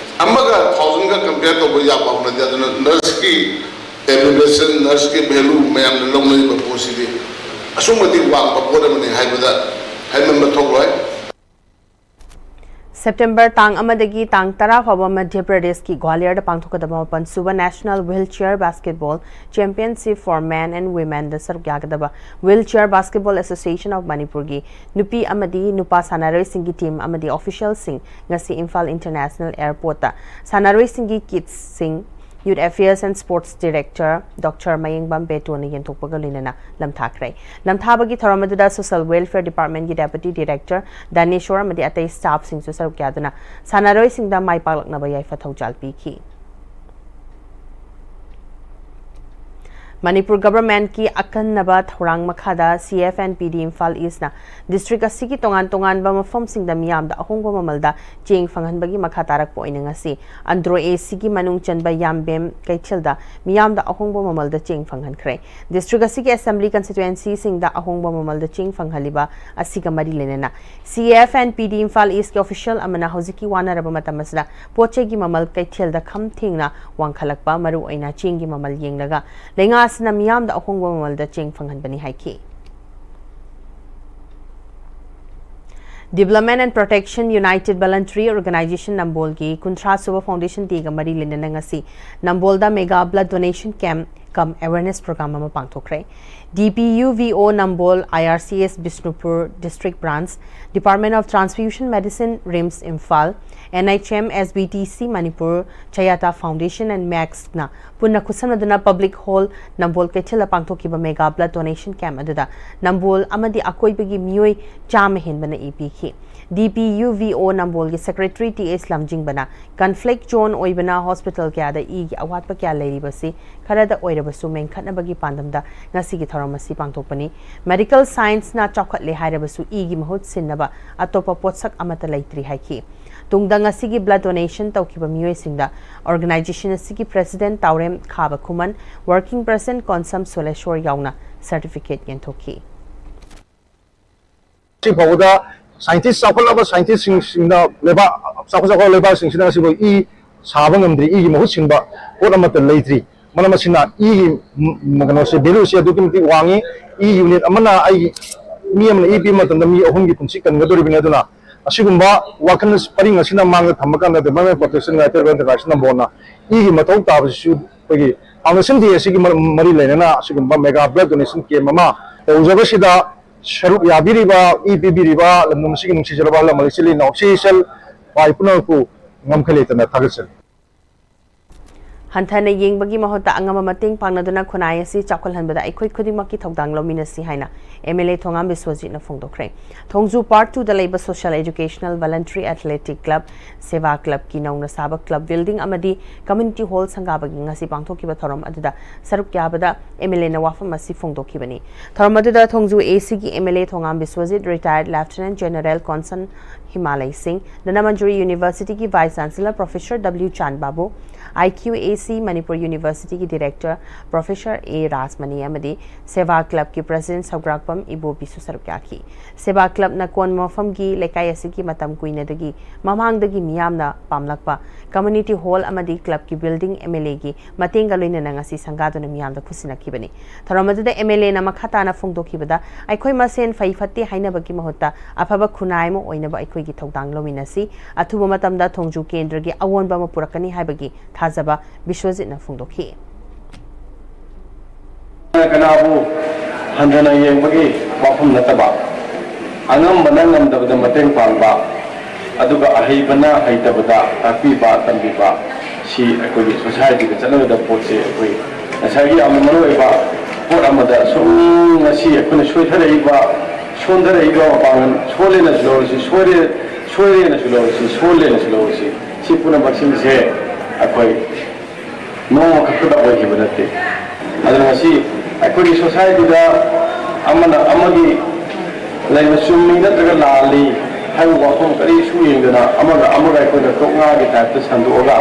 ꯑꯃꯒ thousand ꯒ compare ꯇꯧꯕ ꯌꯥꯕ ꯍꯧꯅꯗꯦ꯫ ꯑꯗꯨꯅ ꯅꯔꯁꯀꯤ ꯑꯦꯕ꯭ꯔꯤꯕꯦꯁꯟ, ꯅꯔꯁꯀꯤ ꯚꯦꯂꯨ ꯃꯌꯥꯝꯅ ꯂꯧꯅꯔꯤꯕ ꯄꯣꯠꯁꯤꯗꯤ ꯑꯁꯨꯛ ꯃꯇꯤꯛ ꯋꯥꯡꯕ ꯄꯣꯠ ꯑꯃꯅꯤ ꯍꯥꯏꯕꯗ ꯍꯥꯏꯃꯟꯕ ꯊꯣꯛꯂꯣꯏ꯫ ꯁꯦꯞꯇꯦꯝꯕꯔ ꯇꯥꯡ ꯑꯃꯗꯒꯤ ꯇꯥꯡ ꯇꯔꯥ ꯐꯥꯎꯕ ꯃꯙ꯭ꯌ ꯄ꯭ꯔꯗꯦꯁꯀꯤ ꯒ꯭ꯋꯥꯂꯤꯌꯔꯗ ꯄꯥꯡꯊꯣꯛꯀꯗꯕ ꯃꯥꯄꯟ ꯁꯨꯕ National Wheelchair Basketball Championship for Men and Women ꯗ ꯁꯔꯨꯛ ꯌꯥꯒꯗꯕ Wheelchair Basketball Association of Manipur ꯒꯤ ꯅꯨꯄꯤ ꯑꯃꯗꯤ ꯅꯨꯄꯥ ꯁꯥꯟꯅꯔꯣꯏꯁꯤꯡꯒꯤ ꯇꯤꯝ ꯑꯃꯗꯤ ꯑꯣꯐꯤꯁꯤꯌꯦꯜꯁꯤꯡ ꯉꯁꯤ ꯏꯝꯐꯥꯜ ꯏꯟꯇꯔꯅꯦꯁꯅꯦꯜ ꯑꯦꯌꯔꯄꯣꯔꯠꯇ ꯁꯥꯟꯅꯔꯣꯏꯁꯤꯡꯒꯤ ꯀꯤꯠꯁꯁꯤꯡ Youth Affairs and Sports Director Doctor ꯃꯌꯦꯡꯕꯝ ꯕꯦꯇꯣꯟꯅ ꯌꯦꯟꯊꯣꯛꯄꯒ ꯂꯣꯏꯅꯅ ꯂꯝꯊꯥꯈ꯭ꯔꯦ꯫ ꯂꯝꯊꯥꯕꯒꯤ ꯊꯧꯔꯝ ꯑꯗꯨꯗ Social Welfare Department ꯀꯤ Deputy Director ꯗꯥꯅꯦꯁꯣꯔ ꯑꯃꯗꯤ ꯑꯇꯩ ꯁ꯭ꯇꯥꯐꯁꯤꯡꯁꯨ ꯁꯔꯨꯛ ꯌꯥꯗꯨꯅ ꯁꯥꯟꯅꯔꯣꯏꯁꯤꯡꯗ ꯃꯥꯏ ꯄꯥꯛꯂꯛꯅꯕ ꯌꯥꯏꯐ ꯊꯧꯖꯥꯜ ꯄꯤꯈꯤ꯫ ꯃꯅꯤꯄꯨꯔ ꯒꯚꯔꯟꯃꯦꯟꯠꯀꯤ ꯑꯀꯟꯅꯕ ꯊꯧꯔꯥꯡ ꯃꯈꯥꯗ ꯁꯤ ꯑꯦꯐ ꯑꯦꯟ ꯄꯤ ꯗꯤ ꯏꯝꯐꯥꯜ ꯏꯁꯅ ꯗꯤꯁꯇ꯭ꯔꯤꯛ ꯑꯁꯤꯒꯤ ꯇꯣꯉꯥꯟ ꯇꯣꯉꯥꯟꯕ ꯃꯐꯝꯁꯤꯡꯗ ꯃꯤꯌꯥꯝꯗ ꯑꯍꯣꯡꯕ ꯃꯃꯜꯗ ꯆꯦꯡ ꯐꯪꯍꯟꯕꯒꯤ ꯃꯈꯥ ꯇꯥꯔꯛꯄ ꯑꯣꯏꯅ ꯉꯁꯤ ꯑꯟꯗ꯭ꯔꯣ ꯑꯦ ꯁꯤꯒꯤ ꯃꯅꯨꯡ ꯆꯟꯕ ꯌꯥꯝꯕꯦꯝ ꯀꯩꯊꯦꯜꯗ ꯃꯤꯌꯥꯝꯗ ꯑꯍꯣꯡꯕ ꯃꯃꯜꯗ ꯆꯦꯡ ꯐꯪꯍꯟꯈ꯭ꯔꯦ꯫ ꯗꯤꯁꯇ꯭ꯔꯤꯛ ꯑꯁꯤꯒꯤ ꯑꯦꯁꯦꯝꯕ꯭ꯂꯤ ꯀꯟꯁꯇꯤꯇ꯭ꯋꯦꯟꯁꯤꯁꯤꯡꯗ ꯑꯍꯣꯡꯕ ꯃꯃꯜꯗ ꯆꯦꯡ ꯐꯪꯍꯜꯂꯤꯕ ꯑꯁꯤꯒ ꯃꯔꯤ ꯂꯩꯅꯅ ꯁꯤ ꯑꯦꯐ ꯑꯦꯟ ꯄꯤ ꯗꯤ ꯏꯝꯐꯥꯜ ꯏꯁꯀꯤ ꯑꯣꯐꯤꯁꯤꯌꯦꯜ ꯑꯃꯅ ꯍꯧꯖꯤꯛꯀꯤ ꯋꯥꯅꯔꯕ ꯃꯇꯝ ꯑꯁꯤꯗ ꯄꯣꯠ ꯆꯩꯒꯤ ꯃꯃꯜ ꯀꯩꯊꯦꯜꯗ ꯈꯝ ꯊꯦꯡꯅ ꯋꯥꯡꯈꯠꯂꯛꯄ, ꯃꯔꯨꯑꯣꯏꯅ ꯆꯦꯡꯒꯤ ꯃꯃꯜ ꯌꯦꯡꯂꯒ ꯂꯩꯉꯥꯛ ꯑꯁꯤꯅ ꯃꯤꯌꯥꯝꯗ ꯑꯍꯣꯡꯕ ꯃꯃꯜꯗ ꯆꯦꯡ ꯐꯪꯍꯟꯕꯅꯤ ꯍꯥꯏꯈꯤ꯫ Development and Protection United Voluntary Organization ꯅꯝꯕꯣꯜꯒꯤ ꯀꯨꯟꯊ꯭ꯔꯥ ꯁꯨꯕ Foundation Day ꯒ ꯃꯔꯤ ꯂꯩꯅꯅ ꯉꯁꯤ ꯅꯝꯕꯣꯜꯗ mega blood donation camp cum awareness program ꯑꯃ ꯄꯥꯡꯊꯣꯛꯈ꯭ꯔꯦ꯫ ꯗꯤ ꯄꯤ U V O Nambol, I R C S Bishnupur district branch, Department of Transfusion Medicine, RIMS Imphal, N H M S B T C Manipur, Chayata Foundation and ꯃꯦꯛꯁꯅ ꯄꯨꯟꯅ ꯈꯨꯠꯁꯝꯅꯗꯨꯅ ꯄꯕ꯭ꯂꯤꯛ ꯍꯣꯜ ꯅꯝꯕꯣꯜ ꯀꯩꯊꯦꯜꯗ ꯄꯥꯡꯊꯣꯛꯈꯤꯕ mega blood donation camp ꯑꯗꯨꯗ ꯅꯝꯕꯣꯜ ꯑꯃꯗꯤ ꯑꯀꯣꯏꯕꯒꯤ ꯃꯤꯑꯣꯏ ꯆꯥꯝꯃ ꯍꯦꯟꯕꯅ ꯏ ꯄꯤꯈꯤ꯫ ꯗꯤ ꯄꯤ U V O ꯅꯝꯕꯣꯜꯒꯤ secretary T ꯑꯦꯁ ꯂꯝꯖꯤꯡꯕꯅ conflict zone ꯑꯣꯏꯕꯅ ꯍꯣꯁꯄꯤꯇꯥꯜ ꯀꯌꯥꯗ ꯏꯒꯤ ꯑꯋꯥꯠꯄ ꯀꯌꯥ ꯂꯩꯔꯤꯕꯁꯤ ꯈꯔꯗ ꯑꯣꯏꯔꯕꯁꯨ ꯃꯦꯟꯈꯠꯅꯕꯒꯤ ꯄꯥꯟꯗꯝꯗ ꯉꯁꯤꯒꯤ ꯊꯧꯔꯝ ꯑꯁꯤ ꯄꯥꯡꯊꯣꯛꯄꯅꯤ꯫ ꯃꯦꯗꯤꯀꯦꯜ ꯁꯥꯏꯟꯁꯅ ꯆꯥꯎꯈꯠꯂꯦ ꯍꯥꯏꯔꯕꯁꯨ ꯏꯒꯤ ꯃꯍꯨꯠ ꯁꯤꯟꯅꯕ ꯑꯇꯣꯞꯄ ꯄꯣꯠꯁꯛ ꯑꯃꯠꯇ ꯂꯩꯇ꯭ꯔꯤ ꯍꯥꯏꯈꯤ꯫ ꯇꯨꯡꯗ ꯉꯁꯤꯒꯤ blood donation ꯇꯧꯈꯤꯕ ꯃꯤꯑꯣꯏꯁꯤꯡꯗ organization ꯑꯁꯤꯒꯤ president ꯇꯥꯎꯔꯦꯝ ꯈꯥꯕ ꯈꯨꯃꯟ, working president ꯀꯣꯟꯁꯝ ꯁꯣꯂꯦꯁꯣꯔ ꯌꯥꯎꯅ certificate ꯌꯦꯟꯊꯣꯛꯈꯤ꯫ ꯉꯁꯤ ꯐꯥꯎꯕꯗ scientist, ꯆꯥꯎꯈꯠꯂꯕ scientistꯁꯤꯡꯁꯤꯡꯅ ꯂꯩꯕꯥꯛ, ꯆꯥꯎꯈꯠ ꯆꯥꯎꯈꯠꯂꯕ ꯂꯩꯕꯥꯛꯁꯤꯡꯁꯤꯅ ꯉꯁꯤꯐꯥꯎ ꯏ ꯁꯥꯕ ꯉꯝꯗ꯭ꯔꯤ, ꯏꯒꯤ ꯃꯍꯨꯠ ꯁꯤꯟꯕ ꯄꯣꯠ ꯑꯃꯠꯇ ꯂꯩꯇ꯭ꯔꯤ꯫ ꯃꯔꯝ ꯑꯁꯤꯅ ꯏꯒꯤ ꯀꯩꯅꯣꯁꯦ, valueꯁꯦ ꯑꯗꯨꯛꯀꯤ ꯃꯇꯤꯛ ꯋꯥꯡꯉꯤ꯫ ꯏ unit ꯑꯃꯅ ꯑꯩꯒꯤ, ꯃꯤ ꯑꯃꯅ ꯏ ꯄꯤꯕ ꯃꯇꯝꯗ ꯃꯤ ꯑꯍꯨꯝꯒꯤ ꯄꯨꯟꯁꯤ ꯀꯟꯒꯗꯧꯔꯤꯕꯅꯤ꯫ ꯑꯗꯨꯅ ꯑꯁꯤꯒꯨꯝꯕ ꯋꯥꯈꯜ ꯄꯔꯤꯡ ꯑꯁꯤꯅ ꯃꯥꯡꯗ ꯊꯝꯕ ꯀꯥꯟꯗ Development Protection United Enterprise ꯅꯝꯕꯣꯜꯅ ꯏꯒꯤ ꯃꯊꯧ ꯇꯥꯕꯁꯤꯁꯨ ꯑꯩꯈꯣꯏꯒꯤ Foundation Day ꯑꯁꯤꯒꯤ ꯃꯔꯤ ꯂꯩꯅꯅ ꯑꯁꯤꯒꯨꯝꯕ mega blood donation camp ꯑꯃ ꯇꯧꯖꯕꯁꯤꯗ ꯁꯔꯨꯛ ꯌꯥꯕꯤꯔꯤꯕ, ꯏ ꯄꯤꯕꯤꯔꯤꯕ ꯂꯝꯗꯝ ꯑꯁꯤꯒꯤ ꯅꯨꯡꯁꯤꯖꯔꯕ ꯑꯍꯜ ꯂꯃꯟ, ꯏꯆꯤꯜ ꯏꯅꯥꯎ, ꯏꯆꯦ ꯏꯆꯜ, ꯚꯥꯏ ꯄꯨꯝꯅꯃꯛꯄꯨ ꯉꯝꯈꯩ ꯂꯩꯇꯅ ꯊꯥꯒꯠꯆꯔꯤ꯫ ꯍꯟꯊꯅ ꯌꯦꯡꯕꯒꯤ ꯃꯍꯨꯠꯇ ꯑꯉꯝꯕ ꯃꯇꯦꯡ ꯄꯥꯡꯅꯗꯨꯅ ꯈꯨꯟꯅꯥꯏ ꯑꯁꯤ ꯆꯥꯎꯈꯠꯍꯟꯕꯗ ꯑꯩꯈꯣꯏ ꯈꯨꯗꯤꯡꯃꯛꯀꯤ ꯊꯧꯗꯥꯡ ꯂꯧꯃꯤꯟꯅꯁꯤ ꯍꯥꯏꯅ MLA ꯊꯣꯉꯥꯝ ꯕꯤꯁ꯭ꯋꯖꯤꯠꯅ ꯐꯣꯡꯗꯣꯛꯈ꯭ꯔꯦ꯫ ꯊꯣꯡꯖꯨ Part Two ꯗ ꯂꯩꯕ Social Educational Voluntary Athletic Club, ꯁꯦꯕꯥ ꯀ꯭ꯂꯕꯀꯤ ꯅꯧꯅ ꯁꯥꯕ ꯀ꯭ꯂꯕ ꯕꯤꯜꯗꯤꯡ ꯑꯃꯗꯤ ꯀꯝꯃ꯭ꯌꯨꯅꯤꯇꯤ ꯍꯣꯜ ꯁꯪꯒꯥꯕꯒꯤ ꯉꯁꯤ ꯄꯥꯡꯊꯣꯛꯈꯤꯕ ꯊꯧꯔꯝ ꯑꯗꯨꯗ ꯁꯔꯨꯛ ꯌꯥꯕꯗ MLAꯅ ꯋꯥꯐꯝ ꯑꯁꯤ ꯐꯣꯡꯗꯣꯛꯈꯤꯕꯅꯤ꯫ ꯊꯧꯔꯝ ꯑꯗꯨꯗ ꯊꯣꯡꯖꯨ ACꯒꯤ MLA ꯊꯣꯉꯥꯝ Biswajit, Retired Lieutenant General Consul ꯍꯤꯃꯥꯂꯩ ꯁꯤꯡ, Dhanamanjuri Universityꯒꯤ Vice Chancellor Professor W ꯆꯥꯟꯕꯥꯕꯨ, IQAC Manipur Universityꯒꯤ Director Professor ꯑꯦ ꯔꯥꯖꯃꯅꯤ ꯑꯃꯗꯤ ꯁꯦꯕꯥ ꯀ꯭ꯂꯕꯀꯤ President ꯁꯧꯒ꯭ꯔꯥꯛꯄꯝ ꯏꯕꯣꯕꯤꯁꯨ ꯁꯔꯨꯛ ꯌꯥꯈꯤ꯫ ꯁꯦꯕꯥ ꯀ꯭ꯂꯕꯅ ꯀꯣꯟꯕ ꯃꯐꯝꯒꯤ ꯂꯩꯀꯥꯏ ꯑꯁꯤꯒꯤ ꯃꯇꯝ ꯀꯨꯏꯅꯗꯒꯤ ꯃꯃꯥꯡꯗꯒꯤ ꯃꯤꯌꯥꯝꯅ ꯄꯥꯝꯂꯛꯄ ꯀꯝꯃ꯭ꯌꯨꯅꯤꯇꯤ ꯍꯣꯜ ꯑꯃꯗꯤ ꯀ꯭ꯂꯕꯀꯤ ꯕꯤꯜꯗꯤꯡ MLAꯒꯤ ꯃꯇꯦꯡꯒ ꯂꯣꯏꯅꯅ ꯉꯁꯤ ꯁꯪꯒꯥꯗꯨꯅ ꯃꯤꯌꯥꯝꯗ ꯈꯨꯠꯁꯤꯟꯅꯈꯤꯕꯅꯤ꯫ ꯊꯧꯔꯝ ꯑꯗꯨꯗ MLAꯅ ꯃꯈꯥ ꯇꯥꯅ ꯐꯣꯡꯗꯣꯛꯈꯤꯕꯗ, ꯑꯩꯈꯣꯏ ꯃꯁꯦꯟ ꯐꯩ ꯐꯠꯇꯦ ꯍꯥꯏꯅꯕꯒꯤ ꯃꯍꯨꯠꯇ ꯑꯐꯕ ꯈꯨꯟꯅꯥꯏ ꯑꯃ ꯑꯣꯏꯅꯕ ꯑꯩꯈꯣꯏꯒꯤ ꯊꯧꯗꯥꯡ ꯂꯧꯃꯤꯟꯅꯁꯤ꯫ ꯑꯊꯨꯕ ꯃꯇꯝꯗ ꯊꯣꯡꯖꯨ ꯀꯦꯟꯗ꯭ꯔꯒꯤ ꯑꯑꯣꯟꯕ ꯑꯃ ꯄꯨꯔꯛꯀꯅꯤ ꯍꯥꯏꯕꯒꯤ ꯊꯥꯖꯕ ꯕꯤꯁ꯭ꯋꯖꯤꯠꯅ ꯐꯣꯡꯗꯣꯛꯈꯤ꯫ ꯀꯅꯥꯕꯨ ꯍꯟꯊꯅ ꯌꯦꯡꯕꯒꯤ ꯋꯥꯐꯝ ꯅꯠꯇꯕ, ꯑꯉꯝꯕꯅ ꯉꯝꯗꯕꯗ ꯃꯇꯦꯡ ꯄꯥꯡꯕ, ꯑꯗꯨꯒ ꯑꯍꯩꯕꯅ ꯍꯩꯇꯕꯗ ꯇꯥꯛꯄꯤꯕ ꯇꯝꯕꯤꯕ, ꯁꯤ ꯑꯩꯈꯣꯏꯒꯤ ꯁꯣꯁꯥꯏꯇꯤꯗ ꯆꯠꯅꯒꯗꯕ ꯄꯣꯠꯁꯤ꯫ ꯑꯩꯈꯣꯏ ꯉꯁꯥꯏꯒꯤ ꯌꯥꯝꯅ ꯃꯔꯨꯑꯣꯏꯕ ꯄꯣꯠ ꯑꯃꯗ ꯁꯨꯝ ꯉꯁꯤ ꯑꯩꯈꯣꯏꯅ ꯁꯣꯏꯊꯔꯛꯏꯕ, ꯁꯣꯟꯊꯔꯛꯏꯕ ꯃꯄꯥꯡꯒꯜ, ꯁꯣꯜꯂꯦꯅꯁꯨ ꯂꯧꯔꯁꯤ, ꯁꯣꯏꯔꯦ, ꯁꯣꯏꯔꯦꯅꯁꯨ ꯂꯧꯔꯁꯤ, ꯁꯣꯜꯂꯦꯅꯁꯨ ꯂꯧꯔꯁꯤ, ꯁꯤ ꯄꯨꯝꯅꯃꯛꯁꯤꯡꯁꯦ ꯑꯩꯈꯣꯏ ꯅꯣꯡꯃ ꯈꯛꯇꯗ ꯑꯣꯏꯈꯤꯕ ꯅꯠꯇꯦ꯫ ꯑꯗꯨꯅ ꯉꯁꯤ ꯑꯩꯈꯣꯏꯒꯤ ꯁꯣꯁꯥꯏꯇꯤꯗ ꯑꯃꯅ ꯑꯃꯒꯤ ꯂꯩꯕ ꯆꯨꯝꯃꯤ ꯅꯠꯇ꯭ꯔꯒ ꯂꯥꯜꯂꯤ ꯍꯥꯏꯕ ꯋꯥꯐꯝ ꯀꯔꯤꯁꯨ ꯌꯦꯡꯗꯅ ꯑꯃꯒ ꯑꯃꯒ ꯑꯩꯈꯣꯏꯅ ꯇꯣꯛꯉꯥꯒꯤ ꯇꯥꯏꯞꯇ ꯁꯟꯗꯣꯛꯑꯒ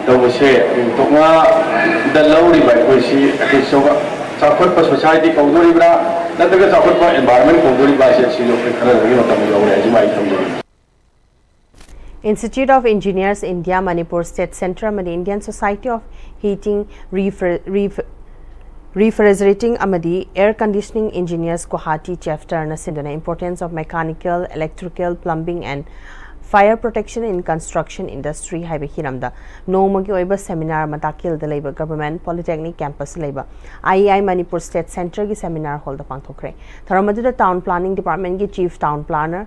ꯇꯧꯕꯁꯦ, ꯑꯩꯈꯣꯏ ꯇꯣꯛꯉꯥꯗ ꯂꯧꯔꯤꯕ ꯑꯩꯈꯣꯏꯁꯤ ꯑꯩꯈꯣꯏ ꯆꯥꯎꯈꯠ-, ꯆꯥꯎꯈꯠꯄ ꯁꯣꯁꯥꯏꯇꯤ ꯀꯧꯗꯣꯔꯤꯕ꯭ꯔꯥ ꯅꯠꯇ꯭ꯔꯒ ꯆꯥꯎꯈꯠꯄ environment ꯀꯧꯗꯣꯔꯤꯕ꯭ꯔꯥ ꯍꯥꯏꯁꯦ ꯁꯤꯁꯨ ꯑꯩꯈꯣꯏ ꯈꯟꯅꯅꯕꯒꯤ ꯃꯇꯝ ꯌꯧꯔꯦ ꯍꯥꯏꯁꯤꯃ ꯑꯩ ꯊꯝꯖꯒꯦ꯫ Institute of Engineers India, Manipur State Centre ꯑꯃꯗꯤ Indian Society of Heating, Refri-, Ref-, Refrigerating ꯑꯃꯗꯤ Air Conditioning Engineers Guwahati Chapterꯅ ꯁꯤꯟꯗꯨꯅ Importance of Mechanical, Electrical, Plumbing and Fire Protection in Construction Industry ꯍꯥꯏꯕ ꯍꯤꯔꯝꯗ ꯅꯣꯡꯃꯒꯤ ꯑꯣꯏꯕ seminar ꯃꯇꯥꯀꯤꯜꯗ ꯂꯩꯕ Government Polytechnic Campus ꯂꯩꯕ IEI Manipur State Centreꯒꯤ seminar hallꯗ ꯄꯥꯡꯊꯣꯛꯈ꯭ꯔꯦ꯫ ꯊꯧꯔꯝ ꯑꯗꯨꯗ Town Planning Departmentꯀꯤ Chief Town Planner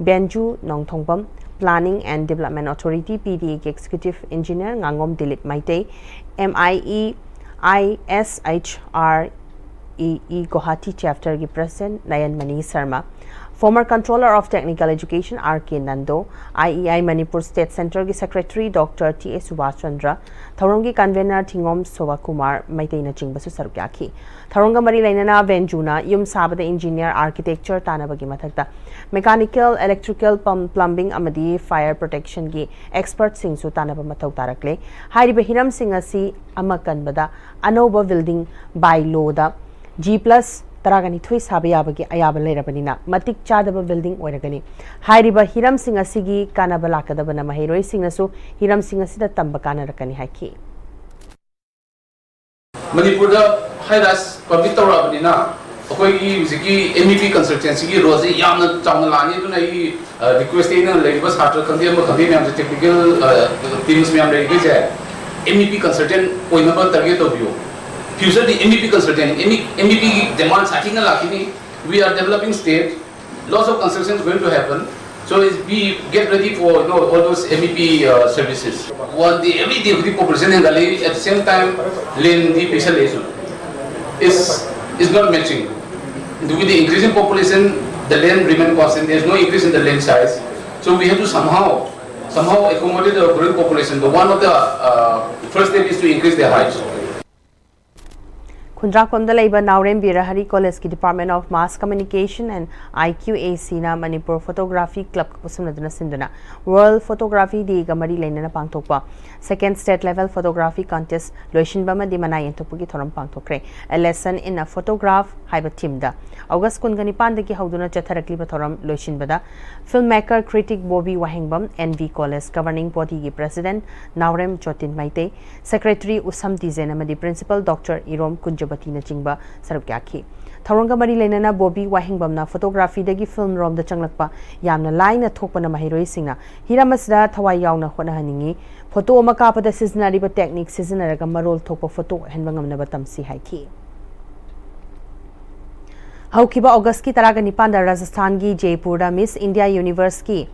ꯕꯦꯟꯖꯨ Nongthongbam, Planning and Development Authority, P D A ꯒꯤ Executive Engineer ꯉꯥꯉꯣꯝ Dilip Meitei, M I E I S H R E E Guwahati Chapter ꯒꯤ President ꯅꯌꯟꯃꯅꯤ Sharma, former Controller of Technical Education R K Nando, I E I Manipur State Center ꯒꯤ Secretary Doctor T A Subhash Chandra, ꯊꯧꯔꯝꯒꯤ Convener ꯊꯤꯉꯣꯝ ꯁꯣꯚꯥ ꯀꯨꯃꯥꯔ ꯃꯩꯇꯩꯅꯆꯤꯡꯕꯁꯨ ꯁꯔꯨꯛ ꯌꯥꯈꯤ꯫ ꯊꯧꯔꯝꯒ ꯃꯔꯤ ꯂꯩꯅꯅ ꯚꯦꯟꯖꯨꯅ ꯌꯨꯝ ꯁꯥꯕꯗ engineer, architecture ꯇꯥꯟꯅꯕꯒꯤ ꯃꯊꯛꯇ mechanical, electrical, pump, plumbing ꯑꯃꯗꯤ fire protection ꯒꯤ expert ꯁꯤꯡꯁꯨ ꯇꯥꯟꯅꯕ ꯃꯊꯧ ꯇꯥꯔꯛꯂꯦ꯫ ꯍꯥꯏꯔꯤꯕ ꯍꯤꯔꯝꯁꯤꯡ ꯑꯁꯤ ꯑꯃ ꯀꯟꯕꯗ ꯑꯅꯧꯕ building by law the G plus ꯇꯔꯥꯒꯅꯤꯊꯣꯏ ꯁꯥꯕ ꯌꯥꯕꯒꯤ ꯑꯌꯥꯕ ꯂꯩꯔꯕꯅꯤꯅ ꯃꯇꯤꯛ ꯆꯥꯗꯕ building ꯑꯣꯏꯔꯒꯅꯤ꯫ ꯍꯥꯏꯔꯤꯕ ꯍꯤꯔꯝꯁꯤꯡ ꯑꯁꯤꯒꯤ ꯀꯥꯟꯅꯕ ꯂꯥꯛꯀꯗꯕꯅ ꯃꯍꯩꯔꯣꯏꯁꯤꯡꯅꯁꯨ ꯍꯤꯔꯝꯁꯤꯡ ꯑꯁꯤꯗ ꯇꯝꯕ ꯀꯥꯟꯅꯔꯛꯀꯅꯤ ꯍꯥꯏꯈꯤ꯫ ꯃꯅꯤꯄꯨꯔꯗ high rise permit ꯇꯧꯔꯛꯑꯕꯅꯤꯅ ꯑꯩꯈꯣꯏꯒꯤ ꯍꯧꯖꯤꯛꯀꯤ M E P consultancy ꯒꯤ role ꯁꯦ ꯌꯥꯝꯅ ꯆꯥꯎꯅ ꯂꯥꯛꯑꯅꯤ꯫ ꯑꯗꯨꯅ ꯑꯩ, ꯑ, request ꯇꯤ ꯑꯩꯅ ꯂꯩꯔꯤꯕ ꯁꯥꯇ꯭ꯔ ꯈꯪꯗꯦ ꯑꯃ ꯈꯪꯗꯦ ꯃꯌꯥꯝꯁꯦ, technical, ꯑ, teams ꯃꯌꯥꯝ ꯂꯩꯔꯤꯈꯩꯁꯦ M E P consultant ꯑꯣꯏꯅꯕ target ꯇꯧꯕꯤꯌꯨ꯫ Future ꯗꯤ M E P consultant, M E, M E P ꯒꯤ demand ꯁꯥꯊꯤꯅ ꯂꯥꯛꯈꯤꯅꯤ꯫ We are developing state, lots of construction is going to happen. So is we get ready for, you know, all those M E P, uh, services. One day, every day ꯍꯧꯖꯤꯛ population ꯍꯦꯟꯒꯠꯂꯛꯏ, at the same time land D ꯄꯤꯛꯁꯜꯂꯛꯏꯁꯨ, is, is not matching. Due to the increasing population, the land remain constant. There is no increase in the land size. So we have to somehow, somehow accommodate the growing population. But one of the, uh, first step is to increase their height. ꯈꯨꯟꯗ꯭ꯔꯥꯛꯄꯝꯗ ꯂꯩꯕ ꯅꯥꯎꯔꯦꯝ ꯕꯤꯔꯍꯔꯤ ꯀꯣꯂꯦꯖꯀꯤ Department of Mass Communication and I Q A C ꯅ Manipur Photography Club ꯈꯨꯠꯁꯝꯅꯗꯨꯅ ꯁꯤꯟꯗꯨꯅ World Photography Day ꯒ ꯃꯔꯤ ꯂꯩꯅꯅ ꯄꯥꯡꯊꯣꯛꯄ Second State Level Photography Contest ꯂꯣꯏꯁꯤꯟꯕ ꯑꯃꯗꯤ ꯃꯅꯥ ꯌꯦꯟꯊꯣꯛꯄꯒꯤ ꯊꯧꯔꯝ ꯄꯥꯡꯊꯣꯛꯈ꯭ꯔꯦ꯫ A Lesson in a Photograph ꯍꯥꯏꯕ theme ꯗ August ꯀꯨꯟꯒ ꯅꯤꯄꯥꯟꯗꯒꯤ ꯍꯧꯗꯨꯅ ꯆꯠꯊꯔꯛꯂꯤꯕ ꯊꯧꯔꯝ ꯂꯣꯏꯁꯤꯟꯕꯗ filmmaker critic ꯕꯣꯕꯤ ꯋꯥꯍꯦꯡꯕꯝ, N V College Governing Body ꯒꯤ President ꯅꯥꯎꯔꯦꯝ ꯖꯣꯇꯤꯟ ꯃꯩꯇꯩ, Secretary ꯎꯁꯝ ꯇꯤꯖꯦꯟ ꯑꯃꯗꯤ Principal Doctor ꯏꯔꯣꯝ ꯀꯨꯟꯖꯕꯇꯤꯅꯆꯤꯡꯕ ꯁꯔꯨꯛ ꯌꯥꯈꯤ꯫ ꯊꯧꯔꯝꯒ ꯃꯔꯤ ꯂꯩꯅꯅ ꯕꯣꯕꯤ ꯋꯥꯍꯦꯡꯕꯝꯅ photography ꯗꯒꯤ film ꯔꯣꯝꯗ ꯆꯪꯂꯛꯄ ꯌꯥꯝꯅ ꯂꯥꯏꯅ ꯊꯣꯛꯄꯅ ꯃꯍꯩꯔꯣꯏꯁꯤꯡꯅ ꯍꯤꯔꯝ ꯑꯁꯤꯗ ꯊꯋꯥꯏ ꯌꯥꯎꯅ ꯍꯣꯠꯅꯍꯟꯅꯤꯡꯏ꯫ Photo ꯑꯃ ꯀꯥꯞꯄꯗ ꯁꯤꯖꯤꯟꯅꯔꯤꯕ technique ꯁꯤꯖꯤꯟꯅꯔꯒ ꯃꯔꯣꯜ ꯊꯣꯛꯄ photo ꯑꯣꯏꯍꯟꯕ ꯉꯝꯅꯕ ꯇꯝꯁꯤ ꯍꯥꯏꯈꯤ꯫ ꯍꯧꯈꯤꯕ August ꯀꯤ ꯇꯔꯥꯒ ꯅꯤꯄꯥꯟꯗ ꯔꯥꯖꯁꯊꯥꯟꯒꯤ ꯖꯦꯄꯨꯔꯗ Miss India Universe ꯀꯤ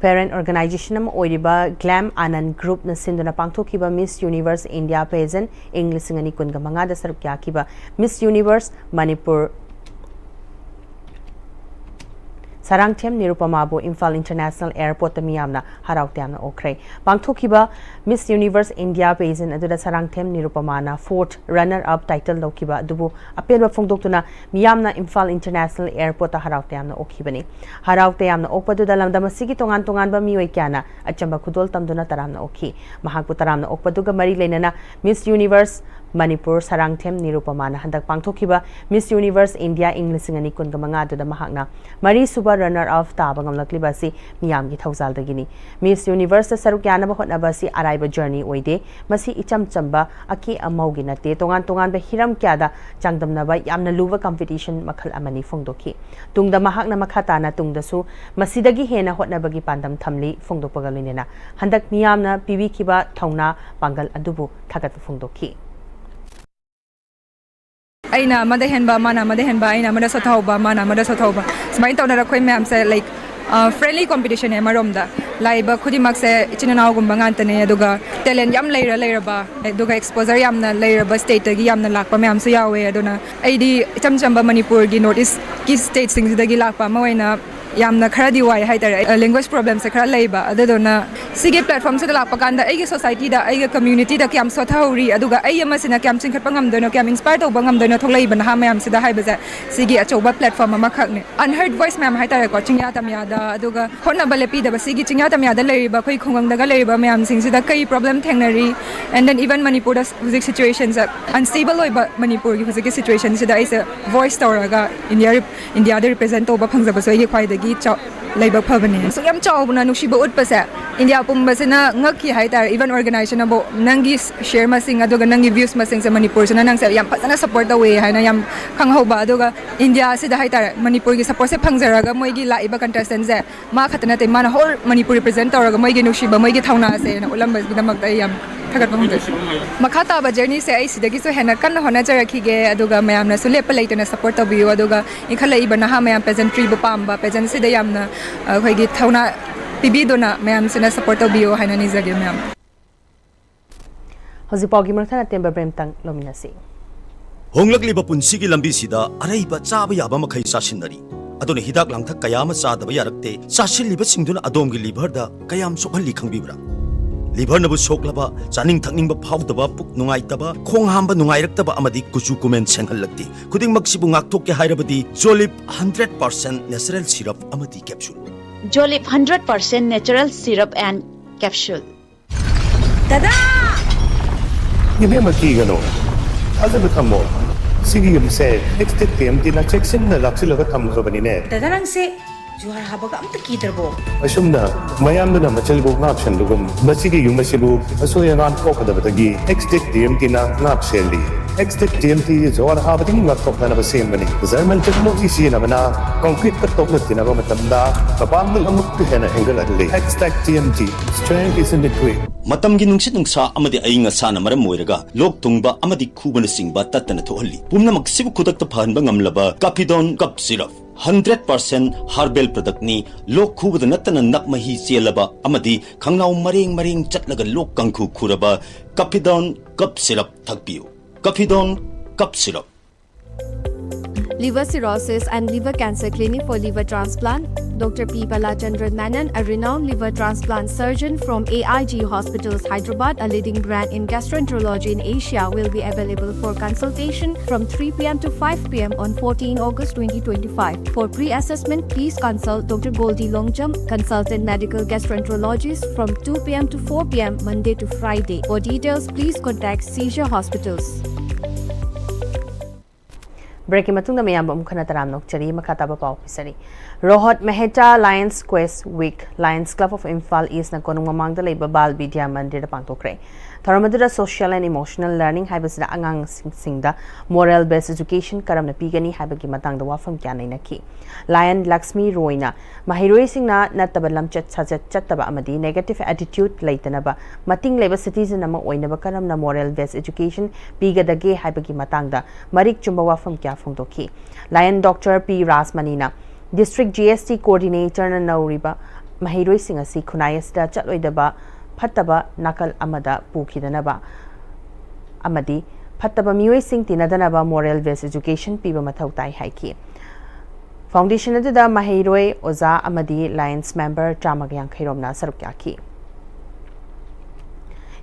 Parent organization ꯑꯃ ꯑꯣꯏꯔꯤꯕ Glam Anand Groupꯅ ꯁꯤꯟꯗꯨꯅ ꯄꯥꯡꯊꯣꯛꯈꯤꯕ Miss Universe India Pageant ꯏꯪ ꯂꯤꯁꯤꯡ ꯑꯅꯤ ꯀꯨꯟꯒ ꯃꯉꯥꯗ ꯁꯔꯨꯛ ꯌꯥꯈꯤꯕ Miss Universe Manipur Sarangthem ꯅꯤꯔꯨꯄꯃꯥꯕꯨ Imphal International Airportꯇ ꯃꯤꯌꯥꯝꯅ ꯍꯔꯥꯎ ꯇꯌꯥꯝꯅ ꯑꯣꯛꯈ꯭ꯔꯦ꯫ ꯄꯥꯡꯊꯣꯛꯈꯤꯕ Miss Universe India Pageant ꯑꯗꯨꯗ Sarangthem ꯅꯤꯔꯨꯄꯃꯥꯅ fourth runner up title ꯂꯧꯈꯤꯕ ꯑꯗꯨꯕꯨ ꯑꯄꯦꯟꯕ ꯐꯣꯡꯗꯣꯛꯇꯨꯅ ꯃꯤꯌꯥꯝꯅ ꯏꯝꯐꯥꯜ International Airportꯇ ꯍꯔꯥꯎ ꯇꯌꯥꯝꯅ ꯑꯣꯛꯈꯤꯕꯅꯤ꯫ ꯍꯔꯥꯎ ꯇꯌꯥꯝꯅ ꯑꯣꯛꯄꯗꯨꯗ ꯂꯝꯗꯝ ꯑꯁꯤꯒꯤ ꯇꯣꯉꯥꯟ ꯇꯣꯉꯥꯟꯕ ꯃꯤꯑꯣꯏ ꯀꯌꯥꯅ ꯑꯆꯝꯕ ꯈꯨꯗꯣꯜ ꯇꯝꯗꯨꯅ ꯇꯔꯥꯝꯅ ꯑꯣꯛꯈꯤ꯫ ꯃꯍꯥꯛꯄꯨ ꯇꯔꯥꯝꯅ ꯑꯣꯛꯄꯗꯨꯒ ꯃꯔꯤ ꯂꯩꯅꯅ Miss Universe ꯃꯅꯤꯄꯨꯔ ꯁꯔꯥꯡꯊꯦꯝ ꯅꯤꯔꯨꯄꯃꯥꯅ ꯍꯟꯗꯛ ꯄꯥꯡꯊꯣꯛꯈꯤꯕ Miss Universe India ꯏꯪ ꯂꯤꯁꯤꯡ ꯑꯅꯤ ꯀꯨꯟꯒ ꯃꯉꯥ ꯑꯗꯨꯗ ꯃꯍꯥꯛꯅ ꯃꯔꯤꯁꯨꯕ runner up ꯇꯥꯕ ꯉꯝꯂꯛꯂꯤꯕ ꯑꯁꯤ ꯃꯤꯌꯥꯝꯒꯤ ꯊꯧꯖꯥꯜꯗꯒꯤꯅꯤ꯫ Miss Universeꯇ ꯁꯔꯨꯛ ꯌꯥꯅꯕ ꯍꯣꯠꯅꯕ ꯑꯁꯤ ꯑꯔꯥꯏꯕ journey ꯑꯣꯏꯗꯦ꯫ ꯃꯁꯤ ꯏꯆꯝ ꯆꯝꯕ ꯑꯀꯦ ꯑꯃꯧꯒꯤ ꯅꯠꯇꯦ, ꯇꯣꯉꯥꯟ ꯇꯣꯉꯥꯟꯕ ꯍꯤꯔꯝ ꯀꯌꯥꯗ ꯆꯥꯡꯗꯝꯅꯕ ꯌꯥꯝꯅ ꯂꯨꯕ competition ꯃꯈꯜ ꯑꯃꯅꯤ ꯐꯣꯡꯗꯣꯛꯈꯤ꯫ ꯇꯨꯡꯗ ꯃꯍꯥꯛꯅ ꯃꯈꯥ ꯇꯥꯅ ꯇꯨꯡꯗꯁꯨ ꯃꯁꯤꯗꯒꯤ ꯍꯦꯟꯅ ꯍꯣꯠꯅꯕꯒꯤ ꯄꯥꯟꯗꯝ ꯊꯝꯂꯤ ꯐꯣꯡꯗꯣꯛꯄꯒ ꯂꯣꯏꯅꯅ ꯍꯟꯗꯛ ꯃꯤꯌꯥꯝꯅ ꯄꯤꯕꯤꯈꯤꯕ ꯊꯧꯅꯥ ꯄꯥꯡꯒꯜ ꯑꯗꯨꯕꯨ ꯊꯥꯒꯠꯄ ꯐꯣꯡꯗꯣꯛꯈꯤ꯫ ꯑꯩꯅ ꯑꯃꯗ ꯍꯦꯟꯕ, ꯃꯥꯅ ꯑꯃꯗ ꯍꯦꯟꯕ, ꯑꯩꯅ ꯑꯃꯗ ꯁꯣꯠꯊꯍꯧꯕ, ꯃꯥꯅ ꯑꯃꯗ ꯁꯣꯠꯊꯍꯧꯕ, ꯁꯨꯃꯥꯏꯅ ꯇꯧꯅꯔꯛꯄ ꯑꯩꯈꯣꯏ ꯃꯌꯥꯝꯁꯦ, like, friendly competitionꯅꯦ ꯑꯃꯔꯣꯝꯗ꯫ ꯂꯥꯛꯏꯕ ꯈꯨꯗꯤꯡꯃꯛꯁꯦ ꯏꯆꯤꯟ ꯏꯅꯥꯎꯒꯨꯝꯕ ꯉꯥꯛꯇꯅꯦ, ꯑꯗꯨꯒ talent ꯌꯥꯝ ꯂꯩꯔ ꯂꯩꯔꯕ, ꯑꯗꯨꯒ exposure ꯌꯥꯝꯅ ꯂꯩꯔꯕ stateꯇꯒꯤ ꯌꯥꯝꯅ ꯂꯥꯛꯄ ꯃꯌꯥꯝꯁꯨ ꯌꯥꯎꯋꯦ꯫ ꯑꯗꯨꯅ ꯑꯩꯗꯤ ꯏꯆꯝ ꯆꯝꯕ ꯃꯅꯤꯄꯨꯔꯒꯤ North Eastꯀꯤ stateꯁꯤꯡꯁꯤꯗꯒꯤ ꯂꯥꯛꯄ ꯑꯃ ꯑꯣꯏꯅ ꯌꯥꯝꯅ ꯈꯔꯗꯤ ꯋꯥꯏ ꯍꯥꯏꯇꯥꯔꯦ꯫ Language problemꯁꯦ ꯈꯔ ꯂꯩꯕ, ꯑꯗꯨꯗꯨꯅ ꯁꯤꯒꯤ platformꯁꯤꯗ ꯂꯥꯛꯄ ꯀꯥꯟꯗ ꯑꯩꯒꯤ societyꯗ, ꯑꯩꯒꯤ communityꯗ ꯀꯌꯥꯝ ꯁꯣꯠꯊꯍꯧꯔꯤ, ꯑꯗꯨꯒ ꯑꯩ ꯑꯃꯁꯤꯅ ꯀꯌꯥꯝ ꯆꯤꯡꯈꯠꯄ ꯉꯝꯗꯣꯏꯅꯣ, ꯀꯌꯥꯝ inspire ꯇꯧꯕ ꯉꯝꯗꯣꯏꯅꯣ ꯊꯣꯛꯂꯛꯏꯕ ꯅꯍꯥ ꯃꯌꯥꯝꯁꯤꯗ ꯍꯥꯏꯕꯁꯦ ꯁꯤꯒꯤ ꯑꯆꯧꯕ platform ꯑꯃꯈꯛꯅꯦ꯫ Unheard voice ꯃꯌꯥꯝ ꯍꯥꯏꯇꯥꯔꯦꯀꯣ, ꯆꯤꯡꯌꯥ ꯇꯝꯌꯥꯗ, ꯑꯗꯨꯒ ꯍꯣꯠꯅꯕ ꯂꯦꯞꯄꯤꯗꯕ ꯁꯤꯒꯤ ꯆꯤꯡꯌꯥ ꯇꯝꯌꯥꯗ ꯂꯩꯔꯤꯕ ꯑꯩꯈꯣꯏ ꯈꯨꯡꯒꯪꯗꯒ ꯂꯩꯔꯤꯕ ꯃꯌꯥꯝꯁꯤꯡꯁꯤꯗ ꯀꯩ problem ꯊꯦꯡꯅꯔꯤ, and then even ꯃꯅꯤꯄꯨꯔꯗ ꯍꯧꯖꯤꯛ situationꯁꯦ unstable ꯑꯣꯏꯕ ꯃꯅꯤꯄꯨꯔꯒꯤ ꯍꯧꯖꯤꯛꯀꯤ situationꯁꯤꯗ ꯑꯩꯁꯦ voice ꯇꯧꯔꯒ India Indiaꯗ represent ꯇꯧꯕ ꯐꯪꯖꯕꯁꯨ ꯑꯩꯒꯤ ꯈ꯭ꯋꯥꯏꯗꯒꯤ ꯆꯥꯎ-, ꯂꯥꯏꯕꯛ ꯐꯕꯅꯦ꯫ ꯑꯁꯨꯛ ꯌꯥꯝ ꯆꯥꯎꯅ ꯅꯨꯡꯁꯤꯕ ꯎꯠꯄꯁꯦ India ꯄꯨꯝꯕꯁꯤꯅ ꯉꯛꯈꯤ ꯍꯥꯏꯇꯥꯔꯦ꯫ Even organizationꯅꯕꯨ ꯅꯪꯒꯤ share ꯃꯁꯤꯡ ꯑꯗꯨꯒ ꯅꯪꯒꯤ views ꯃꯁꯤꯡꯁꯦ ꯃꯅꯤꯄꯨꯔꯁꯤꯅ ꯅꯪꯁꯦ ꯌꯥꯝ ꯐꯖꯅ support ꯇꯧꯋꯦ ꯍꯥꯏꯅ ꯌꯥꯝ ꯈꯪꯍꯧꯕ꯫ ꯑꯗꯨꯒ Indiaꯁꯤꯗ ꯍꯥꯏꯇꯥꯔꯦ ꯃꯅꯤꯄꯨꯔꯒꯤ supportꯁꯦ ꯐꯪꯖꯔꯒ ꯃꯣꯏꯒꯤ ꯂꯥꯛꯏꯕ contestantꯁꯦ ꯃꯥ ꯈꯛꯇ ꯅꯠꯇꯦ, ꯃꯥꯅ whole ꯃꯅꯤꯄꯨꯔ represent ꯇꯧꯔꯒ ꯃꯣꯏꯒꯤ ꯅꯨꯡꯁꯤꯕ, ꯃꯣꯏꯒꯤ ꯊꯧꯅꯥꯁꯦꯅ ꯎꯠꯂꯝꯕꯒꯤꯗꯃꯛꯇ ꯑꯩ ꯌꯥꯝ ꯊꯥꯒꯠꯄ ꯐꯣꯡꯗꯣꯛꯏ꯫ ꯃꯈꯥ ꯇꯥꯕ journeyꯁꯦ ꯑꯩ ꯁꯤꯗꯒꯤꯁꯨ ꯍꯦꯟꯅ ꯀꯟꯅ ꯍꯣꯠꯅꯖꯔꯛꯈꯤꯒꯦ, ꯑꯗꯨꯒ ꯃꯌꯥꯝꯅꯁꯨ ꯂꯦꯞꯄ ꯂꯩꯇꯅ support ꯇꯧꯕꯤꯌꯨ, ꯑꯗꯨꯒ ꯏꯟꯈꯠꯂꯛꯏꯕ ꯅꯍꯥ ꯃꯌꯥꯝ pageantryꯕꯨ ꯄꯥꯝꯕ, pageantꯁꯤꯗ ꯌꯥꯝꯅ, ꯑ, ꯑꯩꯈꯣꯏꯒꯤ ꯊꯧꯅꯥ ꯄꯤꯕꯤꯗꯨꯅ ꯃꯌꯥꯝꯁꯤꯅ ꯁꯞꯄꯣꯔꯠ ꯇꯧꯕꯤꯌꯣ ꯍꯥꯏꯅ ꯅꯤꯖꯒꯦ ꯃꯌꯥꯝ꯫ ꯍꯧꯖꯤꯛꯐꯥꯎꯒꯤ ꯃꯔꯛꯊꯠ ꯑꯇꯦꯟꯕ ꯕ꯭ꯔꯦꯛ ꯑꯃꯇꯪ ꯂꯧꯃꯤꯟꯅꯁꯤ꯫ ꯍꯣꯡꯂꯛꯂꯤꯕ ꯄꯨꯟꯁꯤꯒꯤ ꯂꯝꯕꯤꯁꯤꯗ ꯑꯔꯩꯕ ꯆꯥꯕ ꯌꯥꯕ ꯃꯈꯩ ꯆꯥꯁꯤꯟꯅꯔꯤ꯫ ꯑꯗꯨꯅ ꯍꯤꯗꯥꯛ ꯂꯥꯡꯊꯛ ꯀꯌꯥ ꯑꯃ ꯆꯥꯗꯕ ꯌꯥꯔꯛꯇꯦ꯫ ꯆꯥꯁꯤꯜꯂꯤꯕꯁꯤꯡꯗꯨꯅ ꯑꯗꯣꯝꯒꯤ ꯂꯤꯚꯔꯗ ꯀꯌꯥꯝ ꯁꯣꯛꯍꯜꯂꯤ ꯈꯪꯕꯤꯕ꯭ꯔꯥ? ꯂꯤꯚꯔꯅꯕꯨ ꯁꯣꯛꯂꯕ, ꯆꯥꯅꯤꯡ ꯊꯛꯅꯤꯡꯕ ꯐꯥꯎꯗꯕ, ꯄꯨꯛ ꯅꯨꯡꯉꯥꯏꯇꯕ, ꯈꯣꯡ ꯍꯥꯝꯕ ꯅꯨꯡꯉꯥꯏꯔꯛꯇꯕ ꯑꯃꯗꯤ ꯀꯨꯆꯨ ꯀꯨꯃꯦꯟ ꯁꯦꯡꯍꯜꯂꯛꯇꯦ꯫ ꯈꯨꯗꯤꯡꯃꯛꯁꯤꯕꯨ ꯉꯥꯛꯊꯣꯛꯀꯦ ꯍꯥꯏꯔꯕꯗꯤ ꯖꯣꯂꯤꯞ ꯍꯟꯗ꯭ꯔꯦꯠ ꯄꯥꯔꯁꯦꯟ ꯅꯦꯆꯔꯦꯜ ꯁꯤꯔꯞ ꯑꯃꯗꯤ capsule. Jolip hundred percent natural syrup and capsule. ꯏꯕꯦꯝꯃ, ꯀꯤꯒꯅꯨ, ꯊꯥꯖꯕ ꯊꯝꯃꯣ꯫ ꯁꯤꯒꯤ ꯌꯨꯝꯁꯦ ꯑꯦꯛꯁꯇꯦꯛ ꯇꯤꯑꯦꯝꯇꯤꯅ ꯆꯦꯛꯁꯤꯟꯅ ꯂꯥꯛꯁꯤꯜꯂꯒ ꯊꯝꯈ꯭ꯔꯕꯅꯤꯅꯦ꯫ ꯗꯗꯥ, ꯅꯪꯁꯦ ꯖꯨꯍꯥꯔ ꯍꯥꯕꯒ ꯑꯝꯇ ꯀꯤꯗ꯭ꯔꯕꯣ? ꯑꯁꯨꯝꯅ ꯃꯌꯥꯝꯗꯨꯅ ꯃꯆꯜꯕꯨ ꯉꯥꯛꯁꯟꯕꯒꯨꯝ, ꯃꯁꯤꯒꯤ ꯌꯨꯝ ꯑꯁꯤꯕꯨ ꯑꯁꯣꯏ ꯑꯉꯥꯝ ꯊꯣꯛꯀꯗꯕꯗꯒꯤ ꯑꯦꯛꯁꯇꯦꯛ ꯇꯤꯑꯦꯝꯇꯤꯅ ꯉꯥꯛ ꯁꯦꯜꯂꯤ꯫ ꯑꯦꯛꯁꯇꯦꯛ ꯇꯤꯑꯦꯝꯇꯤ ꯖꯨꯍꯥꯔ ꯍꯥꯕꯗꯒꯤ ꯉꯥꯛꯊꯣꯛꯅꯅꯕ ꯁꯦꯝꯕꯅꯤ꯫ ꯖꯔꯃꯟ ꯇꯦꯛꯅꯣꯂꯣꯖꯤ ꯁꯤꯖꯤꯟꯅꯕꯅ ꯀꯪꯀ꯭ꯔꯤꯠꯀ ꯇꯣꯛꯅ ꯇꯤꯟꯅꯕ ꯃꯇꯝꯗ ꯃꯄꯥꯡꯒꯜ ꯑꯃꯨꯛꯀ ꯍꯦꯟꯅ ꯍꯦꯟꯒꯠꯍꯜꯂꯤ꯫ ꯑꯦꯛꯁꯇꯦꯛ ꯇꯤꯑꯦꯝꯇꯤ, strength is in the grit. ꯃꯇꯝꯒꯤ ꯅꯨꯡꯁꯤꯠ ꯅꯨꯡꯁꯥ ꯑꯃꯗꯤ ꯑꯏꯪ ꯑꯁꯥꯅ ꯃꯔꯝ ꯑꯣꯏꯔꯒ ꯂꯣꯛ ꯊꯨꯡꯕ ꯑꯃꯗꯤ ꯈꯨꯕꯅꯆꯤꯡꯕ ꯇꯠꯇꯅ ꯊꯣꯛꯍꯜꯂꯤ꯫ ꯄꯨꯝꯅꯃꯛꯁꯤꯕꯨ ꯈꯨꯗꯛꯇ ꯐꯍꯟꯕ ꯉꯝꯂꯕ ꯀꯥꯐꯤꯗꯣꯟ cough syrup. Hundred percent herbal ꯄ꯭ꯔꯗꯛꯅꯤ꯫ ꯂꯣꯛ ꯈꯨꯕꯗ ꯅꯠꯇꯅ ꯅꯞ ꯃꯍꯤ ꯆꯦꯜꯂꯕ ꯑꯃꯗꯤ ꯈꯪꯅꯥꯎ ꯃꯔꯦꯡ ꯃꯔꯦꯡ ꯆꯠꯂꯒ ꯂꯣꯛ ꯀꯥꯡꯈꯨ ꯈꯨꯔꯕ ꯀꯥꯐꯤꯗꯣꯟ ꯀꯞ ꯁꯤꯔꯞ ꯊꯛꯄꯤꯌꯨ꯫ ꯀꯥꯐꯤꯗꯣꯟ cough syrup. Liver cirrhosis and liver cancer clinic for liver transplant. Doctor P Balachandran Menon, a renowned liver transplant surgeon from A I G Hospitals, Hyderabad, a leading brand in gastroenterology in Asia, will be available for consultation from three p.m. to five p.m. on fourteen August twenty twenty-five. For pre-assessment, please consult Doctor Goldie Longjam, consultant medical gastroenterologist, from two p.m. to four p.m. Monday to Friday. For details, please contact Seizure Hospitals. ꯕ꯭ꯔꯦꯛꯀꯤ ꯃꯇꯨꯡꯗ ꯃꯌꯥꯝꯕꯨ ꯑꯃꯨꯛ ꯍꯟꯅ ꯇꯔꯥꯝꯅ ꯑꯣꯛꯆꯔꯤ꯫ ꯃꯈꯥ ꯇꯥꯕ ꯄꯥꯎ ꯄꯤꯖꯔꯤ꯫ Rohat Mehta ꯂꯥꯌꯟꯁ Quess week ꯂꯥꯌꯟꯁ club of Imphal ꯏꯁꯅ ꯀꯣꯅꯨꯡ ꯃꯃꯥꯡꯗ ꯂꯩꯕ ꯕꯥꯜ ꯕꯤꯗ꯭ꯌꯥ ꯃꯟꯗꯤꯔꯗ ꯄꯥꯡꯊꯣꯛꯈ꯭ꯔꯦ꯫ ꯊꯧꯔꯝ ꯑꯗꯨꯗ social and emotional learning ꯍꯥꯏꯕꯁꯤꯗ ꯑꯉꯥꯡꯁꯤꯡꯗ moral based education ꯀꯔꯝꯅ ꯄꯤꯒꯅꯤ ꯍꯥꯏꯕꯒꯤ ꯃꯇꯥꯡꯗ ꯋꯥꯐꯝ ꯀꯌꯥ ꯅꯩꯅꯈꯤ꯫ ꯂꯥꯌꯟ ꯂꯛꯁꯃꯤ ꯔꯣꯏꯅ ꯃꯍꯩꯔꯣꯏꯁꯤꯡꯅ ꯅꯠꯇꯕ ꯂꯝꯆꯠ ꯁꯥꯖꯠ ꯆꯠꯇꯕ ꯑꯃꯗꯤ negative attitude ꯂꯩꯇꯅꯕ ꯃꯇꯤꯡ ꯂꯩꯕ citizen ꯑꯃ ꯑꯣꯏꯅꯕ ꯀꯔꯝꯅ moral based education ꯄꯤꯒꯗꯒꯦ ꯍꯥꯏꯕꯒꯤ ꯃꯇꯥꯡꯗ ꯃꯔꯤꯛ ꯆꯨꯝꯕ ꯋꯥꯐꯝ ꯀꯌꯥ ꯐꯣꯡꯗꯣꯛꯈꯤ꯫ ꯂꯥꯌꯟ ꯗꯣꯛꯇꯔ ꯄꯤ ꯔꯥꯖꯃꯅꯤꯅ district G S T coordinatorꯅ ꯅꯧꯔꯤꯕ ꯃꯍꯩꯔꯣꯏꯁꯤꯡ ꯑꯁꯤ ꯈꯨꯟꯅꯥꯏ ꯑꯁꯤꯗ ꯆꯠꯂꯣꯏꯗꯕ ꯐꯠꯇꯕ ꯅꯥꯀꯜ ꯑꯃꯗ ꯄꯨꯈꯤꯗꯅꯕ ꯑꯃꯗꯤ ꯐꯠꯇꯕ ꯃꯤꯑꯣꯏꯁꯤꯡ ꯇꯤꯟꯅꯗꯅꯕ moral based education ꯄꯤꯕ ꯃꯊꯧ ꯇꯥꯏ ꯍꯥꯏꯈꯤ꯫ Foundation ꯑꯗꯨꯗ ꯃꯍꯩꯔꯣꯏ, ꯑꯣꯖꯥ ꯑꯃꯗꯤ Lions member ꯆꯥꯝꯃꯒ ꯌꯥꯡꯈꯩ ꯔꯣꯝꯅ ꯁꯔꯨꯛ ꯌꯥꯈꯤ꯫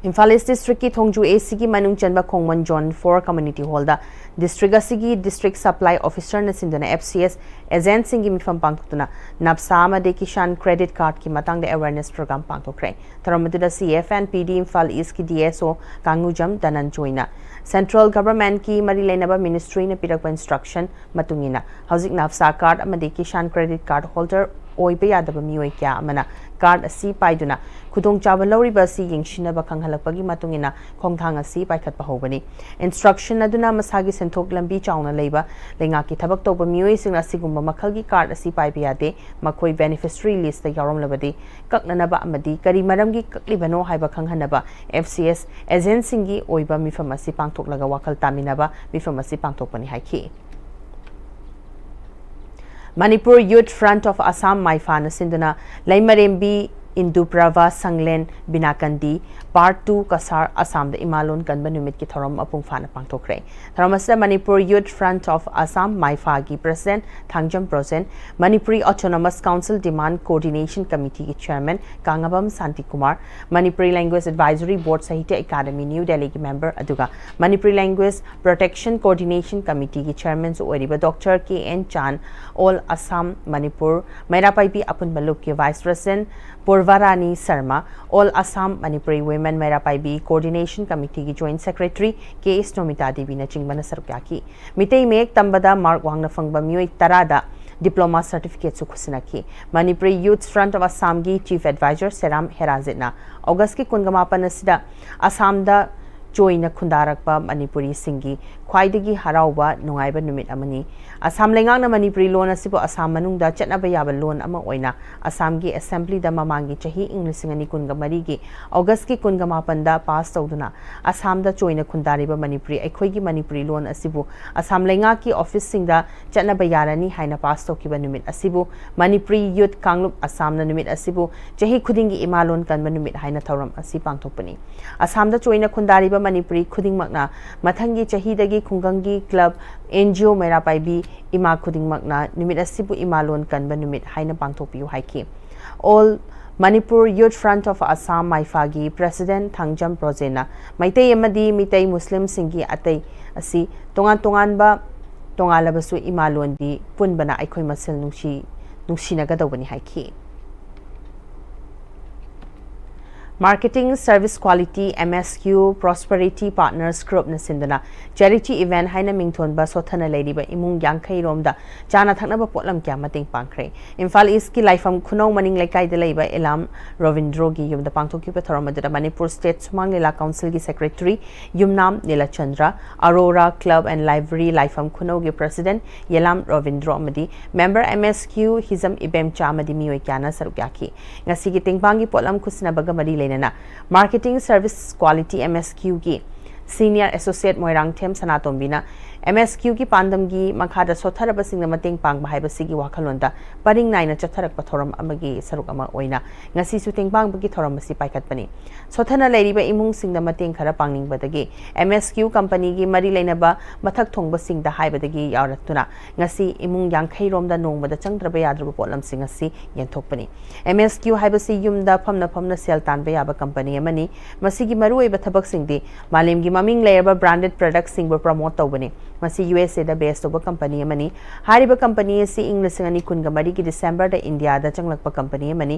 ꯏꯝꯐꯥꯜ ꯏꯁ ꯗꯤꯁꯇ꯭ꯔꯤꯛꯀꯤ ꯊꯣꯡꯖꯨ ꯑꯦ ꯁꯤꯒꯤ ꯃꯅꯨꯡ ꯆꯟꯕ ꯈꯣꯡꯃꯟ ꯖꯣꯟ ꯐꯣꯔ ꯀꯝꯃ꯭ꯌꯨꯅꯤꯇꯤ ꯍꯣꯜꯗ ꯗꯤꯁꯇ꯭ꯔꯤꯛ ꯑꯁꯤꯒꯤ ꯗꯤꯁꯇ꯭ꯔꯤꯛ ꯁꯄ꯭ꯂꯥꯏ ꯑꯣꯐꯤꯁꯔꯅ ꯁꯤꯟꯗꯨꯅ ꯑꯦꯐ ꯁꯤ ꯑꯦꯁ ꯑꯦꯖꯦꯟꯠꯁꯤꯡꯒꯤ ꯃꯤꯐꯝ ꯄꯥꯡꯊꯣꯛꯇꯨꯅ ꯅꯥꯞꯁꯥ ꯑꯃꯗꯤ ꯀꯤꯁꯥꯟ ꯀ꯭ꯔꯦꯗꯤꯠ ꯀꯥꯔꯗꯀꯤ ꯃꯇꯥꯡꯗ ꯑꯦꯋꯦꯔꯅꯦꯁ ꯄ꯭ꯔꯣꯒ꯭ꯔꯥꯝ ꯄꯥꯡꯊꯣꯛꯈ꯭ꯔꯦ꯫ ꯊꯧꯔꯝ ꯑꯗꯨꯗ ꯁꯤ ꯑꯦꯐ ꯑꯦꯟ ꯄꯤ ꯗꯤ ꯏꯝꯐꯥꯜ ꯏꯁꯀꯤ ꯗꯤ ꯑꯦꯁ ꯑꯣ ꯀꯥꯡꯉꯨꯖꯝ ꯙꯅꯟꯖꯣꯏꯅ ꯁꯦꯟꯇ꯭ꯔꯦꯜ ꯒꯚꯔꯟꯃꯦꯟꯠꯀꯤ ꯃꯔꯤ ꯂꯩꯅꯕ ꯃꯤꯅꯤꯁꯇ꯭ꯔꯤꯅ ꯄꯤꯔꯛꯄ ꯏꯟꯁꯇ꯭ꯔꯛꯁꯟ ꯃꯇꯨꯡ ꯏꯟꯅ ꯍꯧꯖꯤꯛ ꯅꯥꯞꯁꯥ ꯀꯥꯔꯗ ꯑꯃꯗꯤ ꯀꯤꯁꯥꯟ ꯀ꯭ꯔꯦꯗꯤꯠ ꯀꯥꯔꯗ ꯍꯣꯜꯗꯔ ꯑꯣꯏꯕ ꯌꯥꯗꯕ ꯃꯤꯑꯣꯏ ꯀꯌꯥ ꯑꯃꯅ ꯀꯥꯔꯗ ꯑꯁꯤ ꯄꯥꯏꯗꯨꯅ ꯈꯨꯗꯣꯡꯆꯥꯕ ꯂꯧꯔꯤꯕ ꯑꯁꯤ ꯌꯦꯡꯁꯤꯟꯅꯕ ꯈꯪꯍꯜꯂꯛꯄꯒꯤ ꯃꯇꯨꯡ ꯏꯟꯅ ꯈꯣꯡꯊꯥꯡ ꯑꯁꯤ ꯄꯥꯏꯈꯠꯄ ꯍꯧꯕꯅꯤ꯫ ꯏꯟꯁꯇ꯭ꯔꯛꯁꯟ ꯑꯗꯨꯅ ꯃꯁꯥꯒꯤ ꯁꯦꯟꯊꯣꯛ ꯂꯝꯕꯤ ꯆꯥꯎꯅ ꯂꯩꯕ ꯂꯩꯉꯥꯛꯀꯤ ꯊꯕꯛ ꯇꯧꯕ ꯃꯤꯑꯣꯏꯁꯤꯡꯅ ꯑꯁꯤꯒꯨꯝꯕ ꯃꯈꯜꯒꯤ ꯀꯥꯔꯗ ꯑꯁꯤ ꯄꯥꯏꯕ ꯌꯥꯗꯦ꯫ ꯃꯈꯣꯏ ꯕꯦꯅꯤꯐꯤꯁꯔꯤ ꯂꯤꯁꯇ ꯌꯥꯎꯔꯝꯂꯕꯗꯤ ꯀꯛꯅꯅꯕ ꯑꯃꯗꯤ ꯀꯔꯤ ꯃꯔꯝꯒꯤ ꯀꯛꯂꯤꯕꯅꯣ ꯍꯥꯏꯕ ꯈꯪꯍꯟꯅꯕ ꯑꯦꯐ ꯁꯤ ꯑꯦꯁ ꯑꯦꯖꯦꯟꯠꯁꯤꯡꯒꯤ ꯑꯣꯏꯕ ꯃꯤꯐꯝ ꯑꯁꯤ ꯄꯥꯡꯊꯣꯛꯂꯒ ꯋꯥꯈꯜ ꯇꯥꯃꯤꯟꯅꯕ ꯃꯤꯐꯝ ꯑꯁꯤ ꯄꯥꯡꯊꯣꯛꯄꯅꯤ ꯍꯥꯏꯈꯤ꯫ Manipur youth front of Assam, ꯃꯥꯏꯐꯥꯅ ꯁꯤꯟꯗꯨꯅ ꯂꯩꯃꯔꯦꯝꯕꯤ ꯏꯟꯗꯨꯄ꯭ꯔꯚ ꯁꯪꯂꯦꯟ ꯕꯤꯅꯥꯀꯟꯗꯤ ꯄꯥꯔꯠ ꯇꯨ ꯀꯁꯥꯔ ꯑꯁꯥꯝꯗ ꯏꯃꯥ ꯂꯣꯟ ꯀꯟꯕ ꯅꯨꯃꯤꯠꯀꯤ ꯊꯧꯔꯝ ꯃꯄꯨꯡ ꯐꯥꯅ ꯄꯥꯡꯊꯣꯛꯈ꯭ꯔꯦ꯫ ꯊꯧꯔꯝ ꯑꯁꯤꯗ Manipur youth front of Assam, ꯃꯥꯏꯐꯥꯒꯤ president Thangjam Projen, Manipuri autonomous council demand coordination ꯀꯃꯤꯇꯤꯒꯤ chairman Kangabam Shantikumar, Manipuri language advisory board Sahitya Akademi new ꯗꯦꯜꯂꯤꯒꯤ ꯃꯦꯝꯕꯔ ꯑꯗꯨꯒ ꯃꯅꯤꯄꯨꯔꯤ ꯂꯦꯡꯒ꯭ꯋꯦꯖ ꯄ꯭ꯔꯣꯇꯦꯛꯁꯟ ꯀꯣꯑꯣꯔꯗꯤꯅꯦꯁꯟ ꯀꯃꯤꯇꯤꯒꯤ ꯆꯤꯌꯔꯃꯦꯟꯁꯨ ꯑꯣꯏꯔꯤꯕ doctor K N Chan, all Assam Manipur ꯃꯩꯔꯥ ꯄꯥꯏꯕꯤ ꯑꯄꯨꯟꯕ ꯂꯨꯞꯀꯤ vice president Purbarani Sharma, all Assam Manipuri women ꯃꯩꯔꯥ ꯄꯥꯏꯕꯤ ꯀꯣꯑꯣꯔꯗꯤꯅꯦꯁꯟ ꯀꯃꯤꯇꯤꯒꯤ joint secretary K S Nomita ꯗꯦꯕꯤꯅꯆꯤꯡꯕꯅ ꯁꯔꯨꯛ ꯌꯥꯈꯤ꯫ ꯃꯤꯇꯩ ꯃꯌꯦꯛ ꯇꯝꯕꯗ ꯃꯥꯔꯛ ꯋꯥꯡꯅ ꯐꯪꯕ ꯃꯤꯑꯣꯏ ꯇꯔꯥꯗ ꯗꯤꯄ꯭ꯂꯣꯃꯥ ꯁꯔꯇꯤꯐꯤꯀꯦꯠꯁꯨ ꯈꯨꯠꯁꯤꯟꯅꯈꯤ꯫ ꯃꯅꯤꯄꯨꯔꯤ ꯌꯨꯊ ꯐ꯭ꯔꯟꯠ ꯑꯣꯐ ꯑꯁꯥꯝꯒꯤ ꯆꯤꯐ ꯑꯦꯗꯚꯥꯏꯖꯔ ꯁꯦꯔꯥꯝ ꯍꯦꯔꯥꯖꯤꯠꯅ ꯑꯣꯒꯁꯀꯤ ꯀꯨꯟꯒ ꯃꯥꯄꯟ ꯑꯁꯤꯗ ꯑꯁꯥꯝꯗ ꯆꯣꯏꯅ ꯈꯨꯟꯗꯥꯔꯛꯄ ꯃꯅꯤꯄꯨꯔꯤꯁꯤꯡꯒꯤ ꯈ꯭ꯋꯥꯏꯗꯒꯤ ꯍꯔꯥꯎꯕ ꯅꯨꯡꯉꯥꯏꯕ ꯅꯨꯃꯤꯠ ꯑꯃꯅꯤ꯫ ꯑꯁꯥꯝ ꯂꯩꯉꯥꯛꯅ ꯃꯅꯤꯄꯨꯔꯤ ꯂꯣꯟ ꯑꯁꯤꯕꯨ ꯑꯁꯥꯝ ꯃꯅꯨꯡꯗ ꯆꯠꯅꯕ ꯌꯥꯕ ꯂꯣꯟ ꯑꯃ ꯑꯣꯏꯅ ꯑꯁꯥꯝꯒꯤ ꯑꯦꯁꯦꯝꯕ꯭ꯂꯤꯗ ꯃꯃꯥꯡꯒꯤ ꯆꯍꯤ ꯏꯪ ꯂꯤꯁꯤꯡ ꯑꯅꯤ ꯀꯨꯟꯒ ꯃꯔꯤꯒꯤ ꯑꯣꯒꯁꯀꯤ ꯀꯨꯟꯒ ꯃꯥꯄꯟꯗ ꯄꯥꯁ ꯇꯧꯗꯨꯅ ꯑꯁꯥꯝꯗ ꯆꯣꯏꯅ ꯈꯨꯟꯗꯥꯔꯤꯕ ꯃꯅꯤꯄꯨꯔꯤ ꯑꯩꯈꯣꯏꯒꯤ ꯃꯅꯤꯄꯨꯔꯤ ꯂꯣꯟ ꯑꯁꯤꯕꯨ ꯑꯁꯥꯝ ꯂꯩꯉꯥꯛꯀꯤ ꯑꯣꯐꯤꯁꯁꯤꯡꯗ ꯆꯠꯅꯕ ꯌꯥꯔꯅꯤ ꯍꯥꯏꯅ ꯄꯥꯁ ꯇꯧꯈꯤꯕ ꯅꯨꯃꯤꯠ ꯑꯁꯤꯕꯨ ꯃꯅꯤꯄꯨꯔꯤ ꯌꯨꯠ ꯀꯥꯡꯂꯨꯞ ꯑꯁꯥꯝꯅ ꯅꯨꯃꯤꯠ ꯑꯁꯤꯕꯨ ꯆꯍꯤ ꯈꯨꯗꯤꯡꯒꯤ ꯏꯃꯥ ꯂꯣꯟ ꯀꯟꯕ ꯅꯨꯃꯤꯠ ꯍꯥꯏꯅ ꯊꯧꯔꯝ ꯑꯁꯤ ꯄꯥꯡꯊꯣꯛꯄꯅꯤ꯫ ꯑꯁꯥꯝꯗ ꯆꯣꯏꯅ ꯈꯨꯟꯗꯥꯔꯤꯕ ꯃꯅꯤꯄꯨꯔꯤ ꯈꯨꯗꯤꯡꯃꯛꯅ ꯃꯊꯪꯒꯤ ꯆꯍꯤꯗꯒꯤ ꯈꯨꯡꯒꯪꯒꯤ ꯀ꯭ꯂꯕ, ꯑꯦꯟ ꯖꯤ ꯑꯣ, ꯃꯩꯔꯥ ꯄꯥꯏꯕꯤ ꯏꯃꯥ ꯈꯨꯗꯤꯡꯃꯛꯅ ꯅꯨꯃꯤꯠ ꯑꯁꯤꯕꯨ ꯏꯃꯥ ꯂꯣꯟ ꯀꯟꯕ ꯅꯨꯃꯤꯠ ꯍꯥꯏꯅ ꯄꯥꯡꯊꯣꯛꯄꯤꯌꯨ ꯍꯥꯏꯈꯤ꯫ All Manipur Youth Front of Assam, ꯃꯥꯏꯐꯥꯒꯤ ꯄ꯭ꯔꯦꯁꯤꯗꯦꯟꯠ ꯊꯥꯡꯖꯝ ꯄ꯭ꯔꯣꯖꯦꯅ ꯃꯩꯇꯩ ꯑꯃꯗꯤ ꯃꯤꯇꯩ ꯃꯨꯁꯂꯤꯝꯁꯤꯡꯒꯤ ꯑꯇꯩ ꯑꯁꯤ ꯇꯣꯉꯥꯟ ꯇꯣꯉꯥꯟꯕ ꯇꯣꯉꯥꯜꯂꯕꯁꯨ ꯏꯃꯥ ꯂꯣꯟꯗꯤ ꯄꯨꯟꯕꯅ ꯑꯩꯈꯣꯏ ꯃꯁꯦꯜ ꯅꯨꯡꯁꯤ ꯅꯨꯡꯁꯤꯅꯒꯗꯧꯕꯅꯤ ꯍꯥꯏꯈꯤ꯫ Marketing Service Quality, M S Q, Prosperity Partners Groupꯅ ꯁꯤꯟꯗꯨꯅ charity event ꯍꯥꯏꯅ ꯃꯤꯡꯊꯣꯟꯕ ꯁꯣꯠꯊꯅ ꯂꯩꯔꯤꯕ ꯏꯃꯨꯡ ꯌꯥꯡꯈꯩ ꯔꯣꯝꯗ ꯆꯥꯅ ꯊꯛꯅꯕ ꯄꯣꯠꯂꯝ ꯀꯌꯥ ꯃꯇꯦꯡ ꯄꯥꯡꯈ꯭ꯔꯦ꯫ ꯏꯝꯐꯥꯜ ꯏꯁꯀꯤ ꯂꯥꯏꯐꯝ ꯈꯨꯅꯧ ꯃꯅꯤꯡ ꯂꯩꯀꯥꯏꯗ ꯂꯩꯕ ꯏꯂꯥꯝ ꯔꯣꯕꯤꯟꯗ꯭ꯔꯣꯒꯤ ꯌꯨꯝꯗ ꯄꯥꯡꯊꯣꯛꯈꯤꯕ ꯊꯧꯔꯝ ꯑꯗꯨꯗ ꯃꯅꯤꯄꯨꯔ ꯁ꯭ꯇꯦꯠ ꯁꯨꯃꯥꯡ ꯂꯤꯂꯥ ꯀꯥꯎꯟꯁꯤꯜꯒꯤ secretary Yumnam Nilachandra, Aurora club and library ꯂꯥꯏꯐꯝ ꯈꯨꯅꯧꯒꯤ ꯄ꯭ꯔꯦꯁꯤꯗꯦꯟꯠ ꯌꯦꯂꯥꯝ ꯔꯣꯕꯤꯟꯗ꯭ꯔꯣ ꯑꯃꯗꯤ member M S Q Hijam Ibemcha ꯑꯃꯗꯤ ꯃꯤꯑꯣꯏ ꯀꯌꯥꯅ ꯁꯔꯨꯛ ꯌꯥꯈꯤ꯫ ꯉꯁꯤꯒꯤ ꯇꯦꯡꯕꯥꯡꯒꯤ ꯄꯣꯠꯂꯝ ꯈꯨꯠꯁꯤꯟꯅꯕꯒ ꯃꯔꯤ ꯂꯩꯅꯅ Marketing Service Quality M S Qꯒꯤ Senior Associate Moirangthem ꯁꯅꯥꯇꯣꯝꯕꯤꯅ M S Qꯒꯤ ꯄꯥꯟꯗꯝꯒꯤ ꯃꯈꯥꯗ ꯁꯣꯠꯊꯔꯕꯁꯤꯡꯅ ꯃꯇꯦꯡ ꯄꯥꯡꯕ ꯍꯥꯏꯕꯁꯤꯒꯤ ꯋꯥꯈꯜꯂꯣꯟꯗ ꯄꯔꯤꯡ ꯅꯥꯏꯅ ꯆꯠꯊꯔꯛꯄ ꯊꯧꯔꯝ ꯑꯃꯒꯤ ꯁꯔꯨꯛ ꯑꯃ ꯑꯣꯏꯅ ꯉꯁꯤꯁꯨ ꯇꯦꯡꯕꯥꯡꯕꯒꯤ ꯊꯧꯔꯝ ꯑꯁꯤ ꯄꯥꯏꯈꯠꯄꯅꯤ꯫ ꯁꯣꯠꯊꯅ ꯂꯩꯔꯤꯕ ꯏꯃꯨꯡꯁꯤꯡꯗ ꯃꯇꯦꯡ ꯈꯔ ꯄꯥꯡꯅꯤꯡꯕꯗꯒꯤ M S Q ꯀꯝꯄꯅꯤꯒꯤ ꯃꯔꯤ ꯂꯩꯅꯕ ꯃꯊꯛ ꯊꯣꯡꯕꯁꯤꯡꯗ ꯍꯥꯏꯕꯗꯒꯤ ꯌꯥꯎꯔꯛꯇꯨꯅ ꯉꯁꯤ ꯏꯃꯨꯡ ꯌꯥꯡꯈꯩ ꯔꯣꯝꯗ ꯅꯣꯡꯃꯗ ꯆꯪꯗ꯭ꯔꯕ ꯌꯥꯗ꯭ꯔꯕ ꯄꯣꯠꯂꯝꯁꯤꯡ ꯑꯁꯤ ꯌꯦꯟꯊꯣꯛꯄꯅꯤ꯫ M S Q ꯍꯥꯏꯕꯁꯤ ꯌꯨꯝꯗ ꯐꯝꯅ ꯐꯝꯅ ꯁꯦꯜ ꯇꯥꯟꯕ ꯌꯥꯕ ꯀꯝꯄꯅꯤ ꯑꯃꯅꯤ꯫ ꯃꯁꯤꯒꯤ ꯃꯔꯨꯑꯣꯏꯕ ꯊꯕꯛꯁꯤꯡꯗꯤ ꯃꯥꯂꯦꯝꯒꯤ ꯃꯃꯤꯡ ꯂꯩꯔꯕ branded productꯁꯤꯡꯕꯨ promote ꯇꯧꯕꯅꯤ꯫ ꯃꯁꯤ U S Aꯗ base ꯇꯧꯕ ꯀꯝꯄꯅꯤ ꯑꯃꯅꯤ꯫ ꯍꯥꯏꯔꯤꯕ ꯀꯝꯄꯅꯤ ꯑꯁꯤ ꯏꯪ ꯂꯤꯁꯤꯡ ꯑꯅꯤ ꯀꯨꯟꯒ ꯃꯔꯤꯒꯤ ꯗꯤꯁꯦꯝꯕꯔꯗ ꯏꯟꯗꯤꯌꯥꯗ ꯆꯪꯂꯛꯄ ꯀꯝꯄꯅꯤ ꯑꯃꯅꯤ꯫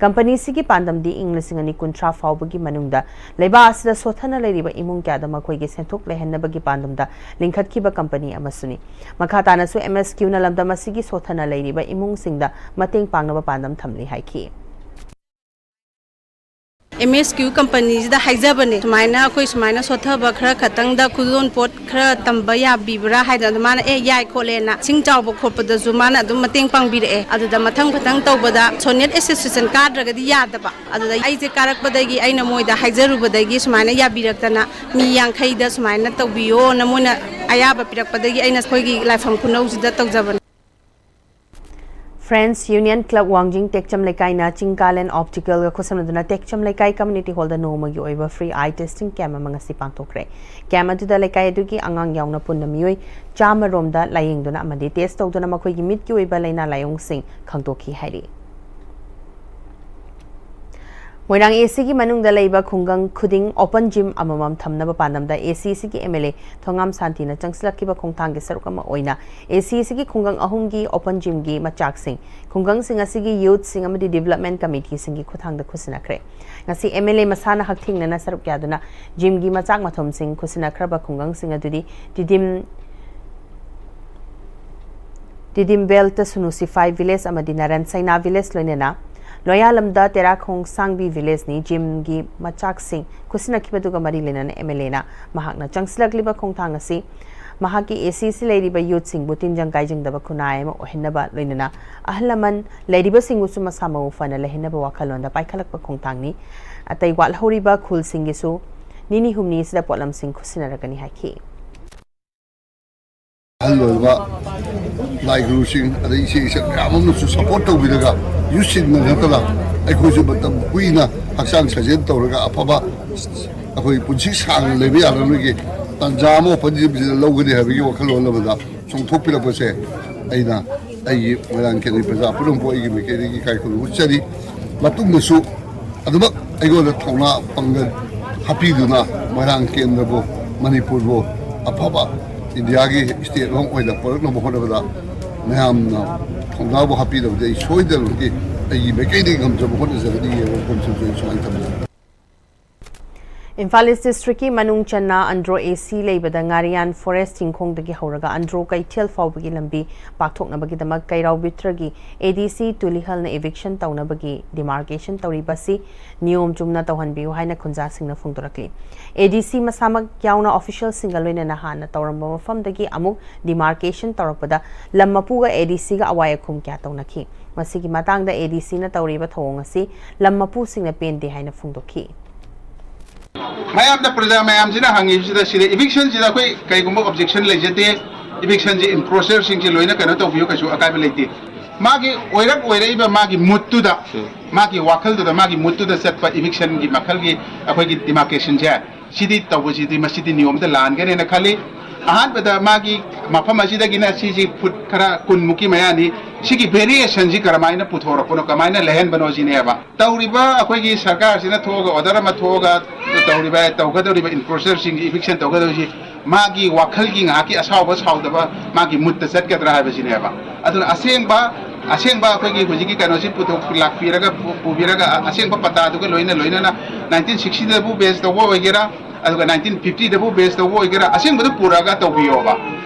ꯀꯝꯄꯅꯤꯁꯤꯒꯤ ꯄꯥꯟꯗꯝꯗꯤ ꯏꯪ ꯂꯤꯁꯤꯡ ꯑꯅꯤ ꯀꯨꯟꯊ꯭ꯔꯥ ꯐꯥꯎꯕꯒꯤ ꯃꯅꯨꯡꯗ ꯂꯩꯕꯥꯛ ꯑꯁꯤꯗ ꯁꯣꯠꯊꯅ ꯂꯩꯔꯤꯕ ꯏꯃꯨꯡ ꯀꯌꯥꯗ ꯃꯈꯣꯏꯒꯤ ꯁꯦꯟꯊꯣꯛ ꯂꯩꯍꯟꯅꯕꯒꯤ ꯄꯥꯟꯗꯝꯗ ꯂꯤꯡꯈꯠꯈꯤꯕ ꯀꯝꯄꯅꯤ ꯑꯃꯁꯨꯅꯤ꯫ ꯃꯈꯥ ꯇꯥꯅꯁꯨ M S Qꯅ ꯂꯝꯗꯝ ꯑꯁꯤꯒꯤ ꯁꯣꯠꯊꯅ ꯂꯩꯔꯤꯕ ꯏꯃꯨꯡꯁꯤꯡꯗ ꯃꯇꯦꯡ ꯄꯥꯡꯅꯕ ꯄꯥꯟꯗꯝ ꯊꯝꯂꯤ ꯍꯥꯏꯈꯤ꯫ ꯑꯦꯝ ꯑꯦꯁ ꯀ꯭ꯌꯨ ꯀꯝꯄꯅꯤꯁꯤꯗ ꯍꯥꯏꯖꯕꯅꯦ, ꯁꯨꯃꯥꯏꯅ ꯑꯩꯈꯣꯏ ꯁꯨꯃꯥꯏꯅ ꯁꯣꯠꯊꯕ ꯈꯔ ꯈꯛꯇꯪꯗ ꯈꯨꯗꯣꯜ ꯄꯣꯠ ꯈꯔ ꯇꯝꯕ ꯌꯥꯕꯤꯕ꯭ꯔꯥ ꯍꯥꯏꯗꯅ꯫ ꯑꯗꯨ ꯃꯥꯅ ꯑꯦ ꯌꯥꯏ ꯈꯣꯠꯂꯦꯅ, ꯏꯁꯤꯡ ꯆꯥꯎꯕ ꯈꯣꯠꯄꯗꯁꯨ ꯃꯥꯅ ꯑꯗꯨꯝ ꯃꯇꯦꯡ ꯄꯥꯡꯕꯤꯔꯛꯑꯦ꯫ ꯑꯗꯨꯗ ꯃꯊꯪ ꯃꯊꯪ ꯇꯧꯕꯗ ꯁꯣꯅꯦꯠ ꯑꯦꯁꯣꯁꯤꯌꯦꯁꯟ ꯀꯥꯗ꯭ꯔꯒꯗꯤ ꯌꯥꯗꯕ꯫ ꯑꯗꯨꯗ ꯑꯩꯁꯦ ꯀꯥꯔꯛꯄꯗꯒꯤ ꯑꯩꯅ ꯃꯣꯏꯗ ꯍꯥꯏꯖꯔꯨꯕꯗꯒꯤ ꯁꯨꯃꯥꯏꯅ ꯌꯥꯕꯤꯔꯛꯇꯅ, ꯃꯤ ꯌꯥꯡꯈꯩꯗ ꯁꯨꯃꯥꯏꯅ ꯇꯧꯕꯤꯌꯣꯅ ꯃꯣꯏꯅ ꯑꯌꯥꯕ ꯄꯤꯔꯛꯄꯗꯒꯤ ꯑꯩꯅ ꯑꯩꯈꯣꯏꯒꯤ ꯂꯥꯏꯐꯝ ꯈꯨꯅꯧꯁꯤꯗ ꯇꯧꯖꯕꯅꯤ꯫ Friends Union Club ꯋꯥꯡꯖꯤꯡ ꯇꯦꯛꯆꯝ ꯂꯩꯀꯥꯏꯅ ꯆꯤꯡ ꯀꯥꯂꯦꯟ ꯑꯣꯞꯇꯤꯀꯦꯜꯒ ꯈꯨꯠꯁꯝꯅꯗꯨꯅ ꯇꯦꯛꯆꯝ ꯂꯩꯀꯥꯏ ꯀꯝꯃ꯭ꯌꯨꯅꯤꯇꯤ ꯍꯣꯜꯗ ꯅꯣꯡꯃꯒꯤ ꯑꯣꯏꯕ ꯐ꯭ꯔꯤ ꯑꯥꯏ ꯇꯦꯁꯇꯤꯡ ꯀꯦꯝ ꯑꯃ ꯉꯁꯤ ꯄꯥꯡꯊꯣꯛꯈ꯭ꯔꯦ꯫ ꯀꯦꯝ ꯑꯗꯨꯗ ꯂꯩꯀꯥꯏ ꯑꯗꯨꯒꯤ ꯑꯉꯥꯡ ꯌꯥꯎꯅ ꯄꯨꯟꯅ ꯃꯤꯑꯣꯏ ꯆꯥꯝꯃ ꯔꯣꯝꯗ ꯂꯥꯌꯦꯡꯗꯨꯅ ꯑꯃꯗꯤ ꯇꯦꯁ ꯇꯧꯗꯨꯅ ꯃꯈꯣꯏꯒꯤ ꯃꯤꯠꯀꯤ ꯑꯣꯏꯕ ꯂꯥꯏꯅꯥ ꯂꯥꯏꯑꯣꯡꯁꯤꯡ ꯈꯪꯗꯣꯛꯈꯤ ꯍꯥꯏꯔꯤ꯫ ꯃꯣꯏꯔꯥꯡ ꯑꯦ ꯁꯤꯒꯤ ꯃꯅꯨꯡꯗ ꯂꯩꯕ ꯈꯨꯡꯒꯪ ꯈꯨꯗꯤꯡ ꯑꯣꯄꯟ ꯖꯤꯝ ꯑꯃꯃꯝ ꯊꯝꯅꯕ ꯄꯥꯟꯗꯝꯗ ꯑꯦ ꯁꯤ ꯁꯤꯒꯤ ꯑꯦꯝ ꯑꯦꯜ ꯑꯦ ꯊꯣꯉꯥꯝ ꯁꯥꯟꯇꯤꯅ ꯆꯪꯁꯤꯜꯂꯛꯈꯤꯕ ꯈꯣꯡꯊꯥꯡꯒꯤ ꯁꯔꯨꯛ ꯑꯃ ꯑꯣꯏꯅ ꯑꯦ ꯁꯤ ꯁꯤꯒꯤ ꯈꯨꯡꯒꯪ ꯑꯍꯨꯝꯒꯤ ꯑꯣꯄꯟ ꯖꯤꯝꯒꯤ ꯃꯆꯥꯛꯁꯤꯡ ꯈꯨꯡꯒꯪꯁꯤꯡ ꯑꯁꯤꯒꯤ ꯌꯨꯠꯁꯤꯡ ꯑꯃꯗꯤ ꯗꯤꯕꯂꯞꯃꯦꯟ ꯀꯃꯤꯇꯤꯁꯤꯡꯒꯤ ꯈꯨꯠꯊꯥꯡꯗ ꯈꯨꯠꯁꯤꯟꯅꯈ꯭ꯔꯦ꯫ ꯉꯁꯤ ꯑꯦꯝ ꯑꯦꯜ ꯑꯦ ꯃꯁꯥꯅ ꯍꯛꯊꯦꯡꯅꯅ ꯁꯔꯨꯛ ꯌꯥꯗꯨꯅ ꯖꯤꯝꯒꯤ ꯃꯆꯥꯛ ꯃꯊꯨꯝꯁꯤꯡ ꯈꯨꯠꯁꯤꯟꯅꯈ꯭ꯔꯕ ꯈꯨꯡꯒꯪꯁꯤꯡ ꯑꯗꯨꯗꯤ ꯇꯤꯗꯤꯝ ꯇꯤꯗꯤꯝ ꯕꯦꯜꯇ ꯁꯨꯅꯨ ꯁꯤꯐꯥꯏ ꯚꯤꯂꯦꯖ ꯑꯃꯗꯤ ꯅꯔꯟ ꯁꯩꯅꯥ ꯚꯤꯂꯦꯖ ꯂꯣꯏꯅꯅ ꯂꯣꯌꯥꯂꯝꯗ ꯇꯦꯔꯥꯈꯣꯡ ꯁꯥꯡꯕꯤ ꯚꯤꯂꯦꯖꯅꯤ꯫ ꯖꯤꯝꯒꯤ ꯃꯆꯥꯛꯁꯤꯡ ꯈꯨꯠꯁꯤꯟꯅꯈꯤꯕꯗꯨꯒ ꯃꯔꯤ ꯂꯩꯅꯅ ꯑꯦꯝ ꯑꯦꯜ ꯑꯦꯅ ꯃꯍꯥꯛꯅ ꯆꯪꯁꯤꯜꯂꯛꯂꯤꯕ ꯈꯣꯡꯊꯥꯡ ꯑꯁꯤ ꯃꯍꯥꯛꯀꯤ ꯑꯦ ꯁꯤ ꯁꯤ ꯂꯩꯔꯤꯕ ꯌꯨꯠꯁꯤꯡꯕꯨ ꯇꯤꯟꯖꯪ ꯀꯥꯏꯖꯪꯗꯕ ꯈꯨꯟꯅꯥꯏ ꯑꯃ ꯑꯣꯏꯍꯟꯅꯕ ꯂꯣꯏꯅꯅ ꯑꯍꯜ ꯂꯃꯟ ꯂꯩꯔꯤꯕꯁꯤꯡꯕꯨꯁꯨ ꯃꯁꯥ ꯃꯎ ꯐꯅ ꯂꯩꯍꯟꯅꯕ ꯋꯥꯈꯜꯂꯣꯟꯗ ꯄꯥꯏꯈꯠꯂꯛꯄ ꯈꯣꯡꯊꯥꯡꯅꯤ꯫ ꯑꯇꯩ ꯋꯥꯠꯍꯧꯔꯤꯕ ꯈꯨꯜꯁꯤꯡꯒꯤꯁꯨ ꯅꯤꯅꯤ ꯍꯨꯝꯅꯤ ꯑꯁꯤꯗ ꯄꯣꯠꯂꯝꯁꯤꯡ ꯈꯨꯠꯁꯤꯟꯅꯔꯛꯀꯅꯤ ꯍꯥꯏꯈꯤ꯫ ꯑꯍꯜ ꯑꯣꯏꯔꯕ ꯂꯥꯏ ꯒꯨꯔꯨꯁꯤꯡ, ꯑꯗꯩ ꯏꯆꯦ ꯏꯆꯟ ꯃꯌꯥꯝ ꯑꯃꯅꯁꯨ ꯁꯄꯣꯔꯠ ꯇꯧꯕꯤꯔꯒ, ꯌꯨꯠꯁꯤꯡꯅ ꯅꯠꯇꯅ ꯑꯩꯈꯣꯏꯁꯨ ꯃꯇꯝ ꯀꯨꯏꯅ ꯍꯛꯆꯥꯡ ꯁꯥꯖꯦꯜ ꯇꯧꯔꯒ ꯑꯐꯕ, ꯑꯩꯈꯣꯏ ꯄꯨꯟꯁꯤ ꯁꯥꯡꯅ ꯂꯩꯕ ꯌꯥꯅꯕꯒꯤ ꯇꯥꯟꯖꯥ ꯑꯃ ꯑꯣꯄꯟ ꯖꯤꯝꯁꯤꯗ ꯂꯧꯒꯅꯤ ꯍꯥꯏꯕꯒꯤ ꯋꯥꯈꯜꯂꯣꯟ ꯑꯃꯗ ꯆꯣꯡꯊꯣꯛꯄꯤꯔꯛꯄꯁꯦ ꯑꯩꯅ ꯑꯩꯒꯤ ꯃꯣꯏꯔꯥꯡ ꯀꯦꯟꯗ꯭ꯔꯒꯤ ꯄ꯭ꯔꯖꯥ ꯄꯨꯝꯅꯃꯛꯄꯨ ꯑꯩꯒꯤ ꯃꯥꯏꯀꯩꯗꯒꯤ ꯏꯀꯥꯏ ꯈꯨꯝꯅꯕ ꯎꯠꯆꯔꯤ꯫ ꯃꯇꯨꯡꯗꯁꯨ ꯑꯗꯨꯃꯛ ꯑꯩꯉꯣꯟꯗ ꯊꯧꯅꯥ ꯄꯥꯡꯒꯜ ꯍꯥꯞꯄꯤꯗꯨꯅ ꯃꯣꯏꯔꯥꯡ ꯀꯦꯟꯗ꯭ꯔꯕꯨ, ꯃꯅꯤꯄꯨꯔꯕꯨ ꯑꯐꯕ ꯏꯟꯗꯤꯌꯥꯒꯤ ꯁ꯭ꯇꯦꯠ ꯑꯃ ꯑꯣꯏꯅ ꯄꯨꯔꯛꯅꯕ ꯍꯣꯠꯅꯕꯗ ꯃꯌꯥꯝꯅ ꯊꯧꯅꯥꯕꯨ ꯍꯥꯞꯄꯤꯔꯕꯗꯤ ꯑꯩ ꯁꯣꯏꯗꯅꯃꯛꯀꯤ ꯑꯩꯒꯤ ꯃꯥꯏꯀꯩꯗꯒꯤ ꯉꯝꯖꯕ ꯍꯣꯠꯅꯖꯒꯅꯤ ꯍꯥꯏꯕ ꯋꯥꯐꯝꯁꯤꯡꯁꯨ ꯑꯩ ꯁꯨꯃꯥꯏꯅ ꯊꯝꯖꯒꯦ꯫ ꯏꯝꯐꯥꯜ ꯏꯁ ꯗꯤꯁꯇ꯭ꯔꯤꯛꯀꯤ ꯃꯅꯨꯡ ꯆꯟꯅ ꯑꯟꯗ꯭ꯔꯣ ꯑꯦ ꯁꯤ ꯂꯩꯕꯗ ꯉꯥꯔꯤꯌꯥꯟ ꯐꯣꯔꯦꯁ ꯆꯤꯡꯈꯣꯡꯗꯒꯤ ꯍꯧꯔꯒ ꯑꯟꯗ꯭ꯔꯣ ꯀꯩꯊꯦꯜ ꯐꯥꯎꯕꯒꯤ ꯂꯝꯕꯤ ꯄꯥꯛꯊꯣꯛꯅꯕꯒꯤꯗꯃꯛ ꯀꯩꯔꯥꯎ ꯕꯤꯇ꯭ꯔꯒꯤ ꯑꯦ ꯗꯤ ꯁꯤ ꯇꯨꯂꯤꯍꯜꯅ ꯏꯚꯤꯛꯁꯟ ꯇꯧꯅꯕꯒꯤ ꯗꯤꯃꯥꯔꯀꯦꯁꯟ ꯇꯧꯔꯤꯕ ꯑꯁꯤ ꯅꯤꯌꯣꯝ ꯆꯨꯝꯅ ꯇꯧꯍꯟꯕꯤꯌꯨ ꯍꯥꯏꯅ ꯈꯨꯟꯖꯥꯁꯤꯡꯅ ꯐꯣꯡꯗꯣꯔꯛꯂꯤ꯫ ꯑꯦ ꯗꯤ ꯁꯤ ꯃꯁꯥꯃꯛ ꯌꯥꯎꯅ ꯑꯣꯐꯤꯁꯤꯌꯦꯜꯁꯤꯡꯒ ꯂꯣꯏꯅꯅ ꯍꯥꯟꯅ ꯇꯧꯔꯝꯕ ꯃꯐꯝꯗꯒꯤ ꯑꯃꯨꯛ ꯗꯤꯃꯥꯔꯀꯦꯁꯟ ꯇꯧꯔꯛꯄꯗ ꯂꯝ ꯃꯄꯨꯒ ꯑꯦ ꯗꯤ ꯁꯤꯒ ꯑꯋꯥꯏ ꯑꯈꯨꯝ ꯀꯌꯥ ꯇꯧꯅꯈꯤ꯫ ꯃꯁꯤꯒꯤ ꯃꯇꯥꯡꯗ ꯑꯦ ꯗꯤ ꯁꯤꯅ ꯇꯧꯔꯤꯕ ꯊꯧꯑꯣꯡ ꯑꯁꯤ ꯂꯝ ꯃꯄꯨꯁꯤꯡꯅ ꯄꯦꯟꯗꯦ ꯍꯥꯏꯅ ꯐꯣꯡꯗꯣꯛꯈꯤ꯫ ꯃꯌꯥꯝꯅ, ꯄ꯭ꯔꯖꯥ ꯃꯌꯥꯝꯁꯤꯅ ꯍꯪꯉꯤꯕꯁꯤꯗ, ꯁꯤꯗ ꯏꯚꯤꯛꯁꯟꯁꯤꯗ ꯑꯩꯈꯣꯏ ꯀꯩꯒꯨꯝꯕ ꯑꯣꯕꯖꯦꯛꯁꯟ ꯂꯩꯖꯗꯦ, ꯏꯚꯤꯛꯁꯟꯁꯤ ꯏꯟ ꯄ꯭ꯔꯣꯁꯦꯁꯁꯤꯡꯁꯤ ꯂꯣꯏꯅ ꯀꯩꯅꯣ ꯇꯧꯕꯤꯌꯨ, ꯀꯩꯁꯨ ꯑꯀꯥꯏꯕ ꯂꯩꯇꯦ꯫ ꯃꯥꯒꯤ ꯑꯣꯏꯔꯛ ꯑꯣꯏꯔꯛꯏꯕ ꯃꯥꯒꯤ ꯃꯨꯠꯇꯨꯗ, ꯎꯝ꯫ ꯃꯥꯒꯤ ꯋꯥꯈꯜꯗꯨꯗ, ꯃꯥꯒꯤ ꯃꯨꯠꯇꯨꯗ ꯆꯠꯄ ꯏꯚꯤꯛꯁꯟꯒꯤ ꯃꯈꯜꯒꯤ ꯑꯩꯈꯣꯏꯒꯤ ꯗꯤꯃꯥꯔꯀꯦꯁꯟꯁꯦ, ꯁꯤꯗꯤ ꯇꯧꯕꯁꯤꯗꯤ, ꯃꯁꯤꯗꯤ ꯅꯤꯌꯣꯝꯗ ꯂꯥꯟꯒꯅꯦꯅ ꯈꯜꯂꯤ꯫ ꯑꯍꯥꯟꯕꯗ ꯃꯥꯒꯤ ꯃꯐꯝ ꯑꯁꯤꯗꯒꯤꯅ ꯁꯤꯁꯤ ꯐꯨꯠ ꯈꯔ ꯀꯨꯟꯃꯨꯛꯀꯤ ꯃꯌꯥꯅꯤ, ꯁꯤꯒꯤ ꯚꯦꯔꯤꯌꯦꯁꯟꯁꯤ ꯀꯔꯝꯍꯥꯏꯅ ꯄꯨꯊꯣꯔꯛꯄꯅꯣ, ꯀꯃꯥꯏꯅ ꯂꯩꯍꯟꯕꯅꯣ ꯁꯤꯅꯦꯕ꯫ ꯇꯧꯔꯤꯕ ꯑꯩꯈꯣꯏꯒꯤ ꯁꯔꯀꯥꯔꯁꯤꯅ ꯊꯣꯛꯑꯒ, ꯑꯣꯔꯗꯔ ꯑꯃ ꯊꯣꯛꯑꯒ ꯇꯧꯔꯤꯕ, ꯇꯧꯒꯗꯧꯔꯤꯕ ꯏꯟꯐꯣꯔꯁꯔꯁꯤꯡꯒꯤ ꯏꯚꯤꯛꯁꯟ ꯇꯧꯒꯗꯧꯔꯤꯁꯤ ꯃꯥꯒꯤ ꯋꯥꯈꯜꯒꯤ ꯉꯥꯏꯍꯥꯛꯀꯤ ꯑꯁꯥꯎꯕ ꯁꯥꯎꯗꯕ ꯃꯥꯒꯤ ꯃꯨꯠꯇ ꯆꯠꯀꯗ꯭ꯔꯥ ꯍꯥꯏꯕꯁꯤꯅꯦꯕ꯫ ꯑꯗꯨꯅ ꯑꯁꯦꯡꯕ, ꯑꯁꯦꯡꯕ ꯑꯩꯈꯣꯏꯒꯤ ꯍꯧꯖꯤꯛꯀꯤ ꯀꯩꯅꯣꯁꯤ ꯄꯨꯊꯣꯛ ꯂꯥꯛꯄꯤꯔꯒ, ꯄꯨ-, ꯄꯨꯕꯤꯔꯒ ꯑꯁꯦꯡꯕ ꯄꯇꯥꯗꯨꯒ ꯂꯣꯏꯅ ꯂꯣꯏꯅꯅ ꯅꯥꯏꯟꯇꯤꯟ ꯁꯤꯛꯁꯇꯤꯗꯕꯨ ꯕꯦꯖ ꯇꯧꯕ ꯑꯣꯏꯒꯦꯔꯥ, ꯑꯗꯨꯒ ꯅꯥꯏꯟꯇꯤꯟ ꯐꯤꯐꯇꯤꯗꯕꯨ ꯕꯦꯖ ꯇꯧꯕ ꯑꯣꯏꯒꯦꯔꯥ, ꯑꯁꯦꯡꯕꯗꯨ ꯄꯨꯔꯛꯑꯒ ꯇꯧꯕꯤꯌꯣꯕ꯫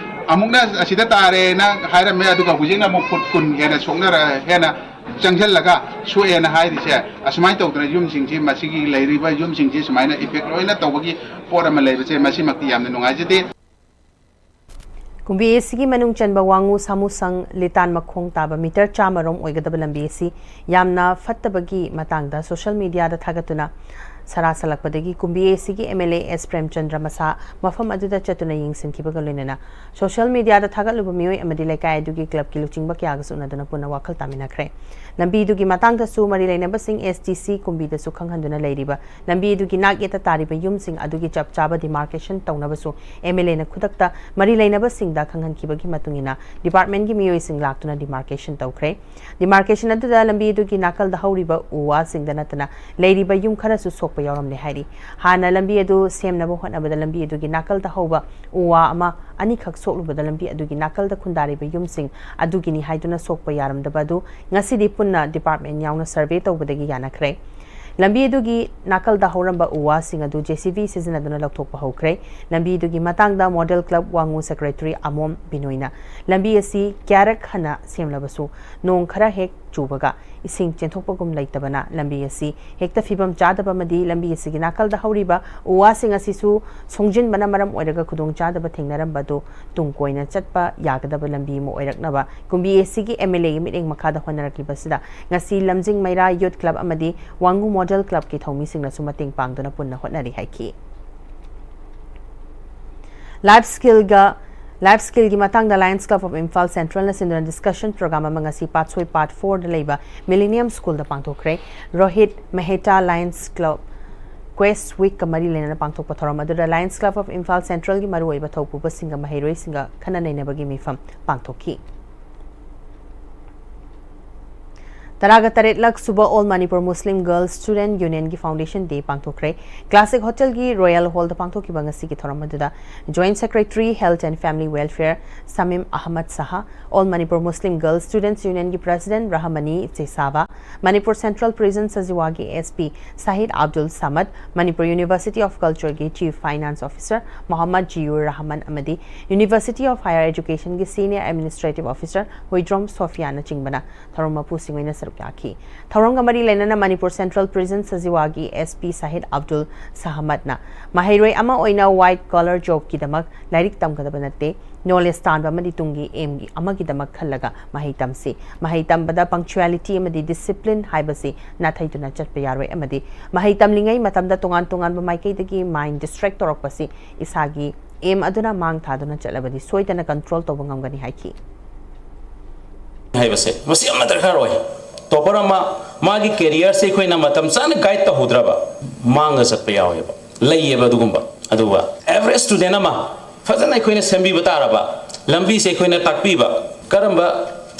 ꯑꯃꯨꯛꯅ ꯑꯁꯤꯗ ꯇꯥꯔꯦꯅ ꯍꯥꯏꯔꯝꯃꯦ, ꯑꯗꯨꯒ ꯍꯧꯖꯤꯛꯅ ꯑꯃꯨꯛ ꯐꯨꯠ ꯀꯨꯟ ꯍꯦꯟꯅ ꯁꯣꯛꯅꯔ-, ꯍꯦꯟꯅ ꯆꯪꯁꯤꯜꯂꯒ ꯁꯣꯛꯑꯦꯅ ꯍꯥꯏꯔꯤꯁꯦ, ꯑꯁꯨꯃꯥꯏꯅ ꯇꯧꯗꯅ ꯌꯨꯝꯁꯤꯡꯁꯤ, ꯃꯁꯤꯒꯤ ꯂꯩꯔꯤꯕ ꯌꯨꯝꯁꯤꯡꯁꯤ ꯁꯨꯃꯥꯏꯅ ꯏꯐꯦꯛ ꯂꯣꯏꯅ ꯇꯧꯕꯒꯤ ꯄꯣꯠ ꯑꯃ ꯂꯩꯕꯁꯦ, ꯃꯁꯤꯃꯛꯇꯤ ꯌꯥꯝꯅ ꯅꯨꯡꯉꯥꯏꯖꯗꯦ꯫ ꯀꯨꯝꯕꯤ ꯑꯦ ꯁꯤꯒꯤ ꯃꯅꯨꯡ ꯆꯟꯕ ꯋꯥꯉꯨ ꯁꯥꯃꯨꯁꯪ ꯂꯤꯇꯥꯟ ꯃꯈꯣꯡ ꯇꯥꯕ ꯃꯤꯇꯔ ꯆꯥꯝꯃ ꯔꯣꯝ ꯑꯣꯏꯒꯗꯕ ꯂꯝꯕꯤ ꯑꯁꯤ ꯌꯥꯝꯅ ꯐꯠꯇꯕꯒꯤ ꯃꯇꯥꯡꯗ ꯁꯣꯁꯤꯌꯦꯜ ꯃꯤꯗꯤꯌꯥꯗ ꯊꯥꯒꯠꯇꯨꯅ ꯁꯔꯥ ꯁꯜꯂꯛꯄꯗꯒꯤ ꯀꯨꯝꯕꯤ ꯑꯦ ꯁꯤꯒꯤ M L A S Premchandra ꯃꯁꯥ ꯃꯐꯝ ꯑꯗꯨꯗ ꯆꯠꯇꯨꯅ ꯌꯦꯡꯁꯤꯟꯈꯤꯕꯒ ꯂꯣꯏꯅꯅ ꯁꯣꯁꯤꯌꯦꯜ ꯃꯤꯗꯤꯌꯥꯗ ꯊꯥꯒꯠꯂꯨꯕ ꯃꯤꯑꯣꯏ ꯑꯃꯗꯤ ꯂꯩꯀꯥꯏ ꯑꯗꯨꯒꯤ ꯀ꯭ꯂꯕꯀꯤ ꯂꯨꯆꯤꯡꯕ ꯀꯌꯥꯒꯁꯨ ꯎꯅꯗꯨꯅ ꯄꯨꯟꯅ ꯋꯥꯈꯜ ꯇꯥꯃꯤꯟꯅꯈ꯭ꯔꯦ꯫ ꯂꯝꯕꯤꯗꯨꯒꯤ ꯃꯇꯥꯡꯗꯁꯨ ꯃꯔꯤ ꯂꯩꯅꯕꯁꯤꯡ ꯑꯦꯁ ꯗꯤ ꯁꯤ ꯀꯨꯝꯕꯤꯗꯁꯨ ꯈꯪꯍꯟꯗꯨꯅ ꯂꯩꯔꯤꯕ ꯂꯝꯕꯤ ꯑꯗꯨꯒꯤ ꯅꯥꯛ ꯌꯦꯠꯇ ꯇꯥꯔꯤꯕ ꯌꯨꯝꯁꯤꯡ ꯑꯗꯨꯒꯤ ꯆꯞ ꯆꯥꯕ ꯗꯤꯃꯥꯔꯀꯦꯁꯟ ꯇꯧꯅꯕꯁꯨ ꯑꯦꯝ ꯑꯦꯜ ꯑꯦꯅ ꯈꯨꯗꯛꯇ ꯃꯔꯤ ꯂꯩꯅꯕꯁꯤꯡꯗ ꯈꯪꯍꯟꯈꯤꯕꯒꯤ ꯃꯇꯨꯡ ꯏꯟꯅ ꯗꯤꯄꯥꯔꯠꯃꯦꯟꯒꯤ ꯃꯤꯑꯣꯏꯁꯤꯡ ꯂꯥꯛꯇꯨꯅ ꯗꯤꯃꯥꯔꯀꯦꯁꯟ ꯇꯧꯈ꯭ꯔꯦ꯫ ꯗꯤꯃꯥꯔꯀꯦꯁꯟ ꯑꯗꯨꯗ ꯂꯝꯕꯤ ꯑꯗꯨꯒꯤ ꯅꯥꯀꯜꯗ ꯍꯧꯔꯤꯕ ꯎ ꯋꯥꯁꯤꯡꯗ ꯅꯠꯇꯅ ꯂꯩꯔꯤꯕ ꯌꯨꯝ ꯈꯔꯁꯨ ꯁꯣꯛꯄ ꯌꯥꯎꯔꯝꯂꯦ ꯍꯥꯏꯔꯤ꯫ ꯍꯥꯟꯅ ꯂꯝꯕꯤ ꯑꯗꯨ ꯁꯦꯝꯅꯕ ꯍꯣꯠꯅꯕꯗ ꯂꯝꯕꯤ ꯑꯗꯨꯒꯤ ꯅꯥꯀꯜꯗ ꯍꯧꯕ ꯎ ꯋꯥ ꯑꯃ ꯑꯅꯤꯈꯛ ꯁꯣꯛꯂꯨꯕꯗ ꯂꯝꯕꯤ ꯑꯗꯨꯒꯤ ꯅꯥꯀꯜꯗ ꯈꯨꯟꯗꯥꯔꯤꯕ ꯌꯨꯝꯁꯤꯡ ꯑꯗꯨꯒꯤꯅꯤ ꯍꯥꯏꯗꯨꯅ ꯁꯣꯛꯄ ꯌꯥꯔꯝꯗꯕ ꯑꯗꯨ ꯉꯁꯤꯗꯤ ꯄꯨꯟꯅ ꯗꯤꯄꯥꯔꯠꯃꯦꯟ ꯌꯥꯎꯅ ꯁꯔꯚꯦ ꯇꯧꯕꯗꯒꯤ ꯌꯥꯅꯈ꯭ꯔꯦ꯫ ꯂꯝꯕꯤ ꯑꯗꯨꯒꯤ ꯅꯥꯀꯜꯗ ꯍꯧꯔꯝꯕ ꯎ ꯋꯥꯁꯤꯡ ꯑꯗꯨ JCB ꯁꯤꯖꯤꯟꯅꯗꯨꯅ ꯂꯧꯊꯣꯛꯄ ꯍꯧꯈ꯭ꯔꯦ꯫ ꯂꯝꯕꯤ ꯑꯗꯨꯒꯤ ꯃꯇꯥꯡꯗ ꯃꯣꯗꯦꯜ ꯀ꯭ꯂꯕ ꯋꯥꯉꯨ ꯁꯦꯀ꯭ꯔꯦꯇꯔꯤ ꯑꯃꯣꯝ ꯕꯤꯅꯣꯏꯅ ꯂꯝꯕꯤ ꯑꯁꯤ ꯀꯌꯥꯔꯛ ꯍꯟꯅ ꯁꯦꯝꯂꯕꯁꯨ ꯅꯣꯡ ꯈꯔ ꯍꯦꯛ ꯆꯨꯕꯒ ꯏꯁꯤꯡ ꯆꯦꯟꯊꯣꯛꯄꯒꯨꯝ ꯂꯩꯇꯕꯅ ꯂꯝꯕꯤ ꯑꯁꯤ ꯍꯦꯛꯇ ꯐꯤꯕꯝ ꯆꯥꯗꯕ ꯑꯃꯗꯤ ꯂꯝꯕꯤ ꯑꯁꯤꯒꯤ ꯅꯥꯀꯜꯗ ꯍꯧꯔꯤꯕ ꯎ ꯋꯥꯁꯤꯡ ꯑꯁꯤꯁꯨ ꯁꯣꯡꯖꯤꯟꯕꯅ ꯃꯔꯝ ꯑꯣꯏꯔꯒ ꯈꯨꯗꯣꯡꯆꯥꯗꯕ ꯊꯦꯡꯅꯔꯝꯕ ꯑꯗꯨ ꯇꯨꯡ ꯀꯣꯏꯅ ꯆꯠꯄ ꯌꯥꯒꯗꯕ ꯂꯝꯕꯤ ꯑꯃ ꯑꯣꯏꯔꯛꯅꯕ ꯀꯨꯝꯕꯤ ACꯒꯤ MLAꯒꯤ ꯃꯤꯠꯌꯦꯡ ꯃꯈꯥꯗ ꯍꯣꯠꯅꯔꯛꯂꯤꯕꯁꯤꯗ ꯉꯁꯤ ꯂꯝꯖꯤꯡ ꯃꯩꯔꯥ ꯌꯨꯠ ꯀ꯭ꯂꯕ ꯑꯃꯗꯤ ꯋꯥꯡꯉꯨ ꯃꯣꯗꯦꯜ ꯀ꯭ꯂꯕꯀꯤ ꯊꯧꯃꯤꯁꯤꯡꯅꯁꯨ ꯃꯇꯦꯡ ꯄꯥꯡꯗꯨꯅ ꯄꯨꯟꯅ ꯍꯣꯠꯅꯔꯤ ꯍꯥꯏꯈꯤ꯫ ꯂꯥꯏꯐ ꯁ꯭ꯀꯤꯜꯒ ꯂꯥꯏꯐ ꯁ꯭ꯀꯤꯜꯒꯤ ꯃꯇꯥꯡꯗ Lions Club of Imphal Centralꯅ ꯁꯤꯟꯗꯨꯅ ꯗꯤꯁꯀꯁꯟ ꯄ꯭ꯔꯣꯒ꯭ꯔꯥꯝ ꯑꯃ ꯉꯁꯤ ꯄꯥꯠꯁꯣꯏ ꯄꯥꯔꯠ ꯐꯣꯔꯗ ꯂꯩꯕ ꯃꯤꯂꯤꯅꯤꯌꯝ ꯁ꯭ꯀꯨꯜꯗ ꯄꯥꯡꯊꯣꯛꯈ꯭ꯔꯦ꯫ ꯔꯣꯍꯤꯠ ꯃꯦꯍꯦꯇꯥ Lions Club ꯀ꯭ꯋꯦꯁ ꯋꯤꯛꯀ ꯃꯔꯤ ꯂꯩꯅꯅ ꯄꯥꯡꯊꯣꯛꯄ ꯊꯧꯔꯝ ꯑꯗꯨꯗ Lions Club of Imphal Centralꯒꯤ ꯃꯔꯨꯑꯣꯏꯕ ꯊꯧꯄꯨꯕꯁꯤꯡꯒ ꯃꯍꯩꯔꯣꯏꯁꯤꯡꯒ ꯈꯟꯅ ꯅꯩꯅꯕꯒꯤ ꯃꯤꯐꯝ ꯄꯥꯡꯊꯣꯛꯈꯤ꯫ ꯇꯔꯥꯒ ꯇꯔꯦꯠꯂꯛ ꯁꯨꯕ All Manipur Muslim Girls Student Unionꯒꯤ Foundation Day ꯄꯥꯡꯊꯣꯛꯈ꯭ꯔꯦ꯫ ꯀ꯭ꯂꯥꯁꯤꯛ ꯍꯣꯇꯦꯜꯒꯤ ꯔꯣꯌꯦꯜ ꯍꯣꯜꯗ ꯄꯥꯡꯊꯣꯛꯈꯤꯕ ꯉꯁꯤꯒꯤ ꯊꯧꯔꯝ ꯑꯗꯨꯗ Joint Secretary Health and Family Welfare ꯁꯃꯤꯝ Ahmad Shah, All Manipur Muslim Girls Students Unionꯒꯤ President ꯔꯍꯃꯅꯤ ꯆꯦꯁꯥꯕ, Manipur Central Prison ꯁꯖꯤꯋꯥꯒꯤ SP Shahid Abdul ꯁꯃꯗ, Manipur University of Cultureꯒꯤ Chief Finance Officer Mohammad ꯖꯤꯌꯨꯔ Rahman ꯑꯃꯗꯤ University of Higher Educationꯒꯤ Senior Administrative Officer Huidrom ꯁꯣꯐꯤꯌꯥꯅꯆꯤꯡꯕꯅ ꯊꯧꯔꯝ ꯃꯄꯨꯁꯤꯡ ꯑꯣꯏꯅ ꯁꯔꯨꯛ ꯌꯥꯈꯤ꯫ ꯊꯧꯔꯝꯒ ꯃꯔꯤ ꯂꯩꯅꯅ Manipur Central Prison ꯁꯖꯤꯋꯥꯒꯤ SP Shahid Abdul ꯁꯍꯃꯗꯅ ꯃꯍꯩꯔꯣꯏ ꯑꯃ ꯑꯣꯏꯅ white collar jobꯀꯤꯗꯃꯛ ꯂꯥꯏꯔꯤꯛ ꯇꯝꯒꯗꯕ ꯅꯠꯇꯦ, ꯅꯣꯂꯦꯖ ꯇꯥꯟꯕ ꯑꯃꯗꯤ ꯇꯨꯡꯒꯤ aimꯒꯤ ꯑꯃꯒꯤꯗꯃꯛ ꯈꯜꯂꯒ ꯃꯍꯩ ꯇꯝꯁꯤ꯫ ꯃꯍꯩ ꯇꯝꯕꯗ punctuality ꯑꯃꯗꯤ discipline ꯍꯥꯏꯕꯁꯤ ꯅꯥꯊꯩꯗꯨꯅ ꯆꯠꯄ ꯌꯥꯔꯣꯏ ꯑꯃꯗꯤ ꯃꯍꯩ ꯇꯝꯂꯤꯉꯩ ꯃꯇꯝꯗ ꯇꯣꯉꯥꯟ ꯇꯣꯉꯥꯟꯕ ꯃꯥꯏꯀꯩꯗꯒꯤ mind distract ꯇꯧꯔꯛꯄꯁꯤ ꯏꯁꯥꯒꯤ aim ꯑꯗꯨꯅ ꯃꯥꯡ ꯊꯥꯗꯨꯅ ꯆꯠꯂꯕꯗꯤ ꯁꯣꯏꯗꯅ control ꯇꯧꯕ ꯉꯝꯒꯅꯤ ꯍꯥꯏꯈꯤ꯫ ꯍꯥꯏꯕꯁꯦ ꯃꯁꯤ ꯌꯥꯝꯅ ꯗꯔꯀꯥꯔ ꯑꯣꯏ꯫ Topper ꯑꯃ ꯃꯥꯒꯤ careerꯁꯦ ꯑꯩꯈꯣꯏꯅ ꯃꯇꯝ ꯆꯥꯅ guide ꯇꯧꯍꯧꯗ꯭ꯔꯕ ꯃꯥꯡꯉ ꯆꯠꯄ ꯌꯥꯎꯋꯦꯕ, ꯂꯩꯌꯦꯕ ꯑꯗꯨꯒꯨꯝꯕ꯫ ꯑꯗꯨꯒ average student ꯑꯃ ꯐꯖꯅ ꯑꯩꯈꯣꯏꯅ ꯁꯦꯝꯕꯤꯕ ꯇꯥꯔꯕ, ꯂꯝꯕꯤꯁꯦ ꯑꯩꯈꯣꯏꯅ ꯇꯥꯛꯄꯤꯕ, ꯀꯔꯝꯕ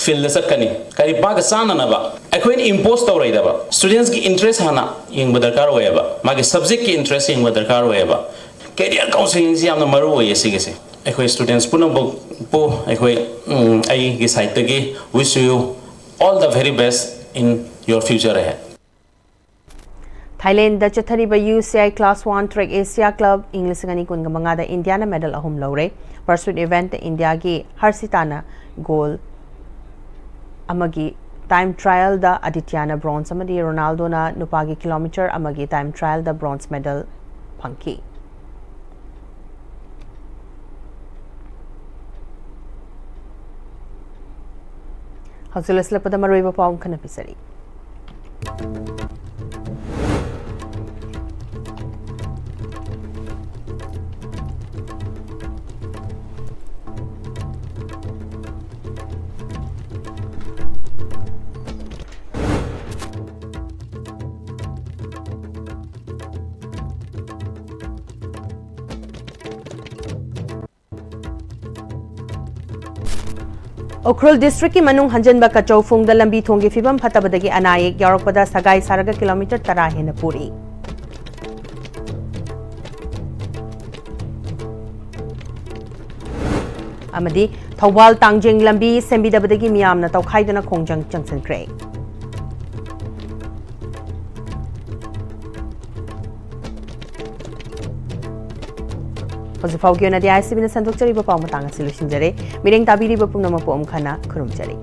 fieldꯗ ꯆꯠꯀꯅꯤ, ꯀꯔꯤ ꯃꯥꯒ ꯆꯥꯟꯅꯅꯕ ꯑꯩꯈꯣꯏꯅ impose ꯇꯧꯔꯣꯏꯗꯕ, studentsꯀꯤ interest ꯍꯥꯟꯅ ꯌꯦꯡꯕ ꯗꯔꯀꯥꯔ ꯑꯣꯏꯌꯦꯕ, ꯃꯥꯒꯤ subjectꯀꯤ interest ꯌꯦꯡꯕ ꯗꯔꯀꯥꯔ ꯑꯣꯏꯌꯦꯕ꯫ Career counselling ꯁꯤ ꯌꯥꯝꯅ ꯃꯔꯨ ꯑꯣꯏꯌꯦ ꯁꯤꯒꯤꯁꯦ꯫ ꯑꯩꯈꯣꯏ students ꯄꯨꯝꯅꯃꯛꯄꯨ ꯑꯩꯈꯣꯏ, ꯎꯝ, ꯑꯩꯒꯤ sideꯇꯒꯤ wish you all the very best in your future ahead꯫ Thailand ꯆꯠꯊꯔꯤꯕ UCI Class One Track Asia Cup ꯏꯪ ꯂꯤꯁꯤꯡ ꯑꯅꯤ ꯀꯨꯟꯒ ꯃꯉꯥꯗ ꯏꯟꯗꯤꯌꯥꯅ medal ꯑꯍꯨꯝ ꯂꯧꯔꯦ꯫ Pursuit eventꯇ ꯏꯟꯗꯤꯌꯥꯒꯤ ꯍꯔꯁꯤꯇꯥꯅ goal ꯑꯃꯒꯤ time trialꯗ ꯑꯗꯤꯇ꯭ꯌꯥꯅ bronze ꯑꯃꯗꯤ ꯔꯣꯅꯥꯜꯗꯣꯅ ꯅꯨꯄꯥꯒꯤ kilometre ꯑꯃꯒꯤ time trialꯗ bronze medal ꯐꯪꯈꯤ꯫ ꯍꯧꯖꯤꯛ ꯂꯣꯏꯁꯤꯜꯂꯛꯄꯗ ꯃꯔꯨꯑꯣꯏꯕ ꯄꯥꯎ ꯑꯃꯨꯛ ꯍꯟꯅ ꯄꯤꯖꯔꯤ꯫ ꯎꯈ꯭ꯔꯨꯜ districtꯀꯤ ꯃꯅꯨꯡ ꯍꯟꯖꯤꯟꯕ ꯀꯆꯧꯐꯨꯡꯗ ꯂꯝꯕꯤ ꯊꯣꯡꯒꯤ ꯐꯤꯕꯝ ꯐꯠꯇꯕꯗꯒꯤ ꯑꯅꯥ ꯑꯌꯦꯛ ꯌꯥꯎꯔꯛꯄꯗ ꯁꯒꯥꯏ ꯁꯥꯔꯒ kilometre ꯇꯔꯥ ꯍꯦꯟꯅ ꯄꯨꯔꯤ꯫ ꯑꯃꯗꯤ ꯊꯧꯕꯥꯜ ꯇꯥꯡꯖꯦꯡ ꯂꯝꯕꯤ ꯁꯦꯝꯕꯤꯗꯕꯗꯒꯤ ꯃꯤꯌꯥꯝꯅ ꯇꯧꯈꯥꯏꯗꯨꯅ ꯈꯣꯡꯖꯪ ꯆꯪꯁꯤꯟꯈ꯭ꯔꯦ꯫ ꯍꯧꯖꯤꯛ ꯐꯥꯎꯒꯤ ꯑꯣꯏꯅꯗꯤ ICBꯅ ꯁꯟꯗꯣꯛꯆꯔꯤꯕ ꯄꯥꯎ ꯃꯇꯥꯡ ꯑꯁꯤ ꯂꯣꯏꯁꯤꯟꯖꯔꯦ꯫ ꯃꯤꯠꯌꯦꯡ ꯇꯥꯕꯤꯔꯤꯕ ꯄꯨꯝꯅꯃꯛꯄꯨ ꯑꯃꯨꯛ ꯍꯟꯅ ꯈꯨꯔꯨꯝꯖꯔꯤ꯫